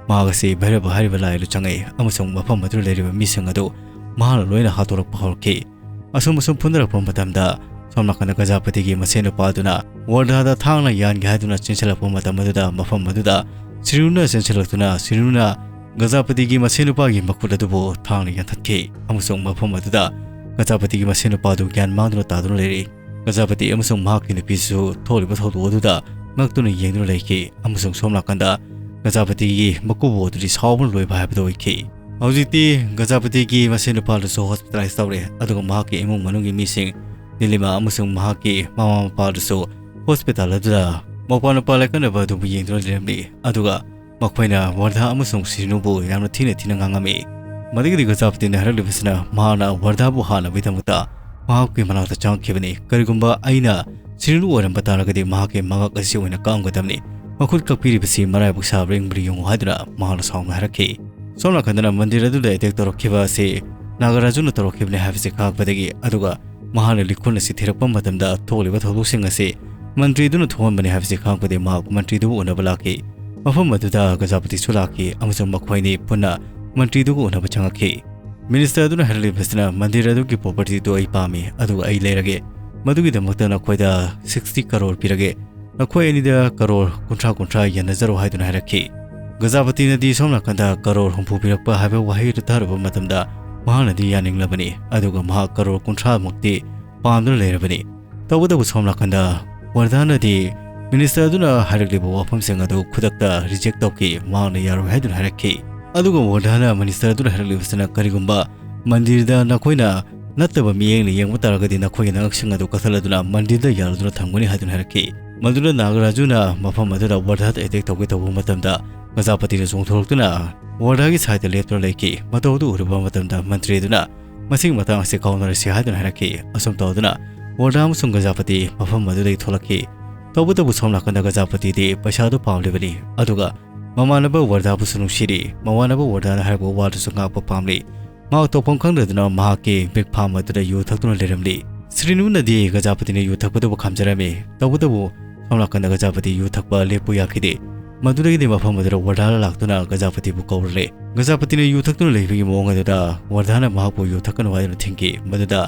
ꯃꯍꯥꯛ ꯑꯁꯤ ꯚꯩꯔꯕ ꯍꯥꯏꯔꯤꯕ ꯂꯥꯏ ꯑꯗꯨ ꯆꯪꯉꯛꯏ ꯑꯃꯁꯨꯡ ꯃꯐꯝ ꯑꯗꯨꯗ ꯂꯩꯔꯤꯕ ꯃꯤꯁꯤꯡ ꯑꯗꯨ ꯃꯍꯥꯛꯅ ꯂꯣꯏꯅ ꯍꯥꯠꯇꯣꯔꯛꯄ ꯍꯧꯔꯛꯈꯤ꯫ ꯑꯁꯨꯝ ꯑꯁꯨꯝ ꯐꯨꯅꯔꯛꯄ ꯃꯇꯝꯗ, ꯁꯣꯝ ꯅꯥꯀꯟꯗ ꯒꯖꯥꯄꯇꯤꯒꯤ ꯃꯁꯦꯟ ꯅꯨꯄꯥ ꯑꯗꯨꯅ ꯋꯔꯙꯥꯗ ꯊꯥꯡꯅ ꯌꯥꯟꯒꯦ ꯍꯥꯏꯗꯨꯅ ꯆꯦꯟꯁꯤꯜꯂꯛꯄ ꯃꯇꯝ ꯑꯗꯨꯗ, ꯃꯐꯝ ꯑꯗꯨꯗ ꯁꯤꯔꯤꯅꯨꯅ ꯆꯦꯟꯁꯤꯜꯂꯛꯇꯨꯅ, ꯁꯤꯔꯤꯅꯨꯅ ꯒꯖꯥꯄꯇꯤꯒꯤ ꯃꯁꯦꯟ ꯅꯨꯄꯥꯒꯤ ꯃꯈꯨꯠ ꯑꯗꯨꯕꯨ ꯊꯥꯡꯅ ꯌꯥꯟꯊꯠꯈꯤ ꯑꯃꯁꯨꯡ ꯃꯐꯝ ꯑꯗꯨꯗ ꯒꯖꯥꯄꯇꯤꯒꯤ ꯃꯁꯦꯟ ꯅꯨꯄꯥ ꯑꯗꯨ ꯒ꯭ꯌꯥꯟ ꯃꯥꯡꯗꯨꯅ ꯇꯥꯗꯨꯅ ꯂꯩꯔꯤ꯫ ꯒꯖꯥꯄꯇꯤ ꯑꯃꯁꯨꯡ ꯃꯍꯥꯛꯀꯤ ꯅꯨꯄꯤꯁꯨ ꯊꯣꯛꯂꯤꯕ ꯊꯧꯗꯣꯛ ꯑꯗꯨꯗ ꯉꯛꯇꯨꯅ ꯌꯦꯡꯗꯨꯅ ꯂꯩꯈꯤ ꯑꯃꯁꯨꯡ ꯁꯣꯝ ꯅꯥꯀꯟꯗ ꯒꯖꯥꯄꯇꯤꯒꯤ ꯃꯀꯨꯕꯣꯛ ꯑꯗꯨꯗꯤ ꯁꯥꯎꯕꯅ ꯂꯣꯏꯕ ꯍꯥꯏꯕꯗꯨ ꯑꯣꯏꯈꯤ꯫ ꯍꯧꯖꯤꯛꯇꯤ ꯒꯖꯥꯄꯇꯤꯒꯤ ꯃꯁꯦꯟ ꯅꯨꯄꯥ ꯑꯗꯨꯁꯨ ꯍꯣꯁꯄꯤꯇꯥꯂꯥꯏꯁ ꯇꯧꯔꯦ, ꯑꯗꯨꯒ ꯃꯍꯥꯛꯀꯤ ꯏꯃꯨꯡ ꯃꯅꯨꯡꯒꯤ ꯃꯤꯁꯤꯡ, ꯅꯤꯂꯤꯃꯥ ꯑꯃꯁꯨꯡ ꯃꯍꯥꯛꯀꯤ ꯃꯃꯥ ꯃꯄꯥ ꯑꯗꯨꯁꯨ ꯍꯣꯁꯄꯤꯇꯥꯜ ꯑꯗꯨꯗ ꯃꯧꯄꯥ ꯅꯨꯄꯥ ꯂꯥꯏꯀꯠꯅꯕ ꯑꯗꯨꯕꯨ ꯌꯦꯡꯗꯨꯅ ꯂꯩꯔꯝꯂꯤ, ꯑꯗꯨꯒ ꯃꯈꯣꯏꯅ ꯋꯔꯙꯥ ꯑꯃꯁꯨꯡ ꯁꯤꯔꯤꯅꯨꯕꯨ ꯌꯥꯝꯅ ꯊꯤꯅ ꯊꯤꯅ ꯉꯥꯡꯉꯝꯃꯤ꯫ ꯃꯗꯨꯒꯤꯗꯤ ꯒꯖꯥꯄꯇꯤꯅ ꯍꯥꯏꯔꯛꯂꯤꯕꯁꯤꯅ ꯃꯍꯥꯛꯅ ꯋꯔꯙꯥꯕꯨ ꯍꯥꯠꯅꯕꯒꯤꯗꯃꯛꯇ ꯃꯍꯥꯛꯀꯤ ꯃꯅꯥꯛꯇ ꯆꯪꯉꯛꯈꯤꯕꯅꯤ꯫ ꯀꯔꯤꯒꯨꯝꯕ ꯑꯩꯅ ꯁꯤꯔꯤꯅꯨ ꯑꯣꯏꯔꯝꯕ ꯇꯥꯔꯒꯗꯤ ꯃꯍꯥꯛꯀꯤ ꯃꯉꯛ ꯑꯁꯤ ꯑꯣꯏꯅ ꯀꯛꯑꯝꯒꯗꯕꯅꯤ꯫ ꯃꯈꯨꯠ ꯀꯛꯄꯤꯔꯤꯕꯁꯤ ꯃꯔꯥꯏꯕꯛ ꯁꯥꯕ꯭ꯔꯥ ꯌꯦꯡꯕ꯭ꯔꯥ ꯌꯦꯡꯉꯨ ꯍꯥꯏꯗꯨꯅ ꯃꯍꯥꯛꯅ ꯁꯥꯎꯅ ꯍꯥꯏꯔꯛꯈꯤ꯫ ꯁꯣꯝ ꯅꯥꯀꯟꯗꯅ ꯃꯟꯗꯤꯔ ꯑꯗꯨꯗ ꯑꯦꯇꯦꯛ ꯇꯧꯔꯛꯈꯤꯕ ꯑꯁꯤ ꯅꯥꯒꯔꯥꯖꯨꯅ ꯇꯧꯔꯛꯈꯤꯕꯅꯤ ꯍꯥꯏꯕꯁꯤ ꯈꯪꯂꯛꯄꯗꯒꯤ, ꯑꯗꯨꯒ ꯃꯍꯥꯛꯅ ꯂꯤꯈꯨꯟ ꯑꯁꯤ ꯊꯤꯔꯛꯄ ꯃꯇꯝꯗ ꯊꯣꯛꯂꯤꯕ ꯊꯧꯗꯣꯛꯁꯤꯡ ꯑꯁꯤ ꯃꯟꯇ꯭ꯔꯤꯗꯨꯅ ꯊꯣꯛꯍꯟꯕꯅꯤ ꯍꯥꯏꯕꯁꯤ ꯈꯪꯂꯛꯄꯗꯒꯤ ꯃꯍꯥꯛ ꯃꯟꯇ꯭ꯔꯤꯗꯨꯕꯨ ꯎꯅꯕ ꯂꯥꯛꯈꯤ꯫ ꯃꯐꯝ ꯑꯗꯨꯗ ꯒꯖꯥꯄꯇꯤꯁꯨ ꯂꯥꯛꯈꯤ ꯑꯃꯁꯨꯡ ꯃꯈꯣꯏ ꯑꯅꯤ ꯄꯨꯟꯅ ꯃꯟꯇ꯭ꯔꯤꯗꯨꯒ ꯎꯅꯕ ꯆꯪꯉꯛꯈꯤ꯫ ꯃꯤꯅꯤꯁꯇꯔ ꯑꯗꯨꯅ ꯍꯥꯏꯔꯛꯂꯤꯕꯁꯤꯅ, "ꯃꯟꯗꯤꯔ ꯑꯗꯨꯒꯤ ꯄ꯭ꯔꯣꯄꯔꯇꯤꯗꯨ ꯑꯩ ꯄꯥꯝꯃꯤ, ꯑꯗꯨꯒ ꯑꯩ ꯂꯩꯔꯒꯦ꯫ ꯃꯗꯨꯒꯤꯗꯃꯛꯇ ꯅꯈꯣꯏꯗ ꯁꯤꯛꯁꯇꯤ ꯀꯔꯣꯔ ꯄꯤꯔꯒꯦ꯫ ꯅꯈꯣꯏ ꯑꯅꯤꯗ ꯀꯔꯣꯔ ꯀꯨꯟꯊ꯭ꯔꯥ ꯀꯨꯟꯊ꯭ꯔꯥ ꯌꯦꯟꯅꯖꯔꯣ" ꯍꯥꯏꯗꯨꯅ ꯍꯥꯏꯔꯛꯈꯤ꯫ ꯒꯖꯥꯄꯇꯤꯅꯗꯤ ꯁꯣꯝ ꯅꯥꯀꯟꯗ ꯀꯔꯣꯔ ꯍꯨꯝꯐꯨ ꯄꯤꯔꯛꯄ ꯍꯥꯏꯕ ꯋꯥꯍꯩ ꯑꯗꯨ ꯇꯥꯔꯨꯕ ꯃꯇꯝꯗ ꯃꯍꯥꯛꯅꯗꯤ ꯌꯥꯅꯤꯡꯂꯕꯅꯤ, ꯑꯗꯨꯒ ꯃꯍꯥꯛ ꯀꯔꯣꯔ ꯀꯨꯟꯊ꯭ꯔꯥꯃꯨꯛꯇꯤ ꯄꯥꯝꯗꯨꯅ ꯂꯩꯔꯕꯅꯤ꯫ ꯇꯧꯕꯇꯕꯨ ꯁꯣꯝ ꯅꯥꯀꯟꯗ ꯋꯔꯙꯥꯅꯗꯤ ꯃꯤꯅꯤꯁꯇꯔ ꯑꯗꯨꯅ ꯍꯥꯏꯔꯛꯂꯤꯕ ꯋꯥꯐꯝꯁꯤꯡ ꯑꯗꯨ ꯈꯨꯗꯛꯇ ꯔꯤꯖꯦꯛ ꯇꯧꯈꯤ, ꯃꯍꯥꯛꯅ ꯌꯥꯔꯣꯏ ꯍꯥꯏꯗꯨꯅ ꯍꯥꯏꯔꯛꯈꯤ꯫ ꯑꯗꯨꯒ ꯋꯔꯙꯥꯅ ꯃꯤꯅꯤꯁꯇꯔ ꯑꯗꯨꯅ ꯍꯥꯏꯔꯛꯂꯤꯕꯁꯤꯅ, "ꯀꯔꯤꯒꯨꯝꯕ ꯃꯟꯗꯤꯔꯗ ꯅꯈꯣꯏꯅ ꯅꯠꯇꯕ ꯃꯤꯠꯌꯦꯡꯅ ꯌꯦꯡꯕ ꯇꯥꯔꯒꯗꯤ ꯅꯈꯣꯏꯒꯤ ꯅꯉꯛꯁꯤꯡ ꯑꯗꯨ ꯀꯛꯊꯠꯂꯗꯨꯅ ꯃꯟꯗꯤꯔꯗ ꯌꯥꯜꯂꯗꯨꯅ ꯊꯝꯒꯅꯤ" ꯍꯥꯏꯗꯨꯅ ꯍꯥꯏꯔꯛꯈꯤ꯫ ꯃꯗꯨꯗ ꯅꯥꯒꯔꯥꯖꯨꯅ ꯃꯐꯝ ꯑꯗꯨꯗ ꯋꯔꯙꯥꯗ ꯑꯦꯇꯦꯛ ꯇꯧꯒꯦ ꯇꯧꯕ ꯃꯇꯝꯗ ꯒꯖꯥꯄꯇꯤꯅ ꯆꯣꯡꯊꯣꯔꯛꯇꯨꯅ ꯋꯔꯙꯥꯒꯤ ꯁꯥꯏꯗ ꯂꯦꯞꯇꯨꯅ ꯂꯩꯈꯤ꯫ ꯃꯇꯧ ꯑꯗꯨ ꯎꯔꯨꯕ ꯃꯇꯝꯗ ꯃꯟꯇ꯭ꯔꯤ ꯑꯗꯨꯅ ꯃꯁꯤꯒꯤ ꯃꯇꯥꯡ ꯑꯁꯤ ꯀꯥꯎꯅꯔꯁꯤ ꯍꯥꯏꯗꯨꯅ ꯍꯥꯏꯔꯛꯈꯤ꯫ ꯑꯁꯨꯝ ꯇꯧꯗꯨꯅ ꯋꯔꯙꯥ ꯑꯃꯁꯨꯡ ꯒꯖꯥꯄꯇꯤ ꯃꯐꯝ ꯑꯗꯨꯗꯒꯤ ꯊꯣꯛꯂꯛꯈꯤ꯫ ꯇꯧꯕꯇꯕꯨ ꯁꯣꯝ ꯅꯥꯀꯟꯗ ꯒꯖꯥꯄꯇꯤꯗꯤ ꯄꯩꯁꯥꯗꯨ ꯄꯥꯝꯂꯤꯕꯅꯤ, ꯑꯗꯨꯒ ꯃꯃꯥꯟꯅꯕ ꯋꯔꯙꯥꯕꯨꯁꯨ ꯅꯨꯡꯁꯤꯔꯤ꯫ ꯃꯃꯥꯟꯅꯕ ꯋꯔꯙꯥꯅ ꯍꯥꯏꯔꯛꯄ ꯋꯥꯗꯨꯁꯨ ꯉꯥꯛꯄ ꯄꯥꯝꯂꯤ꯫ ꯃꯍꯥꯛ ꯇꯧꯐꯝ ꯈꯪꯗꯗꯨꯅ ꯃꯍꯥꯛꯀꯤ ꯕꯦꯛ ꯐꯥꯝ ꯑꯗꯨꯗ ꯌꯨ ꯊꯛꯇꯨꯅ ꯂꯩꯔꯝꯂꯤ꯫ ꯁ꯭ꯔꯤꯅꯨꯅꯗꯤ ꯒꯖꯥꯄꯇꯤꯅ ꯌꯨ ꯊꯛꯄꯗꯨꯕꯨ ꯈꯥꯝꯖꯔꯝꯃꯤ꯫ ꯇꯧꯕꯇꯕꯨ ꯁꯣꯝ ꯅꯥꯀꯟꯗ ꯒꯖꯥꯄꯇꯤ ꯌꯨ ꯊꯛꯄ ꯂꯦꯞꯄꯨ ꯌꯥꯈꯤꯗꯦ꯫ ꯃꯗꯨꯗꯒꯤꯗꯤ ꯃꯐꯝ ꯑꯗꯨꯗ ꯋꯔꯙꯥꯅ ꯂꯥꯛꯇꯨꯅ ꯒꯖꯥꯄꯇꯤꯕꯨ ꯀꯧꯔꯨꯔꯦ꯫ ꯒꯖꯥꯄꯇꯤꯅ ꯌꯨ ꯊꯛꯇꯨꯅ ꯂꯩꯕꯒꯤ ꯃꯑꯣꯡ ꯑꯗꯨꯗ ꯋꯔꯙꯥꯅ ꯃꯍꯥꯛꯄꯨ ꯌꯨ ꯊꯛꯀꯅꯨ ꯍꯥꯏꯗꯨꯅ ꯊꯤꯡꯈꯤ꯫ ꯃꯗꯨꯗ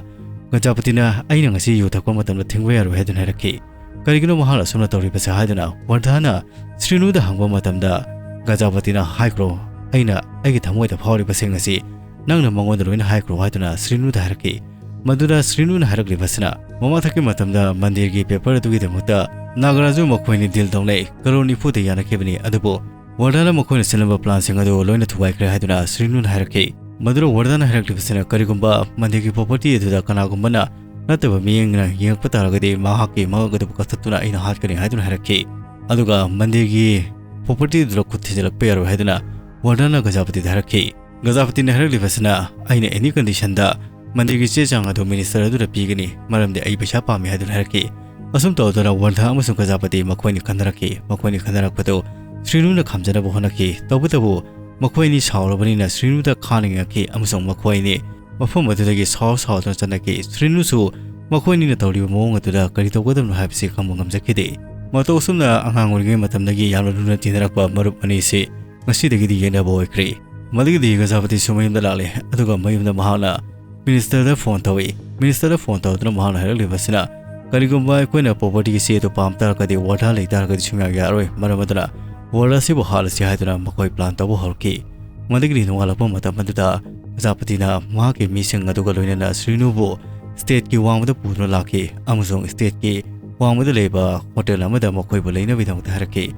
ꯒꯖꯥꯄꯇꯤꯅ, "ꯑꯩꯅ ꯉꯁꯤ ꯌꯨ ꯊꯛꯄ ꯃꯇꯝꯗ ꯊꯤꯡꯕ ꯌꯥꯔꯣꯏ" ꯍꯥꯏꯗꯨꯅ ꯍꯥꯏꯔꯛꯈꯤ꯫ "ꯀꯔꯤꯒꯤꯅꯣ ꯃꯍꯥꯛꯅ ꯑꯁꯨꯝꯅ ꯇꯧꯔꯤꯕꯁꯦ?" ꯍꯥꯏꯗꯨꯅ ꯋꯔꯙꯥꯅ ꯁ꯭ꯔꯤꯅꯨꯗ ꯍꯪꯕ ꯃꯇꯝꯗ, ꯒꯖꯥꯄꯇꯤꯅ ꯍꯥꯏꯈ꯭ꯔꯣ, "ꯑꯩꯅ ꯑꯩꯒꯤ ꯊꯃꯣꯏꯗ ꯐꯥꯎꯔꯤꯕꯁꯤꯡ ꯑꯁꯤ ꯅꯪꯅ ꯃꯉꯣꯟꯗ ꯂꯣꯏꯅ ꯍꯥꯏꯈ꯭ꯔꯣ" ꯍꯥꯏꯗꯨꯅ ꯁ꯭ꯔꯤꯅꯨꯗ ꯍꯥꯏꯔꯛꯈꯤ꯫ ꯃꯗꯨꯗ ꯁ꯭ꯔꯤꯅꯨꯅ ꯍꯥꯏꯔꯛꯂꯤꯕꯁꯤꯅ, ꯃꯃꯥ ꯊꯛꯀꯤ ꯃꯇꯝꯗ ꯃꯟꯗꯤꯔꯒꯤ ꯄꯦꯄꯔ ꯑꯗꯨꯒꯤꯗꯃꯛꯇ ꯅꯥꯒꯔꯥꯖꯨ ꯃꯈꯣꯏꯅꯤ ꯗꯤꯜ ꯇꯧꯅꯩ, ꯀꯔꯣꯔ ꯅꯤꯐꯨꯗ ꯌꯥꯅꯈꯤꯕꯅꯤ, ꯑꯗꯨꯕꯨ ꯋꯔꯗꯥꯅ ꯃꯈꯣꯏꯅ ꯁꯤꯜꯂꯝꯕ ꯄ꯭ꯂꯥꯟꯁꯤꯡ ꯑꯗꯨ ꯂꯣꯏꯅ ꯊꯨꯒꯥꯏꯈ꯭ꯔꯦ ꯍꯥꯏꯗꯨꯅ ꯁ꯭ꯔꯤꯅꯨꯅ ꯍꯥꯏꯔꯛꯈꯤ꯫ ꯃꯗꯨꯗ ꯋꯔꯗꯥꯅ ꯍꯥꯏꯔꯛꯂꯤꯕꯁꯤꯅ, ꯀꯔꯤꯒꯨꯝꯕ ꯃꯟꯗꯤꯔꯒꯤ ꯄ꯭ꯔꯣꯄꯔꯇꯤ ꯑꯗꯨꯗ ꯀꯅꯥꯒꯨꯝꯕꯅ ꯅꯠꯇꯕ ꯃꯤꯠꯌꯦꯡꯅ ꯌꯦꯡꯉꯛꯄ ꯇꯥꯔꯒꯗꯤ ꯃꯍꯥꯛꯀꯤ ꯃꯉꯛ ꯑꯗꯨꯕꯨ ꯀꯛꯊꯠꯇꯨꯅ ꯑꯩꯅ ꯍꯥꯠꯀꯅꯤ ꯍꯥꯏꯗꯨꯅ ꯍꯥꯏꯔꯛꯈꯤ꯫ ꯑꯗꯨꯒ ꯃꯟꯗꯤꯔꯒꯤ ꯄ꯭ꯔꯣꯄꯔꯇꯤ ꯑꯗꯨꯗ ꯈꯨꯠ ꯊꯤꯟꯖꯤꯜꯂꯛꯄ ꯌꯥꯔꯣꯏ ꯍꯥꯏꯗꯨꯅ ꯋꯔꯗꯥꯅ ꯒꯖꯥꯄꯇꯤꯗ ꯍꯥꯏꯔꯛꯈꯤ꯫ ꯒꯖꯥꯄꯇꯤꯅ ꯍꯥꯏꯔꯛꯂꯤꯕꯁꯤꯅ, "ꯑꯩꯅ ꯑꯦꯅꯤ ꯀꯟꯗꯤꯁꯟꯗ ꯃꯟꯗꯤꯔꯒꯤ ꯆꯦ ꯆꯥꯡ ꯑꯗꯨ ꯃꯤꯅꯤꯁꯇꯔ ꯑꯗꯨꯗ ꯄꯤꯒꯅꯤ, ꯃꯔꯝꯗꯤ ꯑꯩ ꯄꯩꯁꯥ ꯄꯥꯝꯃꯤ" ꯍꯥꯏꯗꯨꯅ ꯍꯥꯏꯔꯛꯈꯤ꯫ ꯑꯁꯨꯝ ꯇꯧꯗꯨꯅ ꯋꯔꯗꯥ ꯑꯃꯁꯨꯡ ꯒꯖꯥꯄꯇꯤ ꯃꯈꯣꯏꯅꯤ ꯈꯟꯅꯔꯛꯈꯤ꯫ ꯃꯈꯣꯏꯅꯤ ꯈꯟꯅꯔꯛꯄꯗꯨ ꯁ꯭ꯔꯤꯅꯨꯅ ꯈꯥꯝꯖꯅꯕ ꯍꯣꯠꯅꯈꯤ꯫ ꯇꯧꯕꯇꯕꯨ ꯃꯈꯣꯏꯅꯤ ꯁꯥꯎꯔꯕꯅꯤꯅ ꯁ꯭ꯔꯤꯅꯨꯗ ꯈꯥꯅ ꯌꯦꯡꯉꯛꯈꯤ ꯑꯃꯁꯨꯡ ꯃꯈꯣꯏꯅꯤ ꯃꯐꯝ ꯑꯗꯨꯗꯒꯤ ꯁꯥꯎ ꯁꯥꯎꯗꯨꯅ ꯆꯠꯅꯈꯤ꯫ ꯁ꯭ꯔꯤꯅꯨꯁꯨ ꯃꯈꯣꯏꯅꯤꯅ ꯇꯧꯔꯤꯕ ꯃꯑꯣꯡ ꯑꯗꯨꯗ ꯀꯔꯤ ꯇꯧꯒꯗꯕꯅꯣ ꯍꯥꯏꯕꯁꯤ ꯈꯪꯕ ꯉꯝꯖꯈꯤꯗꯦ꯫ ꯃꯇꯧ ꯑꯁꯨꯝꯅ ꯑꯉꯥꯡ ꯑꯣꯏꯔꯤꯉꯩ ꯃꯇꯝꯗꯒꯤ ꯌꯥꯝꯅ ꯂꯨꯅ ꯇꯤꯟꯅꯔꯛꯄ ꯃꯔꯨꯞ ꯑꯅꯤꯁꯤ ꯉꯁꯤꯗꯒꯤꯗꯤ ꯌꯦꯛꯅꯕ ꯑꯣꯏꯈ꯭ꯔꯦ꯫ ꯃꯗꯨꯒꯤꯗꯤ ꯒꯖꯥꯄꯇꯤꯁꯨ ꯃꯌꯨꯝꯗ ꯂꯥꯛꯂꯦ, ꯑꯗꯨꯒ ꯃꯌꯨꯝꯗ ꯃꯍꯥꯛꯅ ꯃꯤꯅꯤꯁꯇꯔꯗ ꯐꯣꯟ ꯇꯧꯏ꯫ ꯃꯤꯅꯤꯁꯇꯔꯗ ꯐꯣꯟ ꯇꯧꯗꯨꯅ ꯃꯍꯥꯛꯅ ꯍꯥꯏꯔꯛꯂꯤꯕꯁꯤꯅ, ꯀꯔꯤꯒꯨꯝꯕ ꯑꯩꯈꯣꯏꯅ ꯄ꯭ꯔꯣꯄꯔꯇꯤꯒꯤ ꯆꯦ ꯑꯗꯨ ꯄꯥꯝ ꯇꯥꯔꯒꯗꯤ ꯋꯔꯗꯥ ꯂꯩ ꯇꯥꯔꯒꯗꯤ ꯁꯨꯡꯌꯥ ꯌꯥꯔꯣꯏ꯫ ꯃꯔꯝ ꯑꯗꯨꯅ ꯋꯔꯗꯥꯁꯤꯕꯨ ꯍꯥꯠꯂꯁꯤ ꯍꯥꯏꯗꯨꯅ ꯃꯈꯣꯏ ꯄ꯭ꯂꯥꯟ ꯇꯧꯕ ꯍꯧꯔꯛꯈꯤ꯫ ꯃꯗꯨꯒꯤꯗꯤ ꯅꯣꯡꯉꯥꯜꯂꯛꯄ ꯃꯇꯝ ꯑꯗꯨꯗ ꯒꯖꯥꯄꯇꯤꯅ ꯃꯍꯥꯛꯀꯤ ꯃꯤꯁꯤꯡ ꯑꯗꯨꯒ ꯂꯣꯏꯅꯅ ꯁ꯭ꯔꯤꯅꯨꯕꯨ ꯁ꯭ꯇꯦꯠꯀꯤ ꯋꯥꯡꯃꯗ ꯄꯨꯗꯨꯅ ꯂꯥꯛꯈꯤ ꯑꯃꯁꯨꯡ ꯁ꯭ꯇꯦꯠꯀꯤ ꯋꯥꯡꯃꯗ ꯂꯩꯕ ꯍꯣꯇꯦꯜ ꯑꯃꯗ ꯃꯈꯣꯏꯕꯨ ꯂꯩꯅꯕꯒꯤꯗꯃꯛꯇ ꯍꯥꯏꯔꯛꯈꯤ꯫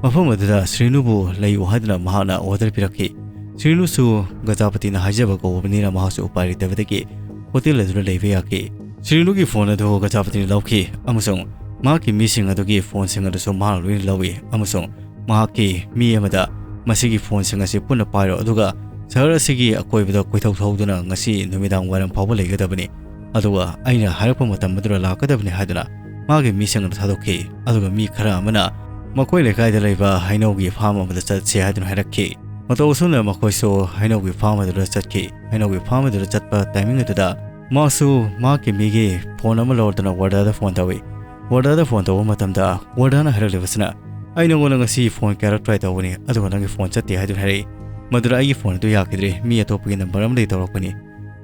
ꯃꯐꯝ ꯑꯗꯨꯗ ꯁ꯭ꯔꯤꯅꯨꯕꯨ ꯂꯩꯌꯨ ꯍꯥꯏꯗꯨꯅ ꯃꯍꯥꯛꯅ ꯑꯣꯔꯗꯔ ꯄꯤꯔꯛꯈꯤ꯫ ꯁ꯭ꯔꯤꯅꯨꯁꯨ ꯒꯖꯥꯄꯇꯤꯅ ꯍꯥꯏꯖꯕ ꯀꯧꯕꯅꯤꯅ ꯃꯍꯥꯛꯁꯨ ꯎꯄꯥꯏ ꯂꯩꯇꯕꯗꯒꯤ ꯍꯣꯇꯦꯜ ꯑꯗꯨꯗ ꯂꯩꯕ ꯌꯥꯈꯤ꯫ ꯁ꯭ꯔꯤꯅꯨꯒꯤ ꯐꯣꯟ ꯑꯗꯨ ꯒꯖꯥꯄꯇꯤꯅ ꯂꯧꯈꯤ ꯑꯃꯁꯨꯡ ꯃꯍꯥꯛꯀꯤ ꯃꯤꯁꯤꯡ ꯑꯗꯨꯒꯤ ꯐꯣꯟꯁꯤꯡ ꯑꯗꯨꯁꯨ ꯃꯍꯥꯛꯅ ꯂꯣꯏꯅ ꯂꯧꯏ ꯑꯃꯁꯨꯡ ꯃꯍꯥꯛꯀꯤ ꯃꯤ ꯑꯃꯗ, "ꯃꯁꯤꯒꯤ ꯐꯣꯟꯁꯤꯡ ꯑꯁꯤ ꯄꯨꯟꯅ ꯄꯥꯏꯔꯣ, ꯑꯗꯨꯒ ꯁꯍꯔ ꯑꯁꯤꯒꯤ ꯑꯀꯣꯏꯕꯗ ꯀꯣꯏꯊꯧ ꯊꯧꯗꯨꯅ ꯉꯁꯤ ꯅꯨꯃꯤꯗꯥꯡ ꯋꯥꯏꯔꯝ ꯐꯥꯎꯕ ꯂꯩꯒꯗꯕꯅꯤ, ꯑꯗꯨꯒ ꯑꯩꯅ ꯍꯥꯏꯔꯛꯄ ꯃꯇꯝ ꯑꯗꯨꯗ ꯂꯥꯛꯀꯗꯕꯅꯤ" ꯍꯥꯏꯗꯨꯅ ꯃꯥꯒꯤ ꯃꯤꯁꯤꯡ ꯑꯗꯨ ꯊꯥꯗꯣꯛꯈꯤ꯫ ꯑꯗꯨꯒ ꯃꯤ ꯈꯔ ꯑꯃꯅ ꯃꯈꯣꯏ ꯂꯩꯀꯥꯏꯗ ꯂꯩꯕ ꯍꯩꯅꯧꯒꯤ ꯐꯥꯔꯝ ꯑꯃꯗ ꯆꯠꯁꯤ ꯍꯥꯏꯗꯨꯅ ꯍꯥꯏꯔꯛꯈꯤ꯫ ꯃꯇꯧ ꯑꯁꯨꯝꯅ ꯃꯈꯣꯏꯁꯨ ꯍꯩꯅꯧꯒꯤ ꯐꯥꯔꯝ ꯑꯗꯨꯗ ꯆꯠꯈꯤ꯫ ꯍꯩꯅꯧꯒꯤ ꯐꯥꯔꯝ ꯑꯗꯨꯗ ꯆꯠꯄ ꯇꯥꯏꯃꯤꯡ ꯑꯗꯨꯗ ꯃꯥꯁꯨ ꯃꯍꯥꯛꯀꯤ ꯃꯤꯒꯤ ꯐꯣꯟ ꯑꯃ ꯂꯧꯔꯗꯨꯅ ꯋꯔꯗꯥꯗ ꯐꯣꯟ ꯇꯧꯏ꯫ ꯋꯔꯗꯥꯗ ꯐꯣꯟ ꯇꯧꯕ ꯃꯇꯝꯗ ꯋꯔꯗꯥꯅ ꯍꯥꯏꯔꯛꯂꯤꯕꯁꯤꯅ, "ꯑꯩ ꯅꯉꯣꯟꯗ ꯉꯁꯤ ꯐꯣꯟ ꯀꯌꯥꯔꯛ ꯇ꯭ꯔꯥꯏ ꯇꯧꯕꯅꯤ, ꯑꯗꯨꯒ ꯅꯪꯒꯤ ꯐꯣꯟ ꯆꯠꯇꯦ" ꯍꯥꯏꯗꯨꯅ ꯍꯥꯏꯔꯛꯏ꯫ ꯃꯗꯨꯗ "ꯑꯩꯒꯤ ꯐꯣꯟ ꯑꯗꯨ ꯌꯥꯈꯤꯗ꯭ꯔꯦ, ꯃꯤ ꯑꯇꯣꯞꯄꯒꯤ ꯅꯝꯕꯔ ꯑꯃꯗꯒꯤ ꯇꯧꯔꯛꯄꯅꯤ"꯫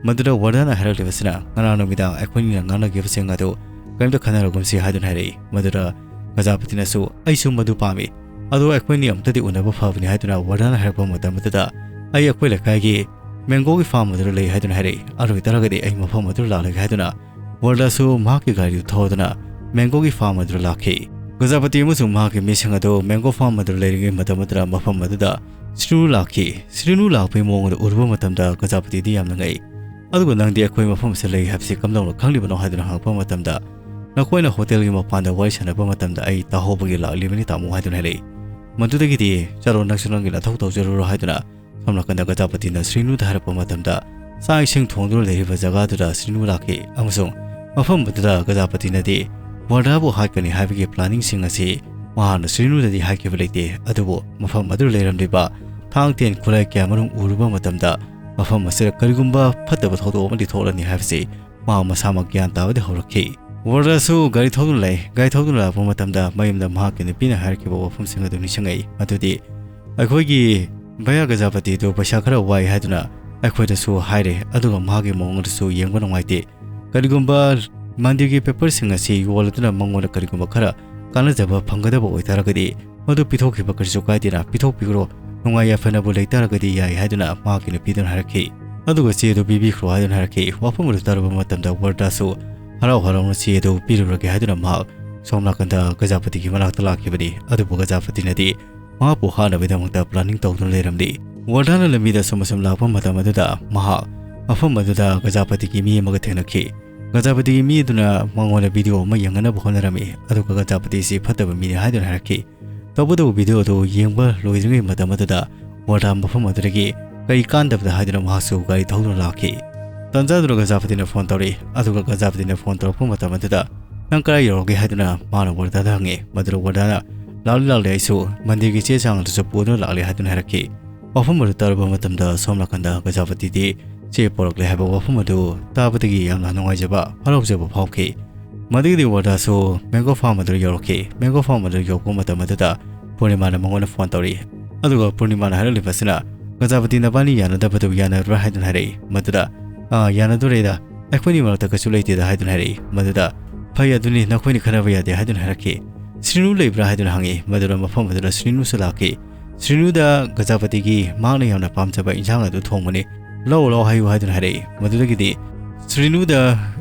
ꯃꯗꯨꯗ ꯋꯥꯔꯗꯟꯅ ꯍꯥꯏꯔꯛꯂꯤꯕꯁꯤꯅ, "ꯉꯔꯥꯡ ꯅꯨꯃꯤꯗꯥꯡ ꯑꯩꯈꯣꯏꯅꯤꯅ ꯉꯥꯡꯅꯈꯤꯕꯁꯤꯡ ꯑꯗꯨ ꯀꯔꯤꯝꯇ ꯈꯟꯅꯔꯒꯨꯝꯁꯤ" ꯍꯥꯏꯗꯨꯅ ꯍꯥꯏꯔꯛꯏ꯫ ꯃꯗꯨꯗ ꯒꯖꯥꯄꯇꯤꯅꯁꯨ "ꯑꯩꯁꯨ ꯃꯗꯨ ꯄꯥꯝꯃꯤ, ꯑꯗꯣ ꯑꯩꯈꯣꯏꯅꯤ ꯑꯝꯇꯗꯤ ꯎꯅꯕ ꯐꯕꯅꯤ" ꯍꯥꯏꯗꯨꯅ ꯋꯥꯔꯗꯟꯅ ꯍꯥꯏꯔꯛꯄ ꯃꯇꯝ ꯑꯗꯨꯗ, "ꯑꯩ ꯑꯩꯈꯣꯏ ꯂꯩꯀꯥꯏꯒꯤ ꯃꯦꯡꯒꯣꯒꯤ ꯐꯥꯔꯝ ꯑꯗꯨꯗ ꯂꯩ" ꯍꯥꯏꯗꯨꯅ ꯍꯥꯏꯔꯛꯏ꯫ "ꯑꯗꯨ ꯑꯣꯏꯇꯥꯔꯒꯗꯤ ꯑꯩ ꯃꯐꯝ ꯑꯗꯨꯗ ꯂꯥꯛꯂꯒꯦ" ꯍꯥꯏꯗꯨꯅ ꯋꯥꯔꯗꯟꯁꯨ ꯃꯍꯥꯛꯀꯤ ꯒꯥꯔꯤꯗꯨ ꯊꯧꯗꯨꯅ ꯃꯦꯡꯒꯣꯒꯤ ꯐꯥꯔꯝ ꯑꯗꯨꯗ ꯂꯥꯛꯈꯤ꯫ ꯒꯖꯥꯄꯇꯤ ꯑꯃꯁꯨꯡ ꯃꯍꯥꯛꯀꯤ ꯃꯤꯁꯤꯡ ꯑꯗꯨ ꯃꯦꯡꯒꯣ ꯐꯥꯔꯝ ꯑꯗꯨꯗ ꯂꯩꯔꯤꯉꯩ ꯃꯇꯝ ꯑꯗꯨꯗ ꯃꯐꯝ ꯑꯗꯨꯗ ꯁ꯭ꯔꯤꯅꯨ ꯂꯥꯛꯈꯤ꯫ ꯁ꯭ꯔꯤꯅꯨ ꯂꯥꯛꯄꯒꯤ ꯃꯑꯣꯡ ꯑꯗꯨ ꯎꯔꯨꯕ ꯃꯇꯝꯗ ꯒꯖꯥꯄꯇꯤꯗꯤ ꯌꯥꯝꯅ ꯉꯛꯏ꯫ "ꯑꯗꯨꯒ ꯅꯪꯗꯤ ꯑꯩꯈꯣꯏ ꯃꯐꯝ ꯑꯁꯤꯗ ꯂꯩ ꯍꯥꯏꯕꯁꯤ ꯀꯝꯗꯧꯅ ꯈꯪꯂꯤꯕꯅꯣ?" ꯍꯥꯏꯗꯨꯅ ꯍꯪꯉꯛꯄ ꯃꯇꯝꯗ, "ꯅꯈꯣꯏꯅ ꯍꯣꯇꯦꯜꯒꯤ ꯃꯄꯥꯟꯗ ꯋꯥꯔꯤ ꯁꯥꯟꯅꯕ ꯃꯇꯝꯗ ꯑꯩ ꯇꯥꯍꯧꯕꯒꯤ ꯂꯥꯛꯂꯤꯕꯅꯤ, ꯇꯥꯃꯣ" ꯍꯥꯏꯗꯨꯅ ꯍꯥꯏꯔꯛꯏ꯫ ꯃꯗꯨꯗꯒꯤꯗꯤ, "ꯆꯠꯂꯣ, ꯅꯪꯁꯨ ꯅꯪꯒꯤ ꯅꯊꯧ ꯇꯧꯖꯔꯨꯔꯣ" ꯍꯥꯏꯗꯨꯅ ꯁꯣꯝ ꯅꯥꯀꯟꯗ ꯒꯖꯥꯄꯇꯤꯅ ꯁ꯭ꯔꯤꯅꯨꯗ ꯍꯥꯏꯔꯛꯄ ꯃꯇꯝꯗ, ꯆꯥꯛ ꯏꯁꯤꯡ ꯊꯣꯡꯗꯨꯅ ꯂꯩꯔꯤꯕ ꯖꯒꯥꯗꯨꯗ ꯁ꯭ꯔꯤꯅꯨ ꯂꯥꯛꯈꯤ꯫ ꯑꯃꯁꯨꯡ ꯃꯐꯝ ꯑꯗꯨꯗ ꯒꯖꯥꯄꯇꯤꯅꯗꯤ ꯋꯥꯔꯗꯥꯕꯨ ꯍꯥꯠꯀꯅꯤ ꯍꯥꯏꯕꯒꯤ ꯄ꯭ꯂꯥꯅꯤꯡꯁꯤꯡ ꯑꯁꯤ ꯃꯍꯥꯛꯅ ꯁ꯭ꯔꯤꯅꯨꯗꯗꯤ ꯍꯥꯏꯈꯤꯕ ꯂꯩꯇꯦ꯫ ꯑꯗꯨꯕꯨ ꯃꯐꯝ ꯑꯗꯨꯗ ꯂꯩꯔꯝꯂꯤꯕ ꯊꯥꯡ ꯇꯦꯟ ꯈꯨꯠꯂꯥꯏ ꯀꯌꯥꯃꯔꯨꯝ ꯎꯔꯨꯕ ꯃꯇꯝꯗ, ꯃꯐꯝ ꯑꯁꯤꯗ ꯀꯔꯤꯒꯨꯝꯕ ꯐꯠꯇꯕ ꯊꯧꯗꯣꯛ ꯑꯃꯗꯤ ꯊꯣꯛꯂꯅꯤ ꯍꯥꯏꯕꯁꯤ ꯃꯍꯥꯛ ꯃꯁꯥꯃꯛ ꯒ꯭ꯌꯥꯟ ꯇꯥꯕꯗꯤ ꯍꯧꯔꯛꯈꯤ꯫ ꯋꯥꯔꯗꯥꯁꯨ ꯒꯥꯔꯤ ꯊꯧꯗꯨꯅ ꯂꯩ꯫ ꯒꯥꯔꯤ ꯊꯧꯗꯨꯅ ꯂꯥꯛꯄ ꯃꯇꯝꯗ ꯃꯌꯨꯝꯗ ꯃꯍꯥꯛꯀꯤ ꯅꯨꯄꯤꯅ ꯍꯥꯏꯔꯛꯈꯤꯕ ꯋꯥꯐꯝꯁꯤꯡ ꯑꯗꯨ ꯅꯤꯡꯁꯤꯡꯉꯛꯏ꯫ ꯃꯗꯨꯗꯤ, "ꯑꯩꯈꯣꯏꯒꯤ ꯚꯌꯥ ꯒꯖꯥꯄꯇꯤꯗꯨ ꯄꯩꯁꯥ ꯈꯔ ꯋꯥꯏ ꯍꯥꯏꯗꯨꯅ ꯑꯩꯈꯣꯏꯗꯁꯨ ꯍꯥꯏꯔꯦ, ꯑꯗꯨꯒ ꯃꯍꯥꯛꯀꯤ ꯃꯑꯣꯡ ꯑꯗꯨꯁꯨ ꯌꯦꯡꯕ ꯅꯨꯡꯉꯥꯏꯇꯦ꯫ ꯀꯔꯤꯒꯨꯝꯕ ꯃꯟꯗꯤꯔꯒꯤ ꯄꯦꯄꯔꯁꯤꯡ ꯑꯁꯤ ꯌꯣꯜꯂꯗꯨꯅ ꯃꯉꯣꯟꯗ ꯀꯔꯤꯒꯨꯝꯕ ꯈꯔ ꯀꯥꯟꯅꯖꯕ ꯐꯪꯒꯗꯕ ꯑꯣꯏꯇꯥꯔꯒꯗꯤ, ꯃꯗꯨ ꯄꯤꯊꯣꯛꯈꯤꯕ ꯀꯔꯤꯁꯨ ꯀꯥꯏꯗꯦꯅ, ꯄꯤꯊꯣꯛꯄꯤꯈ꯭ꯔꯣ, ꯅꯨꯡꯉꯥꯏ ꯌꯥꯏꯐꯅꯕꯨ ꯂꯩꯇꯥꯔꯒꯗꯤ ꯌꯥꯏ" ꯍꯥꯏꯗꯨꯅ ꯃꯍꯥꯛꯀꯤ ꯅꯨꯄꯤꯗꯨꯅ ꯍꯥꯏꯔꯛꯈꯤ꯫ "ꯑꯗꯨꯒ ꯆꯦ ꯑꯗꯨ ꯄꯤꯕꯤꯈ꯭ꯔꯣ" ꯍꯥꯏꯗꯨꯅ ꯍꯥꯏꯔꯛꯈꯤ꯫ ꯋꯥꯐꯝ ꯑꯗꯨ ꯇꯥꯔꯨꯕ ꯃꯇꯝꯗ ꯋꯥꯔꯗꯥꯁꯨ ꯍꯔꯥꯎ ꯍꯔꯥꯎꯅ ꯆꯦ ꯑꯗꯨ ꯄꯤꯔꯨꯔꯒꯦ ꯍꯥꯏꯗꯨꯅ ꯃꯍꯥꯛ ꯁꯣꯝ ꯅꯥꯀꯟꯗ ꯒꯖꯥꯄꯇꯤꯒꯤ ꯃꯅꯥꯛꯇ ꯂꯥꯛꯈꯤꯕꯅꯤ꯫ ꯑꯗꯨꯕꯨ ꯒꯖꯥꯄꯇꯤꯅꯗꯤ ꯃꯍꯥꯛꯄꯨ ꯍꯥꯠꯅꯕꯒꯤꯗꯃꯛꯇ ꯄ꯭ꯂꯥꯅꯤꯡ ꯇꯧꯗꯨꯅ ꯂꯩꯔꯝꯂꯤ꯫ ꯋꯥꯔꯗꯥꯅ ꯂꯝꯕꯤꯗ ꯑꯁꯨꯝ ꯑꯁꯨꯝ ꯂꯥꯛꯄ ꯃꯇꯝ ꯑꯗꯨꯗ ꯃꯍꯥꯛ ꯃꯐꯝ ꯑꯗꯨꯗ ꯒꯖꯥꯄꯇꯤꯒꯤ ꯃꯤ ꯑꯃꯒ ꯊꯦꯡꯅꯈꯤ꯫ ꯒꯖꯥꯄꯇꯤꯒꯤ ꯃꯤ ꯑꯗꯨꯅ ꯃꯉꯣꯟꯗ ꯚꯤꯗꯤꯑꯣ ꯑꯃ ꯌꯦꯡꯍꯟꯅꯕ ꯍꯣꯠꯅꯔꯝꯃꯤ, ꯑꯗꯨꯒ ꯒꯖꯥꯄꯇꯤꯁꯤ ꯐꯠꯇꯕ ꯃꯤꯅꯤ ꯍꯥꯏꯗꯨꯅ ꯍꯥꯏꯔꯛꯈꯤ꯫ ꯇꯧꯕꯇꯕꯨ ꯚꯤꯗꯤꯑꯣ ꯑꯗꯨ ꯌꯦꯡꯕ ꯂꯣꯏꯗ꯭ꯔꯤꯉꯩ ꯃꯇꯝ ꯑꯗꯨꯗ ꯋꯥꯔꯗꯥ ꯃꯐꯝ ꯑꯗꯨꯗꯒꯤ ꯀꯔꯤ ꯀꯥꯟꯗꯕꯗ ꯍꯥꯏꯗꯨꯅ ꯃꯍꯥꯛꯁꯨ ꯒꯥꯔꯤ ꯊꯧꯗꯨꯅ ꯂꯥꯛꯈꯤ꯫ ꯇꯟꯖꯥꯗꯨꯅ ꯒꯖꯥꯄꯇꯤꯅ ꯐꯣꯟ ꯇꯧꯔꯛꯏ, ꯑꯗꯨꯒ ꯒꯖꯥꯄꯇꯤꯅ ꯐꯣꯟ ꯇꯧꯔꯛꯄ ꯃꯇꯝ ꯑꯗꯨꯗ, "ꯅꯪ ꯀꯗꯥꯏ ꯌꯧꯔꯒꯦ?" ꯍꯥꯏꯗꯨꯅ ꯃꯥꯅ ꯋꯥꯔꯗꯥꯗ ꯍꯪꯉꯤ꯫ ꯃꯗꯨꯗ ꯋꯥꯔꯗꯥꯅ, "ꯂꯥꯛꯂꯤ, ꯂꯥꯛꯂꯤ, ꯑꯩꯁꯨ ꯃꯟꯗꯤꯔꯒꯤ ꯆꯦ ꯆꯥꯡ ꯑꯗꯨꯁꯨ ꯄꯨꯗꯨꯅ ꯂꯥꯛꯂꯤ" ꯍꯥꯏꯗꯨꯅ ꯍꯥꯏꯔꯛꯈꯤ꯫ ꯋꯥꯐꯝ ꯑꯗꯨ ꯇꯥꯔꯨꯕ ꯃꯇꯝꯗ ꯁꯣꯝ ꯅꯥꯀꯟꯗ ꯒꯖꯥꯄꯇꯤꯗꯤ ꯆꯦ ꯄꯨꯔꯛꯂꯦ ꯍꯥꯏꯕ ꯋꯥꯐꯝ ꯑꯗꯨ ꯇꯥꯕꯗꯒꯤ ꯌꯥꯝꯅ ꯅꯨꯡꯉꯥꯏꯖꯕ, ꯍꯔꯥꯎꯖꯕ ꯐꯥꯎꯈꯤ꯫ ꯃꯗꯨꯒꯤꯗꯤ ꯋꯥꯔꯗꯥꯁꯨ ꯃꯦꯡꯒꯣ ꯐꯥꯔꯝ ꯑꯗꯨꯗ ꯌꯧꯔꯛꯈꯤ꯫ ꯃꯦꯡꯒꯣ ꯐꯥꯔꯝ ꯑꯗꯨꯗ ꯌꯧꯔꯛꯄ ꯃꯇꯝ ꯑꯗꯨꯗ ꯄꯨꯔꯅꯤꯃꯥꯅ ꯃꯉꯣꯟꯗ ꯐꯣꯟ ꯇꯧꯔꯛꯏ꯫ ꯑꯗꯨꯒ ꯄꯨꯔꯅꯤꯃꯥꯅ ꯍꯥꯏꯔꯛꯂꯤꯕꯁꯤꯅ, "ꯒꯖꯥꯄꯇꯤ ꯅꯕꯥꯅꯤ ꯌꯥꯅꯗꯕꯗꯨ ꯌꯥꯅꯔꯕ꯭ꯔꯥ?" ꯍꯥꯏꯗꯨꯅ ꯍꯥꯏꯔꯛꯏ꯫ ꯃꯗꯨꯗ, "ꯑꯥ, ꯌꯥꯅꯗꯣꯔꯦꯗ, ꯑꯩꯈꯣꯏꯅꯤ ꯃꯔꯛꯇ ꯀꯩꯁꯨ ꯂꯩꯇꯦꯗ" ꯍꯥꯏꯗꯨꯅ ꯍꯥꯏꯔꯛꯏ꯫ ꯃꯗꯨꯗ, "ꯐꯩ, ꯑꯗꯨꯅꯤ, ꯅꯈꯣꯏꯅꯤ ꯈꯟꯅꯕ ꯌꯥꯗꯦ" ꯍꯥꯏꯗꯨꯅ ꯍꯥꯏꯔꯛꯈꯤ꯫ "ꯁ꯭ꯔꯤꯅꯨ ꯂꯩꯕ꯭ꯔꯥ?" ꯍꯥꯏꯗꯨꯅ ꯍꯪꯉꯤ꯫ ꯃꯗꯨꯗ ꯃꯐꯝ ꯑꯗꯨꯗ ꯁ꯭ꯔꯤꯅꯨꯁꯨ ꯂꯥꯛꯈꯤ꯫ ꯁ꯭ꯔꯤꯅꯨꯗ ꯒꯖꯥꯄꯇꯤꯒꯤ ꯃꯍꯥꯛꯅ ꯌꯥꯝꯅ ꯄꯥꯝꯖꯕ ꯏꯟꯁꯥꯡ ꯑꯗꯨ ꯊꯣꯡꯕꯅꯤ, "ꯂꯧ ꯂꯥꯎ ꯍꯥꯏꯌꯨ" ꯍꯥꯏꯗꯨꯅ ꯍꯥꯏꯔꯛꯏ꯫ ꯃꯗꯨꯗꯒꯤꯗꯤ ꯁ꯭ꯔꯤꯅꯨꯗ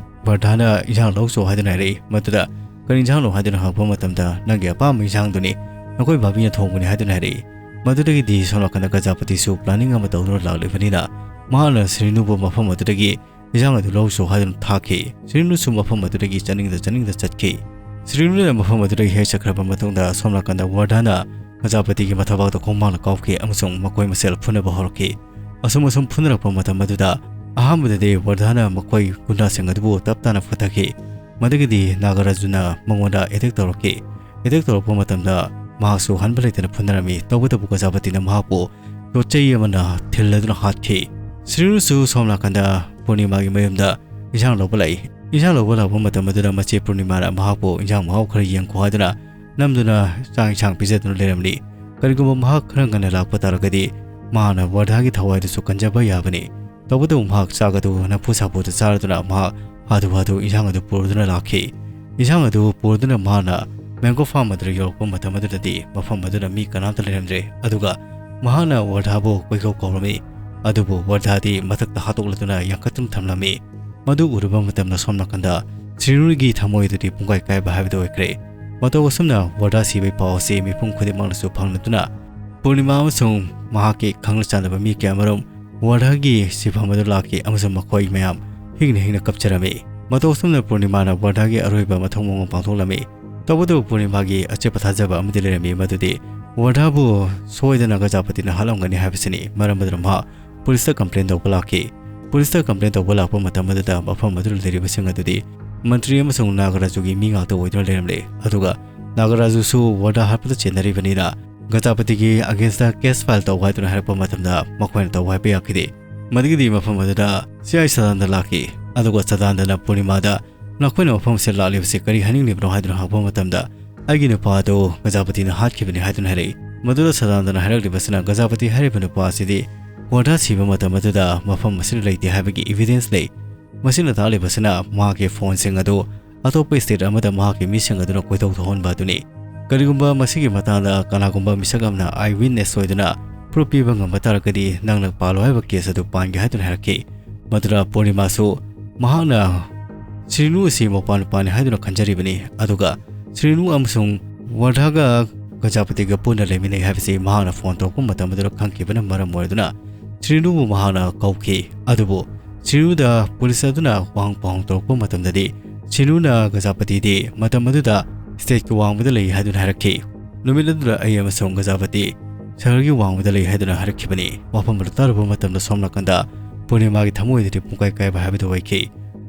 ꯋꯥꯔꯗꯥꯅ ꯏꯟꯁꯥꯡ ꯂꯧ ꯆꯣ ꯍꯥꯏꯗꯨꯅ ꯍꯥꯏꯔꯛꯏ꯫ ꯃꯗꯨꯗ "ꯀꯔꯤ ꯏꯟꯁꯥꯡꯅꯣ?" ꯍꯥꯏꯗꯨꯅ ꯍꯪꯉꯛꯄ ꯃꯇꯝꯗ, "ꯅꯪꯒꯤ ꯑꯄꯥꯝꯕ ꯏꯟꯁꯥꯡꯗꯨꯅꯤ, ꯅꯈꯣꯏ ꯚꯥꯕꯤꯅ ꯊꯣꯡꯕꯅꯤ" ꯍꯥꯏꯗꯨꯅ ꯍꯥꯏꯔꯛꯏ꯫ ꯃꯗꯨꯗꯒꯤꯗꯤ ꯁꯣꯝ ꯅꯥꯀꯟꯗ ꯒꯖꯥꯄꯇꯤꯁꯨ planning ꯑꯃ ꯇꯧꯗꯨꯅ ꯂꯥꯛꯂꯤꯕꯅꯤꯅ, ꯃꯍꯥꯛꯅ ꯁ꯭ꯔꯤꯅꯨꯕꯨ ꯃꯐꯝ ꯑꯗꯨꯗꯒꯤ ꯏꯟꯁꯥꯡ ꯑꯗꯨ ꯂꯧ ꯆꯣ ꯍꯥꯏꯗꯨꯅ ꯊꯥꯈꯤ꯫ ꯁ꯭ꯔꯤꯅꯨꯁꯨ ꯃꯐꯝ ꯑꯗꯨꯗꯒꯤ ꯆꯠꯅꯤꯡꯗ ꯆꯠꯅꯤꯡꯗ ꯆꯠꯈꯤ꯫ ꯁ꯭ꯔꯤꯅꯨꯅ ꯃꯐꯝ ꯑꯗꯨꯗꯒꯤ ꯍꯦꯛ ꯆꯠꯈ꯭ꯔꯕ ꯃꯇꯨꯡꯗ, ꯁꯣꯝ ꯅꯥꯀꯟꯗ ꯋꯥꯔꯗꯥꯅ ꯒꯖꯥꯄꯇꯤꯒꯤ ꯃꯊꯕꯥꯛꯇ ꯈꯣꯡꯕꯥꯡꯅ ꯀꯥꯎꯈꯤ ꯑꯃꯁꯨꯡ ꯃꯈꯣꯏ ꯃꯁꯦꯜ ꯐꯨꯅꯕ ꯍꯧꯔꯛꯈꯤ꯫ ꯑꯁꯨꯝ ꯑꯁꯨꯝ ꯐꯨꯅꯔꯛꯄ ꯃꯇꯝ ꯑꯗꯨꯗ, ꯑꯍꯥꯟꯕꯗꯗꯤ ꯋꯥꯔꯗꯥꯅ ꯃꯈꯣꯏ ꯒꯨꯟꯗꯥꯁꯤꯡ ꯑꯗꯨꯕꯨ ꯇꯞ ꯇꯥꯅ ꯐꯨꯊꯈꯤ꯫ ꯃꯗꯨꯒꯤꯗꯤ ꯅꯥꯒꯔꯥꯖꯨꯅ ꯃꯉꯣꯟꯗ attack ꯇꯧꯔꯛꯈꯤ꯫ Attack ꯇꯧꯔꯛꯄ ꯃꯇꯝꯗ ꯃꯍꯥꯛꯁꯨ ꯍꯟꯕ ꯂꯩꯇꯅ ꯐꯨꯅꯔꯝꯃꯤ꯫ ꯇꯧꯕꯇꯕꯨ ꯒꯖꯥꯄꯇꯤꯅ ꯃꯍꯥꯛꯄꯨ ꯌꯣꯠꯆꯩ ꯑꯃꯅ ꯊꯤꯜꯂꯗꯨꯅ ꯍꯥꯠꯈꯤ꯫ ꯁ꯭ꯔꯤꯅꯨꯁꯨ ꯁꯣꯝ ꯅꯥꯀꯟꯗ ꯄꯨꯔꯅꯤꯃꯥꯒꯤ ꯃꯌꯨꯝꯗ ꯏꯟꯁꯥꯡ ꯂꯧꯕ ꯂꯥꯛꯏ꯫ ꯏꯟꯁꯥꯡ ꯂꯧꯕ ꯂꯥꯛꯄ ꯃꯇꯝ ꯑꯗꯨꯗ ꯃꯆꯦ ꯄꯨꯔꯅꯤꯃꯥꯅ ꯃꯍꯥꯛꯄꯨ ꯏꯟꯁꯥꯡ ꯃꯍꯥꯎ ꯈꯔ ꯌꯦꯡꯈꯣ ꯍꯥꯏꯗꯨꯅ ꯅꯝꯗꯨꯅ ꯆꯥꯛ ꯏꯟꯁꯥꯡ ꯄꯤꯖꯗꯨꯅ ꯂꯩꯔꯝꯂꯤ꯫ ꯀꯔꯤꯒꯨꯝꯕ ꯃꯍꯥꯛ ꯈꯔ ꯉꯟꯅ ꯂꯥꯛꯄ ꯇꯥꯔꯒꯗꯤ ꯃꯍꯥꯛꯅ ꯋꯥꯔꯗꯥꯒꯤ ꯊꯋꯥꯏꯗꯨꯁꯨ ꯀꯟꯖꯕ ꯌꯥꯕꯅꯤ꯫ ꯇꯧꯕꯇꯕꯨ ꯃꯍꯥꯛ ꯆꯥꯛ ꯑꯗꯨ ꯅꯝꯐꯨ ꯁꯥꯐꯨꯗ ꯆꯥꯔꯗꯨꯅ ꯃꯍꯥꯛ ꯍꯥꯊꯨ ꯍꯥꯊꯨ ꯏꯟꯁꯥꯡ ꯑꯗꯨ ꯄꯨꯔꯗꯨꯅ ꯂꯥꯛꯈꯤ꯫ ꯏꯟꯁꯥꯡ ꯑꯗꯨ ꯄꯨꯔꯗꯨꯅ ꯃꯍꯥꯛꯅ ꯃꯦꯡꯒꯣ ꯐꯥꯔꯝ ꯑꯗꯨꯗ ꯌꯧꯔꯛꯄ ꯃꯇꯝ ꯑꯗꯨꯗꯗꯤ ꯃꯐꯝ ꯑꯗꯨꯗ ꯃꯤ ꯀꯅꯥꯝꯇ ꯂꯩꯔꯝꯗ꯭ꯔꯦ꯫ ꯑꯗꯨꯒ ꯃꯍꯥꯛꯅ ꯋꯥꯔꯗꯥꯕꯨ ꯀꯣꯏꯀꯧ ꯀꯧꯔꯝꯃꯤ꯫ ꯑꯗꯨꯕꯨ ꯋꯥꯔꯗꯥꯗꯤ ꯃꯊꯛꯇ ꯍꯥꯠꯇꯣꯛꯂꯗꯨꯅ ꯌꯥꯡꯈꯠꯇꯨꯅ ꯊꯝꯂꯝꯃꯤ꯫ ꯃꯗꯨ ꯎꯔꯨꯕ ꯃꯇꯝꯗ ꯁꯣꯝ ꯅꯥꯀꯟꯗ ꯁ꯭ꯔꯤꯅꯨꯒꯤ ꯊꯃꯣꯏ ꯑꯗꯨꯗꯤ ꯄꯨꯡꯀꯥꯏ ꯀꯥꯏꯕ ꯍꯥꯏꯕꯗꯨ ꯑꯣꯏꯈ꯭ꯔꯦ꯫ ꯃꯇꯧ ꯑꯁꯨꯝꯅ ꯋꯥꯔꯗꯥ ꯁꯤꯕꯒꯤ ꯄꯥꯎ ꯑꯁꯤ ꯃꯤꯄꯨꯝ ꯈꯨꯗꯤꯡꯃꯛꯅꯁꯨ ꯐꯪꯂꯗꯨꯅ ꯄꯨꯔꯅꯤꯃꯥ ꯑꯃꯁꯨꯡ ꯃꯍꯥꯛꯀꯤ ꯈꯪꯅ ꯆꯥꯟꯅꯕ ꯃꯤ ꯀꯌꯥꯃꯔꯨꯝ ꯋꯥꯔꯗꯥꯒꯤ ꯁꯤꯐꯝ ꯑꯗꯨ ꯂꯥꯛꯈꯤ ꯑꯃꯁꯨꯡ ꯃꯈꯣꯏ ꯃꯌꯥꯝ ꯍꯤꯡꯅ ꯍꯤꯡꯅ ꯀꯞꯆꯔꯝꯃꯤ꯫ ꯃꯇꯧ ꯑꯁꯨꯝꯅ ꯄꯨꯔꯅꯤꯃꯥꯅ ꯋꯥꯔꯗꯥꯒꯤ ꯑꯔꯣꯏꯕ ꯃꯊꯧ ꯃꯉꯝ ꯄꯥꯡꯊꯣꯛꯂꯝꯃꯤ꯫ ꯇꯧꯕꯇꯕꯨ ꯄꯨꯔꯅꯤꯃꯥꯒꯤ ꯑꯆꯦꯠꯄ ꯊꯥꯖꯕ ꯑꯃꯗꯤ ꯂꯩꯔꯝꯃꯤ, ꯃꯗꯨꯗꯤ ꯋꯥꯔꯗꯥꯕꯨ ꯁꯣꯏꯗꯅ ꯒꯖꯥꯄꯇꯤꯅ ꯍꯥꯠꯂꯝꯒꯅꯤ ꯍꯥꯏꯕꯁꯤꯅꯤ꯫ ꯃꯔꯝ ꯑꯗꯨꯅ ꯃꯍꯥꯛ ꯄꯨꯂꯤꯁꯇ complain ꯇꯧꯕ ꯂꯥꯛꯈꯤ꯫ ꯄꯨꯂꯤꯁꯇ complain ꯇꯧꯕ ꯂꯥꯛꯄ ꯃꯇꯝ ꯑꯗꯨꯗ ꯃꯐꯝ ꯑꯗꯨꯗ ꯂꯩꯔꯤꯕꯁꯤꯡ ꯑꯗꯨꯗꯤ ꯃꯟꯇ꯭ꯔꯤ ꯑꯃꯁꯨꯡ ꯅꯥꯒꯔꯥꯖꯨꯒꯤ ꯃꯤ ꯉꯥꯛꯇ ꯑꯣꯏꯗꯨꯅ ꯂꯩꯔꯝꯂꯦ꯫ ꯑꯗꯨꯒ ꯅꯥꯒꯔꯥꯖꯨꯁꯨ ꯋꯥꯔꯗꯥ ꯍꯥꯠꯄꯗ ꯆꯦꯟꯅꯔꯤꯕꯅꯤꯅ ꯒꯖꯥꯄꯇꯤꯒꯤ against case file ꯇꯧ ꯍꯥꯏꯗꯨꯅ ꯍꯥꯏꯔꯛꯄ ꯃꯇꯝꯗ ꯃꯈꯣꯏꯅ ꯇꯧ ꯍꯥꯏꯕ ꯌꯥꯈꯤꯗꯦ꯫ ꯃꯗꯨꯒꯤꯗꯤ ꯃꯐꯝ ꯑꯗꯨꯗ C I ꯁꯗꯥꯅꯟꯗ ꯂꯥꯛꯈꯤ꯫ ꯑꯗꯨꯒ ꯁꯗꯥꯅꯟꯗꯅ ꯄꯨꯔꯅꯤꯃꯥꯗ "ꯅꯈꯣꯏꯅ ꯃꯐꯝ ꯑꯁꯤꯗ ꯂꯥꯛꯂꯤꯕꯁꯤ ꯀꯔꯤ ꯍꯥꯏꯅꯤꯡꯂꯤꯕꯅꯣ?" ꯍꯥꯏꯗꯨꯅ ꯍꯪꯂꯛꯄ ꯃꯇꯝꯗ, "ꯑꯩꯒꯤ ꯅꯨꯄꯥ ꯑꯗꯨ ꯒꯖꯥꯄꯇꯤꯅ ꯍꯥꯠꯈꯤꯕꯅꯤ" ꯍꯥꯏꯗꯨꯅ ꯍꯥꯏꯔꯛꯏ꯫ ꯃꯗꯨꯗ ꯁꯗꯥꯅꯟꯗꯅ ꯍꯥꯏꯔꯛꯂꯤꯕꯁꯤꯅ, "ꯒꯖꯥꯄꯇꯤ ꯍꯥꯏꯔꯤꯕ ꯅꯨꯄꯥ ꯑꯁꯤꯗꯤ ꯋꯥꯔꯙꯥ ꯁꯤꯕ ꯃꯇꯝ ꯑꯗꯨꯗ ꯃꯐꯝ ꯑꯁꯤꯗ ꯂꯩꯇꯦ ꯍꯥꯏꯕꯒꯤ evidence ꯂꯩ꯫ ꯃꯁꯤꯅ ꯇꯥꯛꯂꯤꯕꯁꯤꯅ ꯃꯍꯥꯛꯀꯤ ꯐꯣꯟꯁꯤꯡ ꯑꯗꯨ ꯑꯇꯣꯞꯄ state ꯑꯃꯗ ꯃꯍꯥꯛꯀꯤ ꯃꯤꯁꯤꯡ ꯑꯗꯨꯅ ꯀꯣꯏꯊꯣꯛ ꯊꯣꯛꯍꯟꯕ ꯑꯗꯨꯅꯤ꯫ ꯀꯔꯤꯒꯨꯝꯕ ꯃꯁꯤꯒꯤ ꯃꯇꯥꯡꯗ ꯀꯅꯥꯒꯨꯝꯕ ꯃꯤꯁꯛ ꯑꯃꯅ eye witness ꯑꯣꯏꯗꯨꯅ proof ꯄꯤꯕ ꯉꯝꯕ ꯇꯥꯔꯒꯗꯤ, ꯅꯪꯅ ꯄꯥꯜꯂꯣ ꯍꯥꯏꯕ case ꯑꯗꯨ ꯄꯥꯟꯒꯦ" ꯍꯥꯏꯗꯨꯅ ꯍꯥꯏꯔꯛꯈꯤ꯫ ꯃꯗꯨꯗ ꯄꯨꯔꯅꯤꯃꯥꯁꯨ ꯃꯍꯥꯛꯅ ꯁ꯭ꯔꯤꯅꯨ ꯑꯁꯤ ꯃꯧꯄꯥ ꯅꯨꯄꯥꯅꯤ ꯍꯥꯏꯗꯨꯅ ꯈꯟꯖꯔꯤꯕꯅꯤ꯫ ꯑꯗꯨꯒ ꯁ꯭ꯔꯤꯅꯨ ꯑꯃꯁꯨꯡ ꯋꯥꯔꯙꯥꯒ ꯒꯖꯥꯄꯇꯤꯒ ꯄꯨꯟꯅ ꯂꯩꯃꯤꯟꯅꯩ ꯍꯥꯏꯕꯁꯤ ꯃꯍꯥꯛꯅ ꯐꯣꯟ ꯇꯧꯔꯛꯄ ꯃꯇꯝ ꯑꯗꯨꯗ ꯈꯪꯈꯤꯕꯅ ꯃꯔꯝ ꯑꯣꯏꯗꯨꯅ, ꯁ꯭ꯔꯤꯅꯨꯕꯨ ꯃꯍꯥꯛꯅ ꯀꯧꯈꯤ꯫ ꯑꯗꯨꯕꯨ ꯁ꯭ꯔꯤꯅꯨꯗ ꯄꯨꯂꯤꯁ ꯑꯗꯨꯅ ꯋꯥꯍꯪ ꯄꯥꯎꯍꯪ ꯇꯧꯔꯛꯄ ꯃꯇꯝꯗꯗꯤ, ꯁ꯭ꯔꯤꯅꯨꯅ ꯒꯖꯥꯄꯇꯤꯗꯤ ꯃꯇꯝ ꯑꯗꯨꯗ stateꯀꯤ ꯋꯥꯡꯃꯗ ꯂꯩ ꯍꯥꯏꯗꯨꯅ ꯍꯥꯏꯔꯛꯈꯤ꯫ ꯅꯨꯃꯤꯠ ꯑꯗꯨꯗ ꯑꯩ ꯑꯃꯁꯨꯡ ꯒꯖꯥꯄꯇꯤ ꯁꯍꯔꯒꯤ ꯋꯥꯡꯃꯗ ꯂꯩ ꯍꯥꯏꯗꯨꯅ ꯍꯥꯏꯔꯛꯈꯤꯕꯅꯤ꯫ ꯋꯥꯐꯝ ꯑꯗꯨ ꯇꯥꯔꯨꯕ ꯃꯇꯝꯗ ꯁꯣꯝ ꯅꯥꯀꯟꯗ ꯄꯨꯔꯅꯤꯃꯥꯒꯤ ꯊꯃꯣꯏꯗꯗꯤ ꯄꯨꯡꯀꯥꯏ ꯀꯥꯏꯕ ꯍꯥꯏꯕꯗꯨ ꯑꯣꯏꯈꯤ꯫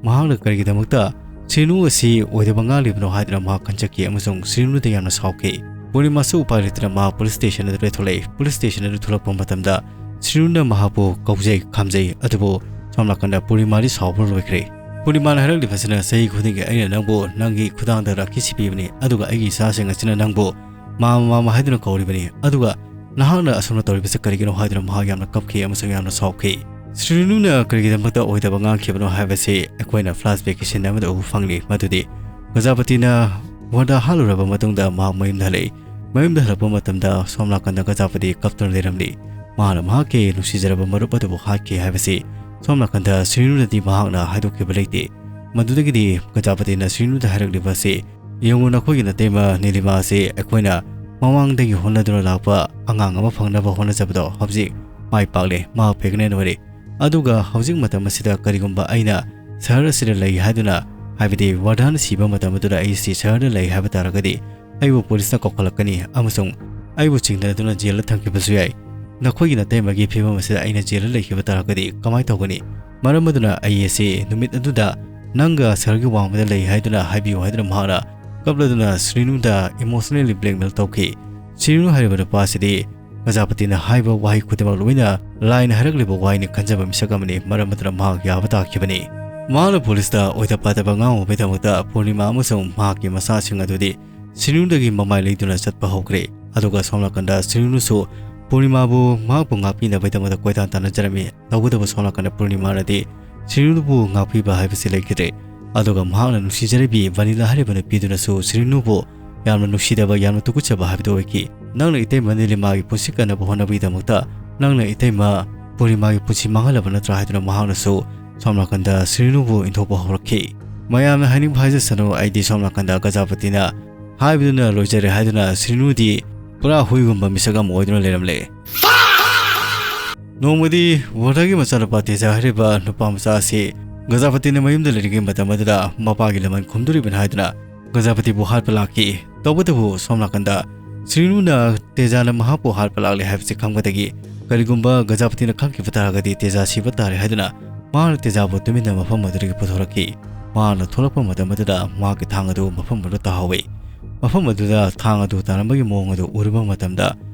ꯃꯍꯥꯛꯅ ꯀꯔꯤꯒꯤꯗꯃꯛꯇ ꯁ꯭ꯔꯤꯅꯨ ꯑꯁꯤ ꯑꯣꯏꯗꯕ ꯉꯥꯡꯂꯤꯕꯅꯣ ꯍꯥꯏꯗꯨꯅ ꯃꯍꯥꯛ ꯈꯟꯖꯈꯤ ꯑꯃꯁꯨꯡ ꯁ꯭ꯔꯤꯅꯨꯗ ꯌꯥꯝꯅ ꯁꯥꯎꯈꯤ꯫ ꯄꯨꯔꯅꯤꯃꯥꯁꯨ ꯎꯄꯥꯏ ꯂꯩꯇꯅ ꯃꯍꯥꯛ ꯄꯨꯂꯤꯁ ꯁ꯭ꯇꯦꯁꯟ ꯑꯗꯨꯗ ꯊꯣꯛꯂꯛꯏ꯫ ꯄꯨꯂꯤꯁ ꯁ꯭ꯇꯦꯁꯟ ꯑꯗꯨ ꯊꯣꯛꯂꯛꯄ ꯃꯇꯝꯗ ꯁ꯭ꯔꯤꯅꯨꯅ ꯃꯍꯥꯛꯄꯨ ꯀꯧꯖꯩ, ꯈꯥꯝꯖꯩ, ꯑꯗꯨꯕꯨ ꯁꯣꯝ ꯅꯥꯀꯟꯗ ꯄꯨꯔꯅꯤꯃꯥꯗꯤ ꯁꯥꯎꯕ ꯂꯣꯏꯈ꯭ꯔꯦ꯫ ꯄꯨꯔꯅꯤꯃꯥꯅ ꯍꯥꯏꯔꯛꯂꯤꯕꯁꯤꯅ, "ꯆꯍꯤ ꯈꯨꯗꯤꯡꯒꯤ ꯑꯩꯅ ꯅꯪꯕꯨ ꯅꯪꯒꯤ ꯈꯨꯗꯥꯡꯗ ꯔꯥꯈꯤ ꯁꯤ ꯄꯤꯕꯅꯤ, ꯑꯗꯨꯒ ꯑꯩꯒꯤ ꯏꯆꯥꯁꯤꯡ ꯑꯁꯤꯅ ꯅꯪꯕꯨ ꯃꯥꯃ ꯃꯥꯃ ꯍꯥꯏꯗꯨꯅ ꯀꯧꯔꯤꯕꯅꯤ, ꯑꯗꯨꯒ ꯅꯍꯥꯛꯅ ꯑꯁꯨꯝꯅ ꯇꯧꯔꯤꯕꯁꯤ ꯀꯔꯤꯒꯤꯅꯣ?" ꯍꯥꯏꯗꯨꯅ ꯃꯍꯥꯛ ꯌꯥꯝꯅ ꯀꯞꯈꯤ ꯑꯃꯁꯨꯡ ꯌꯥꯝꯅ ꯁꯥꯎꯈꯤ꯫ ꯁ꯭ꯔꯤꯅꯨꯅ ꯀꯔꯤꯒꯤꯗꯃꯛꯇ ꯑꯣꯏꯗꯕ ꯉꯥꯡꯈꯤꯕꯅꯣ ꯍꯥꯏꯕꯁꯤ ꯑꯩꯈꯣꯏꯅ flashbackꯀꯤ scene ꯑꯃꯗ ꯎꯕ ꯐꯪꯂꯤ, ꯃꯗꯨꯗꯤ ꯒꯖꯥꯄꯇꯤꯅ ꯋꯥꯔꯙꯥ ꯍꯥꯠꯂꯨꯔꯕ ꯃꯇꯨꯡꯗ ꯃꯍꯥꯛ ꯃꯌꯨꯝꯗ ꯍꯜꯂꯛꯏ꯫ ꯃꯌꯨꯝꯗ ꯍꯜꯂꯛꯄ ꯃꯇꯝꯗ ꯁꯣꯝ ꯅꯥꯀꯟꯗ ꯒꯖꯥꯄꯇꯤ ꯀꯞꯇꯨꯅ ꯂꯩꯔꯝꯂꯤ꯫ ꯃꯍꯥꯛꯅ ꯃꯍꯥꯛꯀꯤ ꯅꯨꯡꯁꯤꯖꯔꯕ ꯃꯔꯨꯞ ꯑꯗꯨꯕꯨ ꯍꯥꯠꯈꯤ ꯍꯥꯏꯕꯁꯤ ꯁꯣꯝ ꯅꯥꯀꯟꯗ ꯁ꯭ꯔꯤꯅꯨꯅꯗꯤ ꯃꯍꯥꯛꯅ ꯍꯥꯏꯗꯣꯛꯈꯤꯕ ꯂꯩꯇꯦ꯫ ꯃꯗꯨꯗꯒꯤꯗꯤ ꯒꯖꯥꯄꯇꯤꯅ ꯁ꯭ꯔꯤꯅꯨꯗ ꯍꯥꯏꯔꯛꯂꯤꯕ ꯑꯁꯤ, "ꯌꯦꯡꯉꯨ, ꯅꯈꯣꯏꯒꯤ ꯅꯇꯩꯃ ꯅꯤꯂꯤꯃꯥ ꯑꯁꯤ ꯑꯩꯈꯣꯏꯅ ꯃꯃꯥꯡꯗꯒꯤ ꯍꯣꯠꯅꯗꯨꯅ ꯂꯥꯛꯄ ꯑꯉꯥꯡ ꯑꯃ ꯐꯪꯅꯕ ꯍꯣꯠꯅꯖꯕꯗꯣ ꯍꯧꯖꯤꯛ ꯃꯥꯏ ꯄꯥꯛꯂꯦ, ꯃꯍꯥꯛ pregnant ꯑꯣꯏꯔꯦ꯫ ꯑꯗꯨꯒ ꯍꯧꯖꯤꯛ ꯃꯇꯝ ꯑꯁꯤꯗ ꯀꯔꯤꯒꯨꯝꯕ ꯑꯩꯅ ꯁꯍꯔ ꯑꯁꯤꯗ ꯂꯩ ꯍꯥꯏꯗꯨꯅ, ꯍꯥꯏꯕꯗꯤ ꯋꯥꯔꯙꯥꯅ ꯁꯤꯕ ꯃꯇꯝ ꯑꯗꯨꯗ ꯑꯩ ꯁꯤ ꯁꯍꯔꯗ ꯂꯩ ꯍꯥꯏꯕ ꯇꯥꯔꯒꯗꯤ, ꯑꯩꯕꯨ ꯄꯨꯂꯤꯁꯅ ꯀꯧꯈꯠꯂꯛꯀꯅꯤ ꯑꯃꯁꯨꯡ ꯑꯩꯕꯨ ꯆꯤꯡꯗꯅꯗꯨꯅ ꯖꯦꯜꯗ ꯊꯝꯈꯤꯕꯁꯨ ꯌꯥꯏ꯫ ꯅꯈꯣꯏꯒꯤ ꯅꯇꯩꯃꯒꯤ ꯐꯤꯕꯝ ꯑꯁꯤꯗ ꯑꯩꯅ ꯖꯦꯜꯗ ꯂꯩꯈꯤꯕ ꯇꯥꯔꯒꯗꯤ ꯀꯃꯥꯏꯅ ꯇꯧꯒꯅꯤ? ꯃꯔꯝ ꯑꯗꯨꯅ ꯑꯩ ꯑꯁꯤ ꯅꯨꯃꯤꯠ ꯑꯗꯨꯗ ꯅꯪꯒ ꯁꯍꯔꯒꯤ ꯋꯥꯡꯃꯗ ꯂꯩ ꯍꯥꯏꯗꯨꯅ ꯍꯥꯏꯕꯤꯌꯨ" ꯍꯥꯏꯗꯨꯅ ꯃꯍꯥꯛꯅ ꯀꯞꯂꯗꯨꯅ ꯁ꯭ꯔꯤꯅꯨꯗ emotionally blackmail ꯇꯧꯈꯤ꯫ ꯁ꯭ꯔꯤꯅꯨ ꯍꯥꯏꯔꯤꯕ ꯅꯨꯄꯥ ꯑꯁꯤꯗꯤ ꯒꯖꯥꯄꯇꯤꯅ ꯍꯥꯏꯕ ꯋꯥꯍꯩ ꯈꯨꯗꯤꯡꯃꯛ ꯂꯣꯏꯅ ꯂꯥꯏꯅ ꯍꯥꯏꯔꯛꯂꯤꯕ ꯋꯥꯍꯩꯅꯤ ꯈꯟꯖꯕ ꯃꯤꯁꯛ ꯑꯃꯅꯤ꯫ ꯃꯔꯝ ꯑꯗꯨꯅ ꯃꯍꯥꯛ ꯌꯥꯕ ꯇꯥꯈꯤꯕꯅꯤ꯫ ꯃꯍꯥꯛꯅ ꯄꯨꯂꯤꯁꯇ ꯑꯣꯏꯗ ꯄꯥꯗꯕ ꯉꯥꯡꯉꯨꯕꯒꯤꯗꯃꯛꯇ ꯄꯨꯔꯅꯤꯃꯥ ꯑꯃꯁꯨꯡ ꯃꯍꯥꯛꯀꯤ ꯃꯆꯥꯁꯤꯡ ꯑꯗꯨꯗꯤ ꯁꯤꯔꯤꯅꯨꯗꯒꯤ ꯃꯃꯥꯏ ꯂꯩꯗꯨꯅ ꯆꯠꯄ ꯍꯧꯈ꯭ꯔꯦ꯫ ꯑꯗꯨꯒ ꯁꯣꯝ ꯅꯥꯀꯟꯗ ꯁꯤꯔꯤꯅꯨꯁꯨ ꯄꯨꯔꯅꯤꯃꯥꯕꯨ ꯃꯍꯥꯛꯄꯨ ꯉꯥꯛꯄꯤꯅꯕꯒꯤꯗꯃꯛꯇ ꯀꯣꯏꯇꯥꯟ ꯇꯥꯟꯅꯖꯔꯝꯃꯤ꯫ ꯇꯧꯕꯇꯕꯨ ꯁꯣꯝ ꯅꯥꯀꯟꯗ ꯄꯨꯔꯅꯤꯃꯥꯅꯗꯤ ꯁꯤꯔꯤꯅꯨꯕꯨ ꯉꯥꯛꯄꯤꯕ ꯍꯥꯏꯕꯁꯤ ꯂꯩꯈꯤꯗ꯭ꯔꯦ꯫ ꯑꯗꯨꯒ ꯃꯍꯥꯛꯅ ꯅꯨꯡꯁꯤꯖꯔꯤꯕꯤ ꯚꯅꯤꯂꯥ ꯍꯥꯏꯔꯤꯕ ꯅꯨꯄꯤꯗꯨꯅꯁꯨ ꯁꯤꯔꯤꯅꯨꯕꯨ ꯌꯥꯝꯅ ꯅꯨꯡꯁꯤꯗꯕ, ꯌꯥꯝꯅ ꯇꯨꯀꯠꯆꯕ ꯍꯥꯏꯕꯗꯨ ꯑꯣꯏꯈꯤ꯫ "ꯅꯪꯅ ꯏꯇꯩꯃ ꯅꯤꯂꯤꯃꯥꯒꯤ ꯄꯨꯟꯁꯤ ꯀꯟꯅꯕ ꯍꯣꯠꯅꯕꯒꯤꯗꯃꯛꯇ ꯅꯪꯅ ꯏꯇꯩꯃ ꯄꯨꯔꯅꯤꯃꯥꯒꯤ ꯄꯨꯟꯁꯤ ꯃꯥꯡꯍꯜꯂꯕ ꯅꯠꯇ꯭ꯔꯥ?" ꯍꯥꯏꯗꯨꯅ ꯃꯍꯥꯛꯅꯁꯨ ꯁꯣꯝ ꯅꯥꯀꯟꯗ ꯁꯤꯔꯤꯅꯨꯕꯨ ꯏꯟꯊꯣꯛꯄ ꯍꯧꯔꯛꯈꯤ꯫ ꯃꯌꯥꯝꯅ ꯍꯥꯏꯅꯤꯡꯕ ꯍꯥꯏꯖꯁꯅꯨ, ꯑꯩꯗꯤ ꯁꯣꯝ ꯅꯥꯀꯟꯗ ꯒꯖꯥꯄꯇꯤꯅ ꯍꯥꯏꯕꯗꯨꯅ ꯂꯣꯏꯖꯔꯦ ꯍꯥꯏꯗꯨꯅ ꯁꯤꯔꯤꯅꯨꯗꯤ ꯄꯨꯔꯥ ꯍꯨꯏꯒꯨꯝꯕ ꯃꯤꯁꯛ ꯑꯃ ꯑꯣꯏꯗꯨꯅ ꯂꯩꯔꯝꯂꯦ꯫ ꯅꯣꯡꯃꯗꯤ ꯋꯥꯔꯗꯔꯒꯤ ꯃꯆꯥꯅꯨꯄꯥ ꯇꯦꯖꯥ ꯍꯥꯏꯔꯤꯕ ꯅꯨꯄꯥ ꯃꯆꯥ ꯑꯁꯤ ꯒꯖꯥꯄꯇꯤꯅ ꯃꯌꯨꯝꯗ ꯂꯩꯔꯤꯉꯩ ꯃꯇꯝ ꯑꯗꯨꯗ ꯃꯄꯥꯒꯤ ꯂꯃꯟ ꯈꯨꯝꯗꯣꯔꯤꯕꯅꯤ ꯍꯥꯏꯗꯨꯅ ꯒꯖꯥꯄꯇꯤꯕꯨ ꯍꯥꯠꯄ ꯂꯥꯛꯈꯤ꯫ ꯇꯧꯕꯇꯕꯨ ꯁꯣꯝ ꯅꯥꯀꯟꯗ ꯁꯤꯔꯤꯅꯨꯅ ꯇꯦꯖꯥꯅ ꯃꯍꯥꯛꯄꯨ ꯍꯥꯠꯄ ꯂꯥꯛꯂꯦ ꯍꯥꯏꯕꯁꯤ ꯈꯪꯕꯗꯒꯤ, ꯀꯔꯤꯒꯨꯝꯕ ꯒꯖꯥꯄꯇꯤꯅ ꯈꯪꯈꯤꯕ ꯇꯥꯔꯒꯗꯤ ꯇꯦꯖꯥ ꯁꯤꯕ ꯇꯥꯔꯦ ꯍꯥꯏꯗꯨꯅ ꯃꯍꯥꯛꯅ ꯇꯦꯖꯥꯕꯨ ꯇꯨꯃꯤꯟꯅ ꯃꯐꯝ ꯑꯗꯨꯗꯒꯤ ꯄꯨꯊꯣꯔꯛꯈꯤ꯫ ꯃꯍꯥꯛꯅ ꯊꯣꯛꯂꯛꯄ ꯃꯇꯝ ꯑꯗꯨꯗ ꯃꯍꯥꯛꯀꯤ ꯊꯥꯡ ꯑꯗꯨ ꯃꯐꯝ ꯑꯗꯨꯗ ꯇꯥꯍꯧꯋꯤ꯫ ꯃꯐꯝ ꯑꯗꯨꯗ ꯊꯥꯡ ꯑꯗꯨ ꯇꯥꯔꯝꯕꯒꯤ ꯃꯑꯣꯡ ꯑꯗꯨ ꯎꯔꯨꯕ ꯃꯇꯝꯗ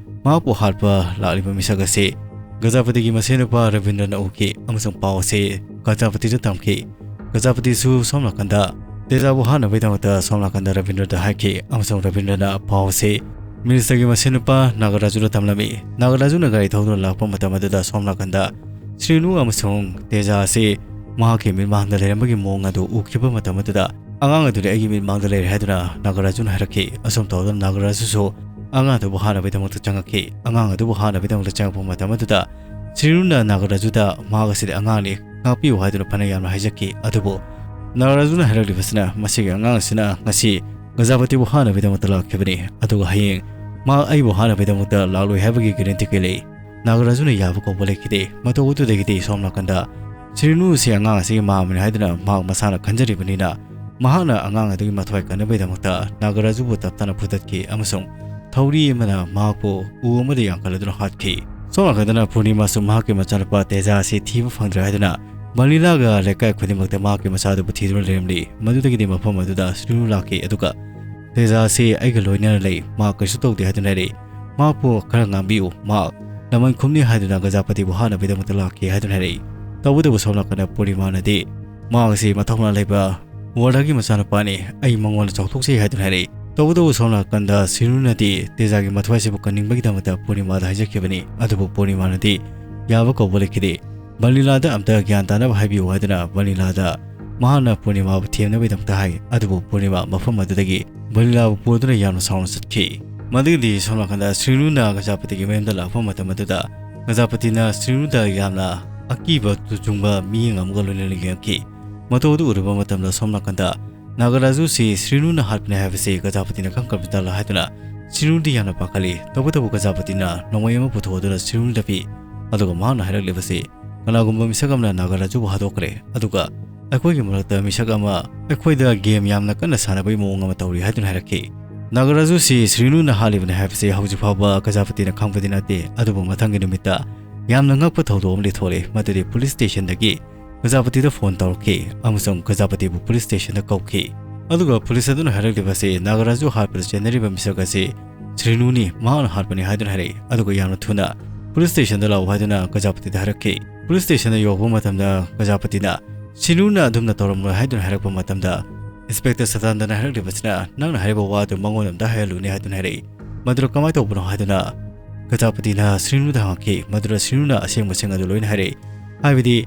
ꯃꯍꯥꯛꯄꯨ ꯍꯥꯠꯄ ꯂꯥꯛꯂꯤꯕ ꯃꯤꯁꯛ ꯑꯁꯤ ꯒꯖꯥꯄꯇꯤꯒꯤ ꯃꯁꯦꯟꯅꯨꯄꯥ ꯔꯕꯤꯟꯗ꯭ꯔꯅ ꯎꯈꯤ ꯑꯃꯁꯨꯡ ꯄꯥꯎ ꯑꯁꯤ ꯒꯖꯥꯄꯇꯤꯗ ꯇꯝꯈꯤ꯫ ꯒꯖꯥꯄꯇꯤꯁꯨ ꯁꯣꯝ ꯅꯥꯀꯟꯗ ꯇꯦꯖꯥꯕꯨ ꯍꯥꯠꯅꯕꯒꯤꯗꯃꯛꯇ ꯁꯣꯝ ꯅꯥꯀꯟꯗ ꯔꯕꯤꯟꯗ꯭ꯔꯗ ꯍꯥꯏꯈꯤ ꯑꯃꯁꯨꯡ ꯔꯕꯤꯟꯗ꯭ꯔꯅ ꯄꯥꯎ ꯑꯁꯤ ꯃꯤꯅꯤꯁꯇꯔꯒꯤ ꯃꯁꯦꯟꯅꯨꯄꯥ ꯅꯥꯒꯔꯥꯖꯨꯗ ꯇꯝꯂꯝꯃꯤ꯫ ꯅꯥꯒꯔꯥꯖꯨꯅ ꯒꯥꯔꯤ ꯊꯧꯗꯨꯅ ꯂꯥꯛꯄ ꯃꯇꯝ ꯑꯗꯨꯗ ꯁꯣꯝ ꯅꯥꯀꯟꯗ ꯁ꯭ꯔꯤꯅꯨ ꯑꯃꯁꯨꯡ ꯇꯦꯖꯥ ꯑꯁꯤ ꯃꯍꯥꯛꯀꯤ ꯃꯤꯠꯃꯥꯡꯗ ꯂꯩꯔꯝꯕꯒꯤ ꯃꯑꯣꯡ ꯑꯗꯨ ꯎꯈꯤꯕ ꯃꯇꯝ ꯑꯗꯨꯗ, "ꯑꯉꯥꯡ ꯑꯗꯨꯗꯤ ꯑꯩꯒꯤ ꯃꯤꯠꯃꯥꯡꯗ ꯂꯩꯔꯦ" ꯍꯥꯏꯗꯨꯅ ꯅꯥꯒꯔꯥꯖꯨꯅ ꯍꯥꯏꯔꯛꯈꯤ꯫ ꯑꯁꯨꯝ ꯇꯧꯗꯨꯅ ꯅꯥꯒꯔꯥꯖꯨꯁꯨ ꯑꯉꯥꯡ ꯑꯗꯨꯕꯨ ꯍꯥꯠꯅꯕꯒꯤꯗꯃꯛꯇ ꯆꯪꯉꯛꯈꯤ꯫ ꯑꯉꯥꯡ ꯑꯗꯨꯕꯨ ꯍꯥꯠꯅꯕꯒꯤꯗꯃꯛꯇ ꯆꯪꯉꯛꯄ ꯃꯇꯝ ꯑꯗꯨꯗ ꯁ꯭ꯔꯤꯅꯨꯅ ꯅꯥꯒꯔꯥꯖꯨꯗ ꯃꯍꯥꯛ ꯑꯁꯤꯗꯤ ꯑꯉꯥꯡꯅꯤ, ꯉꯥꯛꯄꯤꯌꯨ ꯍꯥꯏꯗꯨꯅ ꯐꯅ ꯌꯥꯝꯅ ꯍꯥꯏꯖꯈꯤ꯫ ꯑꯗꯨꯕꯨ ꯅꯥꯒꯔꯥꯖꯨꯅ ꯍꯥꯏꯔꯛꯂꯤꯕꯁꯤꯅ ꯃꯁꯤꯒꯤ ꯑꯉꯥꯡ ꯑꯁꯤꯅ ꯉꯁꯤ ꯒꯖꯥꯄꯇꯤꯕꯨ ꯍꯥꯠꯅꯕꯒꯤꯗꯃꯛꯇ ꯂꯥꯛꯈꯤꯕꯅꯤ, ꯑꯗꯨꯒ ꯍꯌꯦꯡ ꯃꯍꯥꯛ ꯑꯩꯕꯨ ꯍꯥꯠꯅꯕꯒꯤꯗꯃꯛꯇ ꯂꯥꯛꯂꯣꯏ ꯍꯥꯏꯕꯒꯤ ꯒꯦꯔꯦꯟꯇꯤ ꯀꯔꯤ ꯂꯩ? ꯅꯥꯒꯔꯥꯖꯨꯅ ꯌꯥꯕ ꯀꯧꯕ ꯂꯩꯈꯤꯗꯦ꯫ ꯃꯇꯧ ꯑꯗꯨꯗꯒꯤꯗꯤ ꯁꯣꯝ ꯅꯥꯀꯟꯗ ꯁꯤꯔꯤꯅꯨ ꯑꯁꯤ ꯑꯉꯥꯡ ꯑꯁꯤꯒꯤ ꯃꯃꯥꯅꯤ ꯍꯥꯏꯗꯨꯅ ꯃꯍꯥꯛ ꯃꯁꯥꯅ ꯈꯟꯖꯔꯤꯕꯅꯤꯅ, ꯃꯍꯥꯛꯅ ꯑꯉꯥꯡ ꯑꯗꯨꯒꯤ ꯃꯊ꯭ꯋꯥꯏ ꯀꯟꯅꯕꯒꯤꯗꯃꯛꯇ ꯅꯥꯒꯔꯥꯖꯨꯕꯨ ꯇꯞ ꯇꯥꯅ ꯐꯨꯗꯠꯈꯤ ꯑꯃꯁꯨꯡ ꯊꯧꯔꯤ ꯑꯃꯅ ꯃꯍꯥꯛꯄꯨ ꯎ ꯑꯃꯗ ꯌꯥꯟꯈꯠꯂꯗꯨꯅ ꯍꯥꯠꯈꯤ꯫ ꯁꯣꯝ ꯅꯥꯀꯟꯗꯅ ꯄꯨꯔꯅꯤꯃꯥꯁꯨ ꯃꯍꯥꯛꯀꯤ ꯃꯆꯥꯅꯨꯄꯥ ꯇꯦꯖꯥ ꯑꯁꯤ ꯊꯤꯕ ꯐꯪꯗ꯭ꯔꯦ ꯍꯥꯏꯗꯨꯅ ꯚꯅꯤꯂꯥꯒ ꯂꯩꯀꯥꯏ ꯈꯨꯗꯤꯡꯃꯛꯇ ꯃꯍꯥꯛꯀꯤ ꯃꯆꯥꯗꯨꯕꯨ ꯊꯤꯗꯨꯅ ꯂꯩꯔꯝꯂꯤ꯫ ꯃꯗꯨꯗꯒꯤꯗꯤ ꯃꯐꯝ ꯑꯗꯨꯗ ꯁꯤꯔꯤꯅꯨ ꯂꯥꯛꯈꯤ, ꯑꯗꯨꯒ "ꯇꯦꯖꯥ ꯑꯁꯤ ꯑꯩꯒ ꯂꯣꯏꯅꯅ ꯂꯩ, ꯃꯍꯥꯛ ꯀꯩꯁꯨ ꯇꯧꯗꯦ" ꯍꯥꯏꯗꯨꯅ ꯍꯥꯏꯔꯛꯏ꯫ "ꯃꯍꯥꯛꯄꯨ ꯈꯔ ꯉꯥꯡꯕꯤꯌꯨ, ꯃꯍꯥꯛ ꯂꯃꯟ ꯈꯨꯝꯅꯤ ꯍꯥꯏꯗꯨꯅ ꯒꯖꯥꯄꯇꯤꯕꯨ ꯍꯥꯠꯅꯕꯒꯤꯗꯃꯛꯇ ꯂꯥꯛꯈꯤ" ꯍꯥꯏꯗꯨꯅ ꯍꯥꯏꯔꯛꯏ꯫ ꯇꯧꯕꯇꯕꯨ ꯁꯣꯝ ꯅꯥꯀꯟꯗ ꯄꯨꯔꯅꯤꯃꯥꯅꯗꯤ ꯃꯍꯥꯛ ꯑꯁꯤ ꯃꯊꯧꯅꯥ ꯂꯩꯕ ꯋꯥꯔꯗꯒꯤ ꯃꯆꯥꯅꯨꯄꯥꯅꯤ, ꯑꯩ ꯃꯉꯣꯟꯗ ꯆꯥꯎꯊꯣꯛꯆꯩ ꯍꯥꯏꯗꯨꯅ ꯍꯥꯏꯔꯛꯏ꯫ ꯇꯧꯕꯇꯕꯨ ꯁꯣꯝ ꯅꯥꯀꯟꯗ ꯁ꯭ꯔꯤꯅꯨꯅꯗꯤ ꯇꯦꯖꯥꯒꯤ ꯃꯊ꯭ꯋꯥꯏꯁꯤꯕꯨ ꯀꯟꯅꯤꯡꯕꯒꯤꯗꯃꯛꯇ ꯄꯨꯔꯅꯤꯃꯥꯗ ꯍꯥꯏꯖꯈꯤꯕꯅꯤ꯫ ꯑꯗꯨꯕꯨ ꯄꯨꯔꯅꯤꯃꯥꯅꯗꯤ ꯌꯥꯕ ꯀꯧꯕ ꯂꯩꯈꯤꯗꯦ꯫ ꯚꯅꯤꯂꯥꯗ ꯑꯝꯇ ꯒ꯭ꯌꯥꯟ ꯇꯥꯅꯕ ꯍꯥꯏꯕꯤꯌꯨ ꯍꯥꯏꯗꯨꯅ ꯚꯅꯤꯂꯥꯗ ꯃꯍꯥꯛꯅ ꯄꯨꯔꯅꯤꯃꯥꯕꯨ ꯊꯦꯝꯅꯕꯒꯤꯗꯃꯛꯇ ꯍꯥꯏ꯫ ꯑꯗꯨꯕꯨ ꯄꯨꯔꯅꯤꯃꯥ ꯃꯐꯝ ꯑꯗꯨꯗꯒꯤ ꯚꯅꯤꯂꯥꯕꯨ ꯄꯨꯗꯨꯅ ꯌꯥꯝꯅ ꯁꯥꯎꯅ ꯆꯠꯈꯤ꯫ ꯃꯗꯨꯒꯤꯗꯤ ꯁꯣꯝ ꯅꯥꯀꯟꯗ ꯁ꯭ꯔꯤꯅꯨꯅ ꯒꯖꯥꯄꯇꯤꯒꯤ ꯃꯌꯨꯝꯗ ꯂꯥꯛꯄ ꯃꯇꯝ ꯑꯗꯨꯗ ꯒꯖꯥꯄꯇꯤꯅ ꯁ꯭ꯔꯤꯅꯨꯗ ꯌꯥꯝꯅ ꯑꯀꯤꯕ ꯇꯨꯖꯨꯡꯕ ꯃꯤꯠꯌꯦꯡ ꯑꯃꯒ ꯂꯣꯏꯅꯅ ꯌꯦꯡꯉꯛꯈꯤ꯫ ꯃꯇꯧ ꯑꯗꯨ ꯎꯔꯨꯕ ꯃꯇꯝꯗ ꯁꯣꯝ ꯅꯥꯀꯟꯗ ꯅꯥꯒꯔꯥꯖꯨꯁꯤ ꯁ꯭ꯔꯤꯅꯨꯅ ꯍꯥꯠꯄꯅꯤ ꯍꯥꯏꯕꯁꯤ ꯒꯖꯥꯄꯇꯤꯅ ꯈꯪꯈ꯭ꯔꯕ ꯖꯥꯠꯂ ꯍꯥꯏꯗꯨꯅ ꯁ꯭ꯔꯤꯅꯨꯗꯤ ꯌꯥꯝꯅ ꯄꯥꯈꯠꯂꯤ꯫ ꯇꯧꯕꯇꯕꯨ ꯒꯖꯥꯄꯇꯤꯅ ꯅꯣꯡꯃꯩ ꯑꯃ ꯄꯨꯊꯣꯛꯑꯗꯨꯅ ꯁ꯭ꯔꯤꯅꯨꯗ ꯄꯤ꯫ ꯑꯗꯨꯒ ꯃꯍꯥꯛꯅ ꯍꯥꯏꯔꯛꯂꯤꯕꯁꯤ, "ꯀꯅꯥꯒꯨꯝꯕ ꯃꯤꯁꯛ ꯑꯃꯅ ꯅꯥꯒꯔꯥꯖꯨꯕꯨ ꯍꯥꯠꯇꯣꯛꯈ꯭ꯔꯦ, ꯑꯗꯨꯒ ꯑꯩꯈꯣꯏꯒꯤ ꯃꯔꯛꯇ ꯃꯤꯁꯛ ꯑꯃ ꯑꯩꯈꯣꯏꯗ ꯒꯦꯝ ꯌꯥꯝꯅ ꯀꯟꯅ ꯁꯥꯟꯅꯕꯒꯤ ꯃꯑꯣꯡ ꯑꯃ ꯇꯧꯔꯤ" ꯍꯥꯏꯗꯨꯅ ꯍꯥꯏꯔꯛꯈꯤ꯫ ꯅꯥꯒꯔꯥꯖꯨꯁꯤ ꯁ꯭ꯔꯤꯅꯨꯅ ꯍꯥꯠꯂꯤꯕꯅꯤ ꯍꯥꯏꯕꯁꯤ ꯍꯧꯖꯤꯛ ꯐꯥꯎꯕ ꯒꯖꯥꯄꯇꯤꯅ ꯈꯪꯕꯗꯤ ꯅꯠꯇꯦ꯫ ꯑꯗꯨꯕꯨ ꯃꯊꯪꯒꯤ ꯅꯨꯃꯤꯠꯇ ꯌꯥꯝꯅ ꯉꯛꯄ ꯊꯧꯗꯣꯛ ꯑꯃꯗꯤ ꯊꯣꯛꯂꯦ꯫ ꯃꯗꯨꯗꯤ ꯄꯨꯂꯤꯁ ꯁ꯭ꯇꯦꯁꯟꯗꯒꯤ ꯒꯖꯥꯄꯇꯤꯗ ꯐꯣꯟ ꯇꯧꯔꯛꯈꯤ ꯑꯃꯁꯨꯡ ꯒꯖꯥꯄꯇꯤꯕꯨ ꯄꯨꯂꯤꯁ ꯁ꯭ꯇꯦꯁꯟꯗ ꯀꯧꯈꯤ꯫ ꯑꯗꯨꯒ ꯄꯨꯂꯤꯁ ꯑꯗꯨꯅ ꯍꯥꯏꯔꯛꯂꯤꯕꯁꯤ ꯅꯥꯒꯔꯥꯖꯨ ꯍꯥꯠꯄꯗ ꯆꯦꯟꯅꯔꯤꯕ ꯃꯤꯁꯛ ꯑꯁꯤ ꯁ꯭ꯔꯤꯅꯨꯅꯤ, ꯃꯍꯥꯛꯅ ꯍꯥꯠꯄꯅꯤ ꯍꯥꯏꯗꯨꯅ ꯍꯥꯏꯔꯛꯏ꯫ ꯑꯗꯨꯒ ꯌꯥꯝꯅ ꯊꯨꯅ ꯄꯨꯂꯤꯁ ꯁ꯭ꯇꯦꯁꯟꯗ ꯂꯥꯛꯎ ꯍꯥꯏꯗꯨꯅ ꯒꯖꯥꯄꯇꯤꯗ ꯍꯥꯏꯔꯛꯈꯤ꯫ ꯄꯨꯂꯤꯁ ꯁ꯭ꯇꯦꯁꯟꯗ ꯌꯧꯔꯛꯄ ꯃꯇꯝꯗ ꯒꯖꯥꯄꯇꯤꯅ ꯁ꯭ꯔꯤꯅꯨꯅ ꯑꯗꯨꯝꯅ ꯇꯧꯔꯝꯂꯣꯏ ꯍꯥꯏꯗꯨꯅ ꯍꯥꯏꯔꯛꯄ ꯃꯇꯝꯗ ꯏꯟꯁꯄꯦꯛꯇꯔ ꯁꯇꯥꯟꯗꯅ ꯍꯥꯏꯔꯛꯂꯤꯕꯁꯤꯅ, "ꯅꯪꯅ ꯍꯥꯏꯔꯤꯕ ꯋꯥꯗꯨ ꯃꯉꯣꯟꯗ ꯑꯝꯇ ꯍꯥꯏꯍꯜꯂꯨꯅꯦ" ꯍꯥꯏꯗꯨꯅ ꯍꯥꯏꯔꯛꯏ꯫ ꯃꯗꯨꯗ ꯀꯃꯥꯏꯅ ꯇꯧꯕꯅꯣ ꯍꯥꯏꯗꯨꯅ ꯒꯖꯥꯄꯇꯤꯅ ꯁ꯭ꯔꯤꯅꯨꯗ ꯍꯪꯉꯛꯈꯤ꯫ ꯃꯗꯨꯗ ꯁ꯭ꯔꯤꯅꯨꯅ ꯑꯁꯦꯡꯕꯁꯤꯡ ꯑꯗꯨ ꯂꯣꯏꯅ ꯍꯥꯏꯔꯛꯏ꯫ ꯍꯥꯏꯕꯗꯤ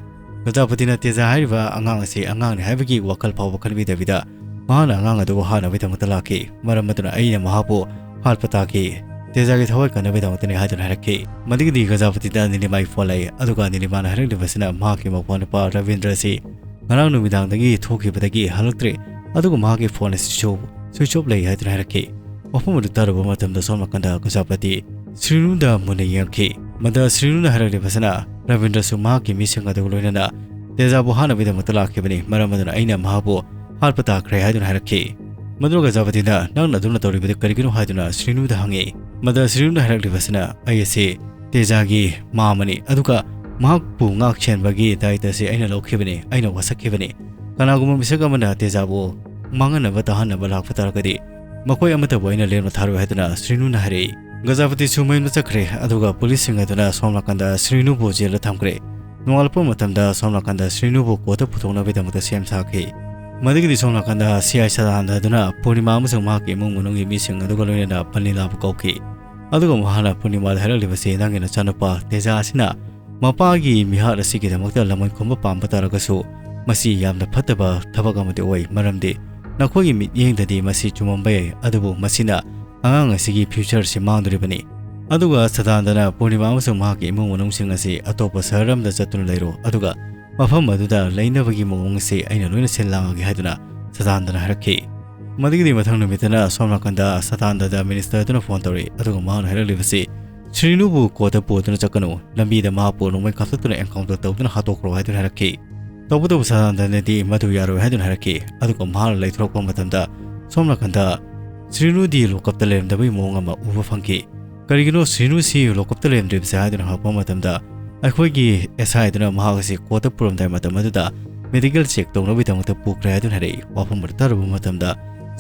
ꯒꯖꯥꯄꯇꯤꯅ ꯇꯦꯖꯥ ꯍꯥꯏꯔꯤꯕ ꯑꯉꯥꯡ ꯑꯁꯤ ꯑꯉꯥꯡꯅꯤ ꯍꯥꯏꯕꯒꯤ ꯋꯥꯈꯜ ꯐꯥꯎꯕ ꯈꯟꯕꯤꯗꯕꯤꯗ ꯃꯍꯥꯛꯅ ꯑꯉꯥꯡ ꯑꯗꯨꯕꯨ ꯍꯥꯠꯅꯕꯒꯤꯗꯃꯛꯇ ꯂꯥꯛꯈꯤ꯫ ꯃꯔꯝ ꯑꯗꯨꯅ ꯑꯩꯅ ꯃꯍꯥꯛꯄꯨ ꯍꯥꯠꯄ ꯇꯥꯈꯤ꯫ ꯇꯦꯖꯥꯒꯤ ꯊꯋꯥꯏ ꯀꯟꯅꯕꯒꯤꯗꯃꯛꯇꯅꯤ ꯍꯥꯏꯗꯨꯅ ꯍꯥꯏꯔꯛꯈꯤ꯫ ꯃꯗꯨꯒꯤꯗꯤ ꯒꯖꯥꯄꯇꯤꯗ ꯅꯤꯂꯤꯃꯥꯒꯤ ꯐꯣꯟ ꯂꯥꯛꯏ꯫ ꯑꯗꯨꯒ ꯅꯤꯂꯤꯃꯥꯅ ꯍꯥꯏꯔꯛꯂꯤꯕꯁꯤꯅ ꯃꯍꯥꯛꯀꯤ ꯃꯄ꯭ꯋꯥꯅꯨꯄꯥ ꯔꯕꯤꯟꯗ꯭ꯔ ꯑꯁꯤ ꯉꯔꯥꯡ ꯅꯨꯃꯤꯗꯥꯡꯗꯒꯤ ꯊꯣꯛꯈꯤꯕꯗꯒꯤ ꯍꯜꯂꯛꯇ꯭ꯔꯦ꯫ ꯑꯗꯨꯒ ꯃꯍꯥꯛꯀꯤ ꯐꯣꯟ ꯑꯁꯤꯁꯨ ꯁ꯭ꯋꯤꯆ ꯑꯣꯐ ꯂꯩ ꯍꯥꯏꯗꯨꯅ ꯍꯥꯏꯔꯛꯈꯤ꯫ ꯋꯥꯐꯝ ꯑꯗꯨ ꯇꯥꯔꯨꯕ ꯃꯇꯝꯗ ꯁꯣꯝ ꯅꯥꯀꯟꯗ ꯒꯖꯥꯄꯇꯤ ꯁ꯭ꯔꯤꯅꯨꯗ ꯃꯨꯟꯅ ꯌꯦꯡꯈꯤ꯫ ꯃꯗ ꯁ꯭ꯔꯤꯅꯨꯅ ꯍꯥꯏꯔꯛꯂꯤꯕꯁꯤꯅ ꯔꯕꯤꯟꯗ꯭ꯔꯁꯨ ꯃꯍꯥꯛꯀꯤ ꯃꯤꯁꯤꯡ ꯑꯗꯨꯒ ꯂꯣꯏꯅꯅ ꯇꯦꯖꯥꯕꯨ ꯍꯥꯠꯅꯕꯒꯤꯗꯃꯛꯇ ꯂꯥꯛꯈꯤꯕꯅꯤ, ꯃꯔꯝ ꯑꯗꯨꯅ ꯑꯩꯅ ꯃꯍꯥꯛꯄꯨ ꯍꯥꯠꯄ ꯇꯥꯈ꯭ꯔꯦ ꯍꯥꯏꯗꯨꯅ ꯍꯥꯏꯔꯛꯈꯤ꯫ ꯃꯗꯨ ꯒꯖꯥꯄꯇꯤꯅ, "ꯅꯪꯅ ꯑꯗꯨꯝꯅ ꯇꯧꯔꯤꯕꯗꯨ ꯀꯔꯤꯒꯤꯅꯣ?" ꯍꯥꯏꯗꯨꯅ ꯁ꯭ꯔꯤꯅꯨꯗ ꯍꯪꯉꯤ꯫ ꯃꯗ ꯁ꯭ꯔꯤꯅꯨꯅ ꯍꯥꯏꯔꯛꯂꯤꯕꯁꯤꯅ, "ꯑꯩ ꯑꯁꯤ ꯇꯦꯖꯥꯒꯤ ꯃꯥꯝꯃꯅꯤ, ꯑꯗꯨꯒ ꯃꯍꯥꯛꯄꯨ ꯉꯥꯛ ꯁꯦꯟꯕꯒꯤ ꯗꯥꯏꯇ ꯑꯁꯤ ꯑꯩꯅ ꯂꯧꯈꯤꯕꯅꯤ, ꯑꯩꯅ ꯋꯥꯁꯛꯈꯤꯕꯅꯤ꯫ ꯀꯅꯥꯒꯨꯝꯕ ꯃꯤꯁꯛ ꯑꯃꯅ ꯇꯦꯖꯥꯕꯨ ꯃꯥꯡꯍꯟꯅꯕ ꯇꯥꯍꯟꯅꯕ ꯂꯥꯛꯄ ꯇꯥꯔꯒꯗꯤ ꯃꯈꯣꯏ ꯑꯃꯠꯇꯕꯨ ꯑꯩꯅ ꯂꯦꯝꯅ ꯊꯥꯔꯣꯏ" ꯍꯥꯏꯗꯨꯅ ꯁ꯭ꯔꯤꯅꯨꯅ ꯍꯥꯏꯔꯛꯏ꯫ ꯒꯖꯥꯄꯇꯤꯁꯨ ꯃꯌꯨꯝꯗ ꯆꯠꯈ꯭ꯔꯦ, ꯑꯗꯨꯒ ꯄꯨꯂꯤꯁꯁꯤꯡ ꯑꯗꯨꯅ ꯁꯣꯝ ꯅꯥꯀꯟꯗ ꯁ꯭ꯔꯤꯅꯨꯕꯨ ꯖꯦꯜꯗ ꯊꯝꯈ꯭ꯔꯦ꯫ ꯅꯣꯡꯉꯥꯜꯂꯛꯄ ꯃꯇꯝꯗ ꯁꯣꯝ ꯅꯥꯀꯟꯗ ꯁ꯭ꯔꯤꯅꯨꯕꯨ ꯀꯣꯔꯠꯇ ꯄꯨꯊꯣꯛꯅꯕꯒꯤꯗꯃꯛꯇ ꯁꯦꯝ ꯁꯥꯈꯤ꯫ ꯃꯗꯨꯒꯤꯗꯤ ꯁꯣꯝ ꯅꯥꯀꯟꯗ ꯁꯤ ꯑꯥꯏ ꯁꯗꯥꯅꯟꯗ ꯑꯗꯨꯅ ꯄꯨꯔꯅꯤꯃꯥ ꯑꯃꯁꯨꯡ ꯃꯍꯥꯛꯀꯤ ꯏꯃꯨꯡ ꯃꯅꯨꯡꯒꯤ ꯃꯤꯁꯤꯡ ꯑꯗꯨꯒ ꯂꯣꯏꯅꯅ ꯄꯅꯤꯂꯥꯕꯨ ꯀꯧꯈꯤ꯫ ꯑꯗꯨꯒ ꯃꯍꯥꯛꯅ ꯄꯨꯔꯅꯤꯃꯥꯗ ꯍꯥꯏꯔꯛꯂꯤꯕꯁꯤ, "ꯅꯪꯒꯤ ꯅꯆꯥꯅꯨꯄꯥ ꯇꯦꯖꯥ ꯑꯁꯤꯅ ꯃꯄꯥꯒꯤ ꯃꯤꯍꯥꯠ ꯑꯁꯤꯒꯤꯗꯃꯛꯇ ꯂꯃꯟ ꯈꯨꯝꯕ ꯄꯥꯝꯕ ꯇꯥꯔꯒꯁꯨ, ꯃꯁꯤ ꯌꯥꯝꯅ ꯐꯠꯇꯕ ꯊꯕꯛ ꯑꯃꯗꯤ ꯑꯣꯏ, ꯃꯔꯝꯗꯤ ꯅꯈꯣꯏꯒꯤ ꯃꯤꯠꯌꯦꯡꯗꯗꯤ ꯃꯁꯤ ꯆꯨꯝꯃꯝꯕ ꯌꯥꯏ, ꯑꯗꯨꯕꯨ ꯃꯁꯤꯅ ꯑꯉꯥꯡ ꯑꯁꯤꯒꯤ future ꯑꯁꯤ ꯃꯥꯡꯗꯣꯔꯤꯕꯅꯤ"꯫ ꯑꯗꯨꯒ ꯁꯗꯥꯅꯟꯗꯅ ꯄꯨꯔꯅꯤꯃꯥ ꯑꯃꯁꯨꯡ ꯃꯍꯥꯛꯀꯤ ꯏꯃꯨꯡ ꯃꯅꯨꯡꯁꯤꯡ ꯑꯁꯤ ꯑꯇꯣꯞꯄ ꯁꯍꯔ ꯑꯃꯗ ꯆꯠꯇꯨꯅ ꯂꯩꯔꯣ, ꯑꯗꯨꯒ ꯃꯐꯝ ꯑꯗꯨꯗ ꯂꯩꯅꯕꯒꯤ ꯃꯑꯣꯡ ꯑꯁꯤ ꯑꯩꯅ ꯂꯣꯏꯅ ꯁꯤꯜ ꯂꯥꯡꯉꯒꯦ ꯍꯥꯏꯗꯨꯅ ꯁꯗꯥꯅꯟꯗꯅ ꯍꯥꯏꯔꯛꯈꯤ꯫ ꯃꯗꯨꯒꯤꯗꯤ ꯃꯊꯪ ꯅꯨꯃꯤꯠꯇꯅ ꯁꯣꯝ ꯅꯥꯀꯟꯗ ꯁꯗꯥꯅꯟꯗꯗ minister ꯑꯗꯨꯅ phone ꯇꯧꯔꯛꯏ, ꯑꯗꯨꯒ ꯃꯍꯥꯛꯅ ꯍꯥꯏꯔꯛꯂꯤꯕꯁꯤ, "ꯁ꯭ꯔꯤꯅꯨꯕꯨ ꯀꯣꯔꯠꯇ ꯄꯨꯗꯨꯅ ꯆꯠꯀꯅꯨ, ꯂꯝꯕꯤꯗ ꯃꯍꯥꯛꯄꯨ ꯅꯣꯡꯃꯩ ꯀꯥꯞꯊꯠꯇꯨꯅ encounter ꯇꯧꯗꯨꯅ ꯍꯥꯠꯇꯣꯛꯈ꯭ꯔꯣ" ꯍꯥꯏꯗꯨꯅ ꯍꯥꯏꯔꯛꯈꯤ꯫ ꯇꯧꯕꯇꯕꯨ ꯁꯗꯥꯅꯟꯗꯅꯗꯤ ꯃꯗꯨ ꯌꯥꯔꯣꯏ ꯍꯥꯏꯗꯨꯅ ꯍꯥꯏꯔꯛꯈꯤ꯫ ꯑꯗꯨꯒ ꯃꯍꯥꯛꯅ ꯂꯩꯊꯣꯔꯛꯄ ꯃꯇꯝꯗ ꯁꯣꯝ ꯅꯥꯀꯟꯗ ꯁ꯭ꯔꯤꯅꯨꯗꯤ ꯂꯣꯀꯞꯇ ꯂꯩꯔꯝꯗꯕꯒꯤ ꯃꯑꯣꯡ ꯑꯃ ꯎꯕ ꯐꯪꯈꯤ꯫ "ꯀꯔꯤꯒꯤꯅꯣ ꯁ꯭ꯔꯤꯅꯨꯁꯤ ꯂꯣꯀꯞꯇ ꯂꯩꯔꯝꯗ꯭ꯔꯤꯕꯁꯦ?" ꯍꯥꯏꯗꯨꯅ ꯍꯪꯉꯛꯄ ꯃꯇꯝꯗ, "ꯑꯩꯈꯣꯏꯒꯤ S I ꯑꯗꯨꯅ ꯃꯍꯥꯛ ꯑꯁꯤ ꯀꯣꯔꯠꯇ ꯄꯨꯔꯝꯗꯥꯏ ꯃꯇꯝ ꯑꯗꯨꯗ medical check ꯇꯧꯅꯕꯒꯤꯗꯃꯛꯇ ꯄꯨꯈ꯭ꯔꯦ" ꯍꯥꯏꯗꯨꯅ ꯍꯥꯏꯔꯛꯏ꯫ ꯋꯥꯐꯝ ꯑꯗꯨ ꯇꯥꯔꯨꯕ ꯃꯇꯝꯗ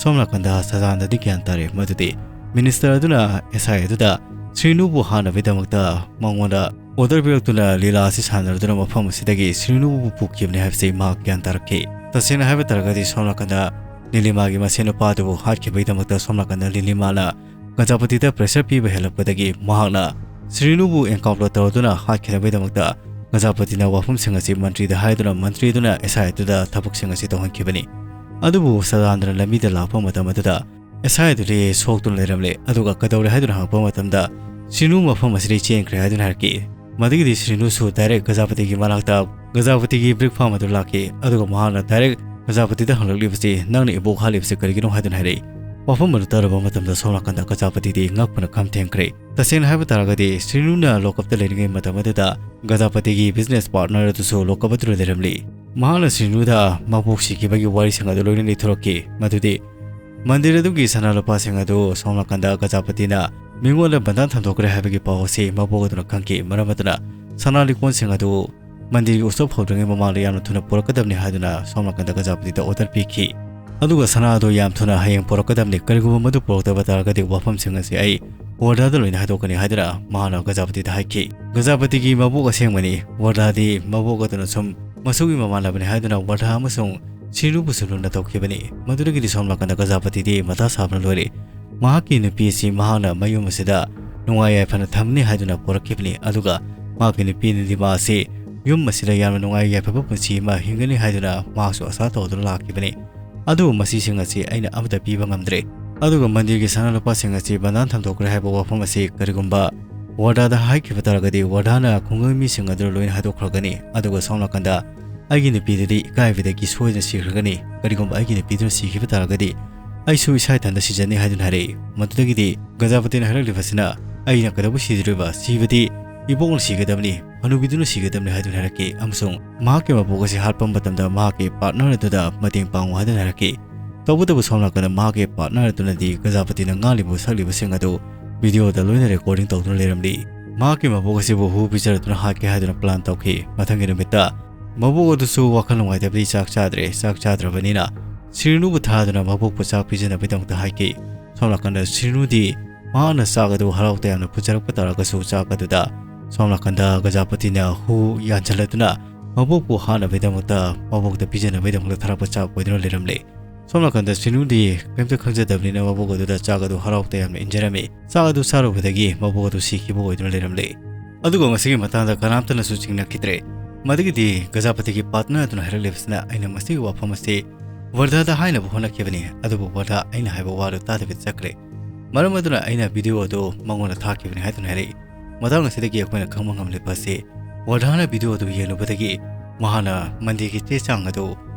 ꯁꯣꯝ ꯅꯥꯀꯟꯗ ꯁꯗꯥꯅꯟꯗꯗꯤ ꯒ꯭ꯌꯥꯟ ꯇꯥꯔꯦ ꯃꯗꯨꯗꯤ minister ꯑꯗꯨꯅ S I ꯑꯗꯨꯗ ꯁ꯭ꯔꯤꯅꯨꯕꯨ ꯍꯥꯠꯅꯕꯒꯤꯗꯃꯛꯇ ꯃꯉꯣꯟꯗ order ꯄꯤꯔꯛꯇꯨꯅ ꯂꯤꯂꯥ ꯑꯁꯤ ꯁꯥꯟꯅꯔꯗꯨꯅ ꯃꯐꯝ ꯑꯁꯤꯗꯒꯤ ꯁ꯭ꯔꯤꯅꯨꯕꯨ ꯄꯨꯈꯤꯕꯅꯤ ꯍꯥꯏꯕꯁꯤ ꯃꯍꯥꯛ ꯒ꯭ꯌꯥꯟ ꯇꯥꯔꯛꯈꯤ꯫ ꯇꯁꯦꯡꯅ ꯍꯥꯏꯕ ꯇꯥꯔꯒꯗꯤ ꯁꯣꯝ ꯅꯥꯀꯟꯗ ꯅꯤꯂꯤꯃꯥꯒꯤ ꯃꯁꯦꯟ ꯅꯨꯄꯥ ꯑꯗꯨꯕꯨ ꯍꯥꯠꯈꯤꯕꯒꯤꯗꯃꯛꯇ ꯁꯣꯝ ꯅꯥꯀꯟꯗ ꯅꯤꯂꯤꯃꯥꯅ ꯒꯖꯥꯄꯇꯤꯗ pressure ꯄꯤꯕ ꯍꯦꯜꯂꯛꯄꯗꯒꯤ ꯃꯍꯥꯛꯅ ꯁ꯭ꯔꯤꯅꯨꯕꯨ encounter ꯇꯧꯔꯗꯨꯅ ꯍꯥꯠꯈꯤꯅꯕꯒꯤꯗꯃꯛꯇ ꯒꯖꯥꯄꯇꯤꯅ ꯋꯥꯐꯝꯁꯤꯡ ꯑꯁꯤ ꯃꯟꯇ꯭ꯔꯤꯗ ꯍꯥꯏꯗꯨꯅ ꯃꯟꯇ꯭ꯔꯤ ꯑꯗꯨꯅ S I ꯑꯗꯨꯗ ꯊꯕꯛꯁꯤꯡ ꯑꯁꯤ ꯇꯧꯍꯟꯈꯤꯕꯅꯤ꯫ ꯑꯗꯨꯕꯨ ꯁꯗꯥꯅꯟꯗꯅ ꯂꯝꯕꯤꯗ ꯂꯥꯛꯄ ꯃꯇꯝ ꯑꯗꯨꯗ S I ꯑꯗꯨꯗꯤ ꯁꯣꯛꯇꯨꯅ ꯂꯩꯔꯝꯂꯦ꯫ ꯑꯗꯨꯒ ꯀꯩꯗꯧꯔꯦ ꯍꯥꯏꯗꯨꯅ ꯍꯪꯉꯛꯄ ꯃꯇꯝꯗ ꯁ꯭ꯔꯤꯅꯨ ꯃꯐꯝ ꯑꯁꯤꯗꯒꯤ ꯆꯦꯟꯈ꯭ꯔꯦ ꯍꯥꯏꯗꯨꯅ ꯍꯥꯏꯔꯛꯈꯤ꯫ ꯃꯗꯨꯒꯤꯗꯤ ꯁ꯭ꯔꯤꯅꯨꯁꯨ direct ꯒꯖꯥꯄꯇꯤꯒꯤ ꯃꯅꯥꯛꯇ ꯒꯖꯥꯄꯇꯤꯒꯤ brick farm ꯑꯗꯨ ꯂꯥꯛꯈꯤ꯫ ꯑꯗꯨꯒ ꯃꯍꯥꯛꯅ direct ꯒꯖꯥꯄꯇꯤꯗ ꯍꯪꯂꯛꯂꯤꯕꯁꯤ, "ꯅꯪꯅ ꯏꯕꯣꯛ ꯍꯥꯠꯂꯤꯕꯁꯤ ꯀꯔꯤꯒꯤꯅꯣ?" ꯍꯥꯏꯗꯨꯅ ꯍꯥꯏꯔꯛꯏ꯫ ꯋꯥꯐꯝ ꯑꯗꯨ ꯇꯥꯔꯨꯕ ꯃꯇꯝꯗ ꯁꯣꯝ ꯅꯥꯀꯟꯗ ꯒꯖꯥꯄꯇꯤꯗꯤ ꯉꯛꯄꯅ ꯈꯝ ꯊꯦꯡꯈ꯭ꯔꯦ꯫ ꯇꯁꯦꯡꯅ ꯍꯥꯏꯕ ꯇꯥꯔꯒꯗꯤ ꯁ꯭ꯔꯤꯅꯨꯅ ꯂꯣꯀꯞꯇ ꯂꯩꯔꯤꯉꯩ ꯃꯇꯝ ꯑꯗꯨꯗ ꯒꯖꯥꯄꯇꯤꯒꯤ business partner ꯑꯗꯨꯁꯨ ꯂꯣꯀꯞ ꯑꯗꯨꯗ ꯂꯩꯔꯝꯂꯤ꯫ ꯃꯍꯥꯛꯅ ꯁ꯭ꯔꯤꯅꯨꯗ ꯃꯕꯣꯛ ꯁꯤꯈꯤꯕꯒꯤ ꯋꯥꯔꯤꯁꯤꯡ ꯑꯗꯨ ꯂꯣꯏꯅ ꯂꯤꯊꯣꯔꯛꯈꯤ꯫ ꯃꯗꯨꯗꯤ ꯃꯟꯗꯤꯔ ꯑꯗꯨꯒꯤ ꯁꯅꯥ ꯂꯨꯄꯥꯁꯤꯡ ꯑꯗꯨ ꯁꯣꯝ ꯅꯥꯀꯟꯗ ꯒꯖꯥꯄꯇꯤꯅ ꯃꯤꯉꯣꯟꯗ ꯕꯟꯗꯥꯟ ꯊꯝꯗꯣꯛꯈ꯭ꯔꯦ ꯍꯥꯏꯕꯒꯤ ꯄꯥꯎ ꯑꯁꯤ ꯃꯕꯣꯛ ꯑꯗꯨꯅ ꯈꯪꯈꯤ꯫ ꯃꯔꯝ ꯑꯗꯨꯅ ꯁꯅꯥ ꯂꯤꯛꯀꯣꯟꯁꯤꯡ ꯑꯗꯨ ꯃꯟꯗꯤꯔꯒꯤ ꯎꯠꯁꯕ ꯍꯧꯗ꯭ꯔꯤꯉꯩ ꯃꯃꯥꯡꯗ ꯌꯥꯝꯅ ꯊꯨꯅ ꯄꯨꯔꯛꯀꯗꯕꯅꯤ ꯍꯥꯏꯗꯨꯅ ꯁꯣꯝ ꯅꯥꯀꯟꯗ ꯒꯖꯥꯄꯇꯤꯗ order ꯄꯤꯈꯤ꯫ ꯑꯗꯨꯒ ꯁꯅꯥ ꯑꯗꯨ ꯌꯥꯝ ꯊꯨꯅ ꯍꯌꯦꯡ ꯄꯨꯔꯛꯀꯗꯕꯅꯤ, ꯀꯔꯤꯒꯨꯝꯕ ꯃꯗꯨ ꯄꯨꯔꯛꯇꯕ ꯇꯥꯔꯒꯗꯤ ꯋꯥꯐꯝꯁꯤꯡ ꯑꯁꯤ ꯑꯩ ꯋꯔꯙꯥꯗ ꯂꯣꯏꯅ ꯍꯥꯏꯗꯣꯛꯀꯅꯤ ꯍꯥꯏꯗꯨꯅ ꯃꯍꯥꯛꯅ ꯒꯖꯥꯄꯇꯤꯗ ꯍꯥꯏꯈꯤ꯫ ꯒꯖꯥꯄꯇꯤꯒꯤ ꯃꯕꯣꯛ ꯑꯁꯦꯡꯕꯅꯤ꯫ ꯋꯔꯙꯥꯗꯤ ꯃꯕꯣꯛ ꯑꯗꯨꯅ ꯁꯨꯝ ꯃꯁꯨꯒꯤ ꯃꯃꯥꯟꯅꯕꯅꯤ ꯍꯥꯏꯗꯨꯅ ꯋꯔꯙꯥ ꯑꯃꯁꯨꯡ ꯁꯤꯔꯨꯕꯨꯁꯨ ꯂꯨꯅ ꯇꯧꯈꯤꯕꯅꯤ꯫ ꯃꯗꯨꯗꯒꯤꯗꯤ ꯁꯣꯝ ꯅꯥꯀꯟꯗ ꯒꯖꯥꯄꯇꯤꯗꯤ ꯃꯊꯥ ꯁꯥꯕꯅ ꯂꯣꯏꯔꯦ꯫ ꯃꯍꯥꯛꯀꯤ ꯅꯨꯄꯤ ꯑꯁꯤ ꯃꯍꯥꯛꯅ ꯃꯌꯨꯝ ꯑꯁꯤꯗ ꯅꯨꯡꯉꯥꯏ ꯌꯥꯏꯐꯅ ꯊꯝꯅꯤ ꯍꯥꯏꯗꯨꯅ ꯄꯣꯔꯛꯈꯤꯕꯅꯤ, ꯑꯗꯨꯒ ꯃꯍꯥꯛꯀꯤ ꯅꯨꯄꯤꯅꯗꯤ ꯃꯥ ꯑꯁꯤ ꯌꯨꯝ ꯑꯁꯤꯗ ꯌꯥꯝꯅ ꯅꯨꯡꯉꯥꯏ ꯌꯥꯏꯐꯕ ꯄꯨꯟꯁꯤ ꯑꯃ ꯍꯤꯡꯒꯅꯤ ꯍꯥꯏꯗꯨꯅ ꯃꯍꯥꯛꯁꯨ ꯑꯁꯥ ꯇꯧꯗꯨꯅ ꯂꯥꯛꯈꯤꯕꯅꯤ꯫ ꯑꯗꯨꯕꯨ ꯃꯁꯤꯁꯤꯡ ꯑꯁꯤ ꯑꯩꯅ ꯑꯃꯠꯇ ꯄꯤꯕ ꯉꯝꯗ꯭ꯔꯦ꯫ ꯑꯗꯨꯒ ꯃꯟꯗꯤꯔꯒꯤ ꯁꯅꯥ ꯂꯨꯄꯥꯁꯤꯡ ꯑꯁꯤ ꯕꯟꯗꯥꯟ ꯊꯝꯗꯣꯛꯈ꯭ꯔꯦ ꯍꯥꯏꯕ ꯋꯥꯐꯝ ꯑꯁꯤ ꯀꯔꯤꯒꯨꯝꯕ ꯋꯔꯙꯥꯗ ꯍꯥꯏꯈꯤꯕ ꯇꯥꯔꯒꯗꯤ ꯋꯔꯙꯥꯅ ꯈꯨꯡꯒꯪ ꯃꯤꯁꯤꯡ ꯑꯗꯨ ꯂꯣꯏꯅ ꯍꯥꯏꯗꯣꯛꯈ꯭ꯔꯒꯅꯤ꯫ ꯑꯗꯨꯒ ꯁꯣꯝ ꯅꯥꯀꯟꯗ ꯑꯩꯒꯤ ꯅꯨꯄꯤꯗꯨꯗꯤ ꯏꯀꯥꯏꯕꯗꯒꯤ ꯁꯣꯏꯗꯅ ꯁꯤꯈ꯭ꯔꯒꯅꯤ꯫ ꯀꯔꯤꯒꯨꯝꯕ ꯑꯩꯒꯤ ꯅꯨꯄꯤꯗꯨꯅ ꯁꯤꯈꯤꯕ ꯇꯥꯔꯒꯗꯤ ꯑꯩꯁꯨ ꯏꯁꯥ ꯏꯊꯟꯇ ꯁꯤꯖꯅꯤ ꯍꯥꯏꯗꯨꯅ ꯍꯥꯏꯔꯛꯏ꯫ ꯃꯗꯨꯗꯒꯤꯗꯤ ꯒꯖꯥꯄꯇꯤꯅ ꯍꯥꯏꯔꯛꯂꯤꯕꯁꯤꯅ, "ꯑꯩꯅ ꯀꯩꯗꯧꯕ ꯁꯤꯗꯣꯔꯤꯕ? ꯁꯤꯕꯗꯤ ꯏꯕꯣꯛꯅ ꯁꯤꯒꯗꯕꯅꯤ, ꯍꯅꯨꯕꯤꯗꯨꯅ ꯁꯤꯒꯗꯕꯅꯤ" ꯍꯥꯏꯗꯨꯅ ꯍꯥꯏꯔꯛꯈꯤ, ꯑꯃꯁꯨꯡ ꯃꯍꯥꯛꯀꯤ ꯃꯕꯣꯛ ꯑꯁꯤ ꯍꯥꯠꯄ ꯃꯇꯝꯗ ꯃꯍꯥꯛꯀꯤ ꯄꯥꯔꯠꯅꯔ ꯑꯗꯨꯗ ꯃꯇꯦꯡ ꯄꯥꯡꯉꯨ ꯍꯥꯏꯗꯨꯅ ꯍꯥꯏꯔꯛꯈꯤ꯫ ꯇꯧꯕꯇꯕꯨ ꯁꯣꯝ ꯅꯥꯀꯟꯗ ꯃꯍꯥꯛꯀꯤ ꯄꯥꯔꯠꯅꯔ ꯑꯗꯨꯅꯗꯤ ꯒꯖꯥꯄꯇꯤꯅ ꯉꯥꯡꯂꯤꯕ ꯁꯛꯂꯤꯕꯁꯤꯡ ꯑꯗꯨ ꯚꯤꯗꯤꯑꯣꯗ ꯂꯣꯏꯅ ꯔꯦꯀꯣꯔꯗꯤꯡ ꯇꯧꯗꯨꯅ ꯂꯩꯔꯝꯂꯤ꯫ ꯃꯍꯥꯛꯀꯤ ꯃꯕꯣꯛ ꯑꯁꯤꯕꯨ ꯍꯨ ꯄꯤꯖꯔꯗꯨꯅ ꯍꯥꯠꯀꯦ ꯍꯥꯏꯗꯨꯅ ꯄ꯭ꯂꯥꯟ ꯇꯧꯈꯤ꯫ ꯃꯊꯪꯒꯤ ꯅꯨꯃꯤꯠꯇ ꯃꯕꯣꯛ ꯑꯗꯨꯁꯨ ꯋꯥꯈꯜ ꯅꯨꯡꯉꯥꯏꯇꯕꯗꯤ ꯆꯥꯛ ꯆꯥꯗ꯭ꯔꯦ꯫ ꯆꯥꯛ ꯆꯥꯗ꯭ꯔꯕꯅꯤꯅ ꯁꯤꯔꯨꯅꯨꯕꯨ ꯊꯥꯗꯨꯅ ꯃꯕꯣꯛꯄꯨ ꯆꯥꯛ ꯄꯤꯖꯅꯕꯒꯤꯗꯃꯛꯇ ꯍꯥꯏꯈꯤ꯫ ꯁꯣꯝ ꯅꯥꯀꯟꯗ ꯁꯤꯔꯨꯅꯨꯗꯤ ꯃꯍꯥꯛꯅ ꯆꯥꯛ ꯑꯗꯨ ꯍꯔꯥꯎ ꯇꯌꯥꯝꯅ ꯄꯨꯖꯔꯛꯄ ꯇꯥꯔꯒꯁꯨ ꯆꯥꯛ ꯑꯗꯨꯗ ꯁꯣꯝ ꯅꯥꯀꯟꯗ ꯒꯖꯥꯄꯇꯤꯅ ꯍꯨ ꯌꯥꯟꯁꯤꯜꯂꯗꯨꯅ ꯃꯕꯣꯛꯄꯨ ꯍꯥꯠꯅꯕꯒꯤꯗꯃꯛꯇ ꯃꯕꯣꯛꯇ ꯄꯤꯖꯅꯕꯒꯤꯗꯃꯛꯇ ꯊꯥꯔꯛꯄ ꯆꯥꯛ ꯑꯣꯏꯗꯨꯅ ꯂꯩꯔꯝꯂꯦ꯫ ꯁꯣꯝ ꯅꯥꯀꯟꯗ ꯁꯤꯔꯨꯅꯨꯗꯤ ꯀꯔꯤꯝꯇ ꯈꯪꯖꯗꯕꯅꯤꯅ ꯃꯕꯣꯛ ꯑꯗꯨꯗ ꯆꯥꯛ ꯑꯗꯨ ꯍꯔꯥꯎ ꯇꯌꯥꯝꯅ ꯏꯟꯖꯔꯝꯃꯤ꯫ ꯆꯥꯛ ꯑꯗꯨ ꯆꯥꯔꯨꯕꯗꯒꯤ ꯃꯕꯣꯛ ꯑꯗꯨ ꯁꯤꯈꯤꯕ ꯑꯣꯏꯗꯨꯅ ꯂꯩꯔꯝꯂꯦ꯫ ꯑꯗꯨꯒ ꯃꯁꯤꯒꯤ ꯃꯇꯥꯡꯗ ꯀꯅꯥꯝꯇꯅꯁꯨ ꯆꯤꯡꯅꯈꯤꯗ꯭ꯔꯦ꯫ ꯃꯗꯨꯒꯤꯗꯤ ꯒꯖꯥꯄꯇꯤꯒꯤ ꯄꯥꯔꯠꯅꯔ ꯑꯗꯨꯅ ꯍꯥꯏꯔꯛꯂꯤꯕꯁꯤꯅ, "ꯑꯩꯅ ꯃꯁꯤꯒꯤ ꯋꯥꯐꯝ ꯑꯁꯤ ꯋꯔꯙꯥꯗ ꯍꯥꯏꯅꯕ ꯍꯣꯠꯅꯈꯤꯕꯅꯤ, ꯑꯗꯨꯕꯨ ꯋꯔꯙꯥ ꯑꯩꯅ ꯍꯥꯏꯕ ꯋꯥꯗꯨ ꯇꯥꯗꯕꯤꯗ ꯆꯠꯈ꯭ꯔꯦ꯫ ꯃꯔꯝ ꯑꯗꯨꯅ ꯑꯩꯅ ꯚꯤꯗꯤꯑꯣ ꯑꯗꯨ ꯃꯉꯣꯟꯗ ꯊꯥꯈꯤꯕꯅꯤ" ꯍꯥꯏꯗꯨꯅ ꯍꯥꯏꯔꯛꯏ꯫ ꯃꯇꯥꯡ ꯑꯁꯤꯗꯒꯤ ꯑꯩꯈꯣꯏꯅ ꯈꯪꯕ ꯉꯝꯂꯤꯕ ꯑꯁꯤ, ꯋꯔꯙꯥꯅ ꯚꯤꯗꯤꯑꯣ ꯑꯗꯨ ꯌꯦꯡꯂꯨꯕꯗꯒꯤ ꯃꯍꯥꯛꯅ ꯃꯟꯗꯤꯔꯒꯤ ꯆꯦ ꯆꯥꯡ ꯑꯗꯨ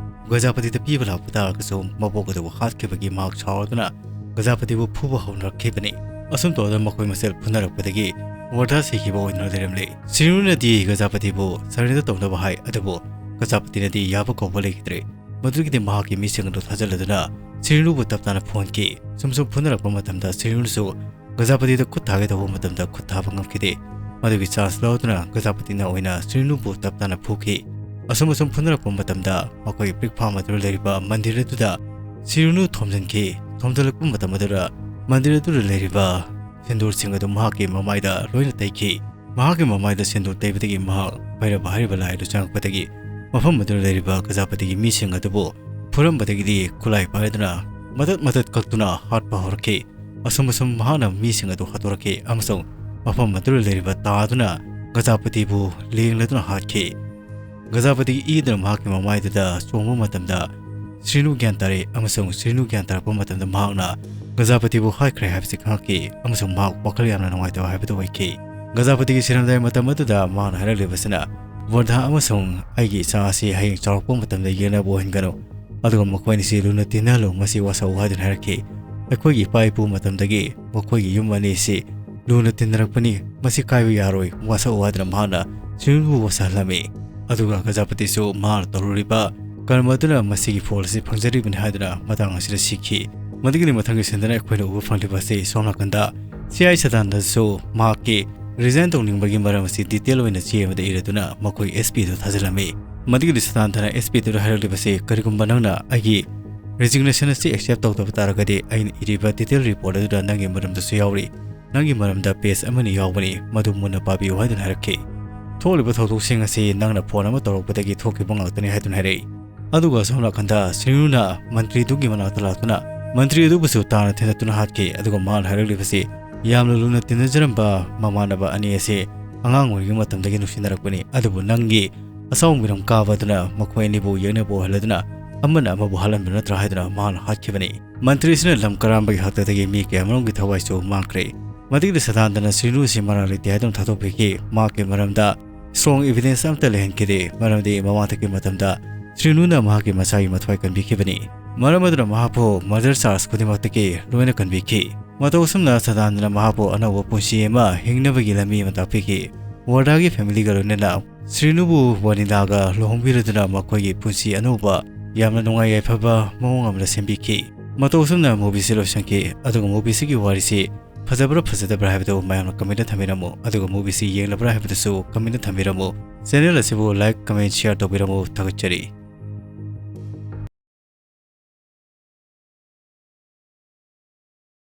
ꯒꯖꯥꯄꯇꯤꯗ ꯄꯤꯕ ꯂꯥꯛꯄ ꯇꯥꯔꯒꯁꯨ ꯃꯕꯣꯛ ꯑꯗꯨꯕꯨ ꯍꯥꯠꯈꯤꯕꯒꯤ ꯃꯍꯥꯛ ꯁꯥꯎꯔꯗꯨꯅ ꯒꯖꯥꯄꯇꯤꯕꯨ ꯐꯨꯕ ꯍꯧꯅꯔꯛꯈꯤꯕꯅꯤ꯫ ꯑꯁꯨꯝ ꯇꯧꯗꯅ ꯃꯈꯣꯏ ꯃꯁꯦꯜ ꯐꯨꯅꯔꯛꯄꯗꯒꯤ ꯋꯔꯙꯥ ꯁꯤꯈꯤꯕ ꯑꯣꯏꯗꯨꯅ ꯂꯩꯔꯝꯂꯦ꯫ ꯁꯤꯔꯨꯅꯗꯤ ꯒꯖꯥꯄꯇꯤꯕꯨ ꯁꯔꯦꯟꯗꯔ ꯇꯧꯅꯕ ꯍꯥꯏ, ꯑꯗꯨꯕꯨ ꯒꯖꯥꯄꯇꯤꯅꯗꯤ ꯌꯥꯕ ꯀꯧꯕ ꯂꯩꯈꯤꯗ꯭ꯔꯦ꯫ ꯃꯗꯨꯗꯒꯤꯗꯤ ꯃꯍꯥꯛꯀꯤ ꯃꯤꯁꯤꯡ ꯑꯗꯨ ꯊꯥꯖꯤꯜꯂꯗꯨꯅ ꯁꯤꯔꯨꯅꯨꯕꯨ ꯇꯞ ꯇꯥꯅ ꯐꯨꯍꯟꯈꯤ꯫ ꯁꯨꯝ ꯁꯨꯝ ꯐꯨꯅꯔꯛꯄ ꯃꯇꯝꯗ ꯁꯤꯔꯨꯅꯁꯨ ꯒꯖꯥꯄꯇꯤꯗ ꯈꯨꯠ ꯊꯥꯒꯦ ꯇꯧꯕ ꯃꯇꯝꯗ ꯈꯨꯠ ꯊꯥꯕ ꯉꯝꯈꯤꯗꯦ꯫ ꯃꯗꯨꯒꯤ ꯆꯥꯟꯁ ꯂꯧꯗꯨꯅ ꯒꯖꯥꯄꯇꯤꯅ ꯑꯣꯏꯅ ꯁꯤꯔꯨꯅꯨꯕꯨ ꯇꯞ ꯇꯥꯅ ꯐꯨꯈꯤ꯫ ꯑꯁꯨꯝ ꯑꯁꯨꯝ ꯐꯨꯅꯔꯛꯄ ꯃꯇꯝꯗ ꯃꯈꯣꯏ ꯕ꯭ꯔꯤꯛ ꯐꯥꯝ ꯑꯗꯨꯗ ꯂꯩꯔꯤꯕ ꯃꯟꯗꯤꯔ ꯑꯗꯨꯗ ꯁꯤꯔꯨꯅꯨ ꯊꯣꯝꯖꯤꯟꯈꯤ꯫ ꯊꯣꯝꯖꯤꯜꯂꯛꯄ ꯃꯇꯝ ꯑꯗꯨꯗ ꯃꯟꯗꯤꯔ ꯑꯗꯨꯗ ꯂꯩꯔꯤꯕ ꯁꯤꯟꯗꯨꯔꯁꯤꯡ ꯑꯗꯨ ꯃꯍꯥꯛꯀꯤ ꯃꯃꯥꯏꯗ ꯂꯣꯏꯅ ꯇꯩꯈꯤ꯫ ꯃꯍꯥꯛꯀꯤ ꯃꯃꯥꯏꯗ ꯁꯤꯟꯗꯨꯔ ꯇꯩꯕꯗꯒꯤ ꯃꯍꯥꯛ ꯚꯩꯔꯕ ꯍꯥꯏꯔꯤꯕ ꯂꯥꯏ ꯑꯗꯨ ꯆꯪꯉꯛꯄꯗꯒꯤ ꯃꯐꯝ ꯑꯗꯨꯗ ꯂꯩꯔꯤꯕ ꯒꯖꯥꯄꯇꯤꯒꯤ ꯃꯤꯁꯤꯡ ꯑꯗꯨꯕꯨ ꯐꯨꯔꯝꯕꯗꯒꯤꯗꯤ ꯈꯨꯠꯂꯥꯏ ꯄꯥꯏꯗꯨꯅ ꯃꯇꯠ ꯃꯇꯠ ꯀꯛꯇꯨꯅ ꯍꯥꯠꯄ ꯍꯧꯔꯛꯈꯤ꯫ ꯑꯁꯨꯝ ꯑꯁꯨꯝ ꯃꯍꯥꯛꯅ ꯃꯤꯁꯤꯡ ꯑꯗꯨ ꯍꯥꯠꯇꯣꯔꯛꯈꯤ ꯑꯃꯁꯨꯡ ꯃꯐꯝ ꯑꯗꯨꯗ ꯂꯩꯔꯤꯕ ꯇꯥꯗꯨꯅ ꯒꯖꯥꯄꯇꯤꯕꯨ ꯂꯦꯡꯂꯗꯨꯅ ꯍꯥꯠꯈꯤ꯫ ꯒꯖꯥꯄꯇꯤꯒꯤ ꯏ ꯑꯗꯨꯅ ꯃꯍꯥꯛꯀꯤ ꯃꯃꯥꯏꯗꯨꯗ ꯆꯣꯡꯕ ꯃꯇꯝꯗ ꯁ꯭ꯔꯤꯅꯨ ꯒ꯭ꯌꯥꯟ ꯇꯥꯔꯛꯏ ꯑꯃꯁꯨꯡ ꯁ꯭ꯔꯤꯅꯨ ꯒ꯭ꯌꯥꯟ ꯇꯥꯔꯛꯄ ꯃꯇꯝꯗ ꯃꯍꯥꯛꯅ ꯒꯖꯥꯄꯇꯤꯕꯨ ꯍꯥꯠꯈ꯭ꯔꯦ ꯍꯥꯏꯕꯁꯤ ꯈꯪꯂꯛꯈꯤ ꯑꯃꯁꯨꯡ ꯃꯍꯥꯛ ꯋꯥꯈꯜ ꯌꯥꯝꯅ ꯅꯨꯡꯉꯥꯏꯇꯕ ꯍꯥꯏꯕꯗꯨ ꯑꯣꯏꯈꯤ꯫ ꯒꯖꯥꯄꯇꯤꯒꯤ ꯁꯤꯔꯝꯗꯥꯏ ꯃꯇꯝ ꯑꯗꯨꯗ ꯃꯍꯥꯛꯅ ꯍꯥꯏꯔꯛꯂꯤꯕꯁꯤꯅ, "ꯕꯨꯙ ꯑꯃꯁꯨꯡ ꯑꯩꯒꯤ ꯏꯆꯥ ꯑꯁꯤ ꯍꯌꯦꯡ ꯆꯥꯎꯔꯛꯄ ꯃꯇꯝꯗ ꯌꯦꯛꯅꯕ ꯑꯣꯏꯍꯟꯒꯅꯨ, ꯑꯗꯨꯒ ꯃꯈꯣꯏ ꯑꯅꯤꯁꯤ ꯂꯨꯅ ꯇꯤꯟꯅꯍꯜꯂꯨ, ꯃꯁꯤ ꯋꯥꯁꯛꯎ" ꯍꯥꯏꯗꯨꯅ ꯍꯥꯏꯔꯛꯈꯤ꯫ "ꯑꯩꯈꯣꯏꯒꯤ ꯏꯄꯥ ꯏꯄꯨ ꯃꯇꯝꯗꯒꯤ ꯃꯈꯣꯏꯒꯤ ꯌꯨꯝ ꯑꯅꯤꯁꯤ ꯂꯨꯅ ꯇꯤꯟꯅꯔꯛꯄꯅꯤ, ꯃꯁꯤ ꯀꯥꯏꯕ ꯌꯥꯔꯣꯏ, ꯋꯥꯁꯛꯎ" ꯍꯥꯏꯗꯨꯅ ꯃꯍꯥꯛꯅ ꯁ꯭ꯔꯤꯅꯨꯕꯨ ꯋꯥꯁꯛꯍꯜꯂꯝꯃꯤ꯫ ꯑꯗꯨꯒ ꯒꯖꯥꯄꯇꯤꯁꯨ ꯃꯍꯥꯛꯅ ꯇꯧꯔꯨꯔꯤꯕ ꯀꯔꯃ ꯑꯗꯨꯅ ꯃꯁꯤꯒꯤ ꯐꯣꯜ ꯑꯁꯤ ꯐꯪꯖꯔꯤꯕꯅꯤ ꯍꯥꯏꯗꯨꯅ ꯃꯇꯥꯡ ꯑꯁꯤꯗ ꯁꯤꯈꯤ꯫ ꯃꯗꯨꯒꯤꯗꯤ ꯃꯊꯪꯒꯤ ꯁꯤꯟꯗꯅ ꯑꯩꯈꯣꯏꯅ ꯎꯕ ꯐꯪꯂꯤꯕ ꯑꯁꯤ ꯁꯣꯝ ꯅꯥꯀꯟꯗ ꯁꯤ ꯑꯥꯏ ꯁꯗꯥꯅꯟꯗꯁꯨ ꯃꯍꯥꯛꯀꯤ ꯔꯤꯖꯥꯏꯟ ꯇꯧꯅꯤꯡꯕꯒꯤ ꯃꯔꯝ ꯑꯁꯤ ꯗꯤꯇꯦꯜ ꯑꯣꯏꯅ ꯆꯦ ꯑꯃꯗ ꯏꯔꯗꯨꯅ ꯃꯈꯣꯏ ꯑꯦꯁ ꯄꯤ ꯑꯗꯨ ꯊꯥꯖꯤꯜꯂꯝꯃꯤ꯫ ꯃꯗꯨꯒꯤꯗꯤ ꯁꯗꯥꯅꯟꯗꯅ ꯑꯦꯁ ꯄꯤ ꯑꯗꯨꯗ ꯍꯥꯏꯔꯛꯂꯤꯕꯁꯤ, "ꯀꯔꯤꯒꯨꯝꯕ ꯅꯪꯅ ꯑꯩꯒꯤ ꯔꯤꯖꯤꯒꯅꯦꯁꯟ ꯑꯁꯤ ꯑꯦꯛꯁꯦꯞ ꯇꯧꯗꯕ ꯇꯥꯔꯒꯗꯤ ꯑꯩꯅ ꯏꯔꯤꯕ ꯗꯤꯇꯦꯜ ꯔꯤꯄꯣꯔꯠ ꯑꯗꯨꯗ ꯅꯪꯒꯤ ꯃꯔꯝꯗꯁꯨ ꯌꯥꯎꯔꯤ꯫ ꯅꯪꯒꯤ ꯃꯔꯝꯗ ꯄꯦꯖ ꯑꯃꯅꯤ ꯌꯥꯎꯕꯅꯤ, ꯃꯗꯨ ꯃꯨꯟꯅ ꯄꯥꯕꯤꯌꯨ" ꯍꯥꯏꯗꯨꯅ ꯍꯥꯏꯔꯛꯈꯤ꯫ ꯊꯣꯛꯂꯤꯕ ꯊꯧꯗꯣꯛꯁꯤꯡ ꯑꯁꯤ ꯅꯪꯅ ꯐꯣꯟ ꯑꯃ ꯇꯧꯔꯛꯄꯗꯒꯤ ꯊꯣꯛꯈꯤꯕ ꯉꯥꯛꯇꯅꯤ ꯍꯥꯏꯗꯨꯅ ꯍꯥꯏꯔꯛꯏ꯫ ꯑꯗꯨꯒ ꯑꯁꯣꯝ ꯅꯥꯀꯟꯗ ꯁ꯭ꯔꯤꯅꯨꯅ ꯃꯟꯇ꯭ꯔꯤꯗꯨꯒꯤ ꯃꯅꯥꯛꯇ ꯂꯥꯛꯇꯨꯅ ꯃꯟꯇ꯭ꯔꯤ ꯑꯗꯨꯕꯨꯁꯨ ꯇꯥꯅ ꯊꯤꯟꯗꯠꯇꯨꯅ ꯍꯥꯠꯈꯤ꯫ ꯑꯗꯨꯒ ꯃꯍꯥꯛꯅ ꯍꯥꯏꯔꯛꯂꯤꯕꯁꯤ, "ꯌꯥꯝꯅ ꯂꯨꯅ ꯇꯤꯟꯅꯖꯔꯝꯕ ꯃꯃꯥꯟꯅꯕ ꯑꯅꯤ ꯑꯁꯤ ꯑꯉꯥꯡ ꯑꯣꯏꯔꯤꯉꯩ ꯃꯇꯝꯗꯒꯤ ꯅꯨꯡꯁꯤꯅꯔꯛꯄꯅꯤ, ꯑꯗꯨꯕꯨ ꯅꯪꯒꯤ ꯑꯁꯥꯎ ꯃꯤꯔꯝ ꯀꯥꯕ ꯑꯗꯨꯅ ꯃꯈꯣꯏ ꯑꯅꯤꯕꯨ ꯌꯦꯛꯅꯕ ꯑꯣꯏꯍꯜꯂꯗꯨꯅ ꯑꯃꯅ ꯑꯃꯕꯨ ꯍꯥꯠꯍꯟꯕ ꯅꯠꯇ꯭ꯔꯥ?" ꯍꯥꯏꯗꯨꯅ ꯃꯍꯥꯛꯅ ꯍꯥꯠꯈꯤꯕꯅꯤ꯫ ꯃꯟꯇ꯭ꯔꯤꯁꯤꯅ ꯂꯝ ꯀꯔꯥꯝꯕꯒꯤ ꯍꯥꯛꯇꯛꯇꯒꯤ ꯃꯤ ꯀꯌꯥꯃꯔꯨꯝꯒꯤ ꯊꯋꯥꯏꯁꯨ ꯃꯥꯡꯈ꯭ꯔꯦ꯫ ꯃꯗꯨꯒꯤꯗꯤ ꯁꯗꯥꯅꯟꯗꯅ ꯁ꯭ꯔꯤꯅꯨ ꯑꯁꯤ ꯃꯔꯥꯜ ꯂꯩꯇꯦ ꯍꯥꯏꯗꯨꯅ ꯊꯥꯗꯣꯛꯄꯤꯈꯤ꯫ ꯃꯍꯥꯛꯀꯤ ꯃꯔꯝꯗ ꯁ꯭ꯇꯔꯣꯡ ꯏꯚꯤꯗꯦꯟꯁ ꯑꯃꯠꯇ ꯂꯩꯍꯟꯈꯤꯗꯦ, ꯃꯔꯝꯗꯤ ꯃꯃꯥꯡꯊꯛꯀꯤ ꯃꯇꯝꯗ ꯁ꯭ꯔꯤꯅꯨꯅ ꯃꯍꯥꯛꯀꯤ ꯃꯆꯥꯒꯤ ꯃꯊ꯭ꯋꯥꯏ ꯀꯟꯕꯤꯈꯤꯕꯅꯤ꯫ ꯃꯔꯝ ꯑꯗꯨꯅ ꯃꯍꯥꯛꯄꯨ ꯃꯔꯗꯔ ꯆꯥꯔꯖ ꯈꯨꯗꯤꯡꯃꯛꯇꯒꯤ ꯂꯣꯏꯅ ꯀꯟꯕꯤꯈꯤ꯫ ꯃꯇꯧ ꯑꯁꯨꯝꯅ ꯁꯗꯥꯅꯟꯗꯅ ꯃꯍꯥꯛꯄꯨ ꯑꯅꯧꯕ ꯄꯨꯟꯁꯤ ꯑꯃ ꯍꯤꯡꯅꯕꯒꯤ ꯂꯝꯕꯤ ꯑꯃ ꯇꯥꯛꯄꯤꯈꯤ꯫ ꯋꯥꯔꯗꯥꯒꯤ ꯐꯦꯃꯤꯂꯤꯒ ꯂꯣꯏꯅꯅ ꯁ꯭ꯔꯤꯅꯨꯕꯨ ꯋꯥꯅꯤꯂꯥꯒ ꯂꯨꯍꯣꯡꯕꯤꯔꯗꯨꯅ ꯃꯈꯣꯏꯒꯤ ꯄꯨꯟꯁꯤ ꯑꯅꯧꯕ ꯌꯥꯝꯅ ꯅꯨꯡꯉꯥꯏ ꯌꯥꯏꯐꯕ ꯃꯑꯣꯡ ꯑꯃꯗ ꯁꯦꯝꯕꯤꯈꯤ꯫ ꯃꯇꯧ ꯑꯁꯨꯝꯅ ꯃꯨꯚꯤꯁꯤ ꯂꯣꯏꯁꯤꯟꯈꯤ꯫ ꯑꯗꯨꯒ ꯃꯨꯚꯤꯁꯤꯒꯤ ꯋꯥꯔꯤꯁꯤ ꯐꯖꯕ꯭ꯔꯥ ꯐꯖꯗꯕ꯭ꯔꯥ ꯍꯥꯏꯕꯗꯨ ꯃꯌꯥꯝꯅ ꯀꯃꯦꯟꯇ ꯊꯝꯕꯤꯔꯝꯃꯨ꯫ ꯑꯗꯨꯒ ꯃꯨꯚꯤꯁꯤ ꯌꯦꯡꯂꯕ꯭ꯔꯥ ꯍꯥꯏꯕꯗꯨꯁꯨ ꯀꯃꯦꯟꯇ ꯊꯝꯕꯤꯔꯝꯃꯨ꯫ ꯆꯦꯅꯦꯜ ꯑꯁꯤꯕꯨ ꯂꯥꯏꯛ, ꯀꯃꯦꯟ, ꯁꯤꯌꯔ ꯇꯧꯕꯤꯔꯝꯃꯨ꯫ ꯊꯥꯒꯠꯆꯔꯤ꯫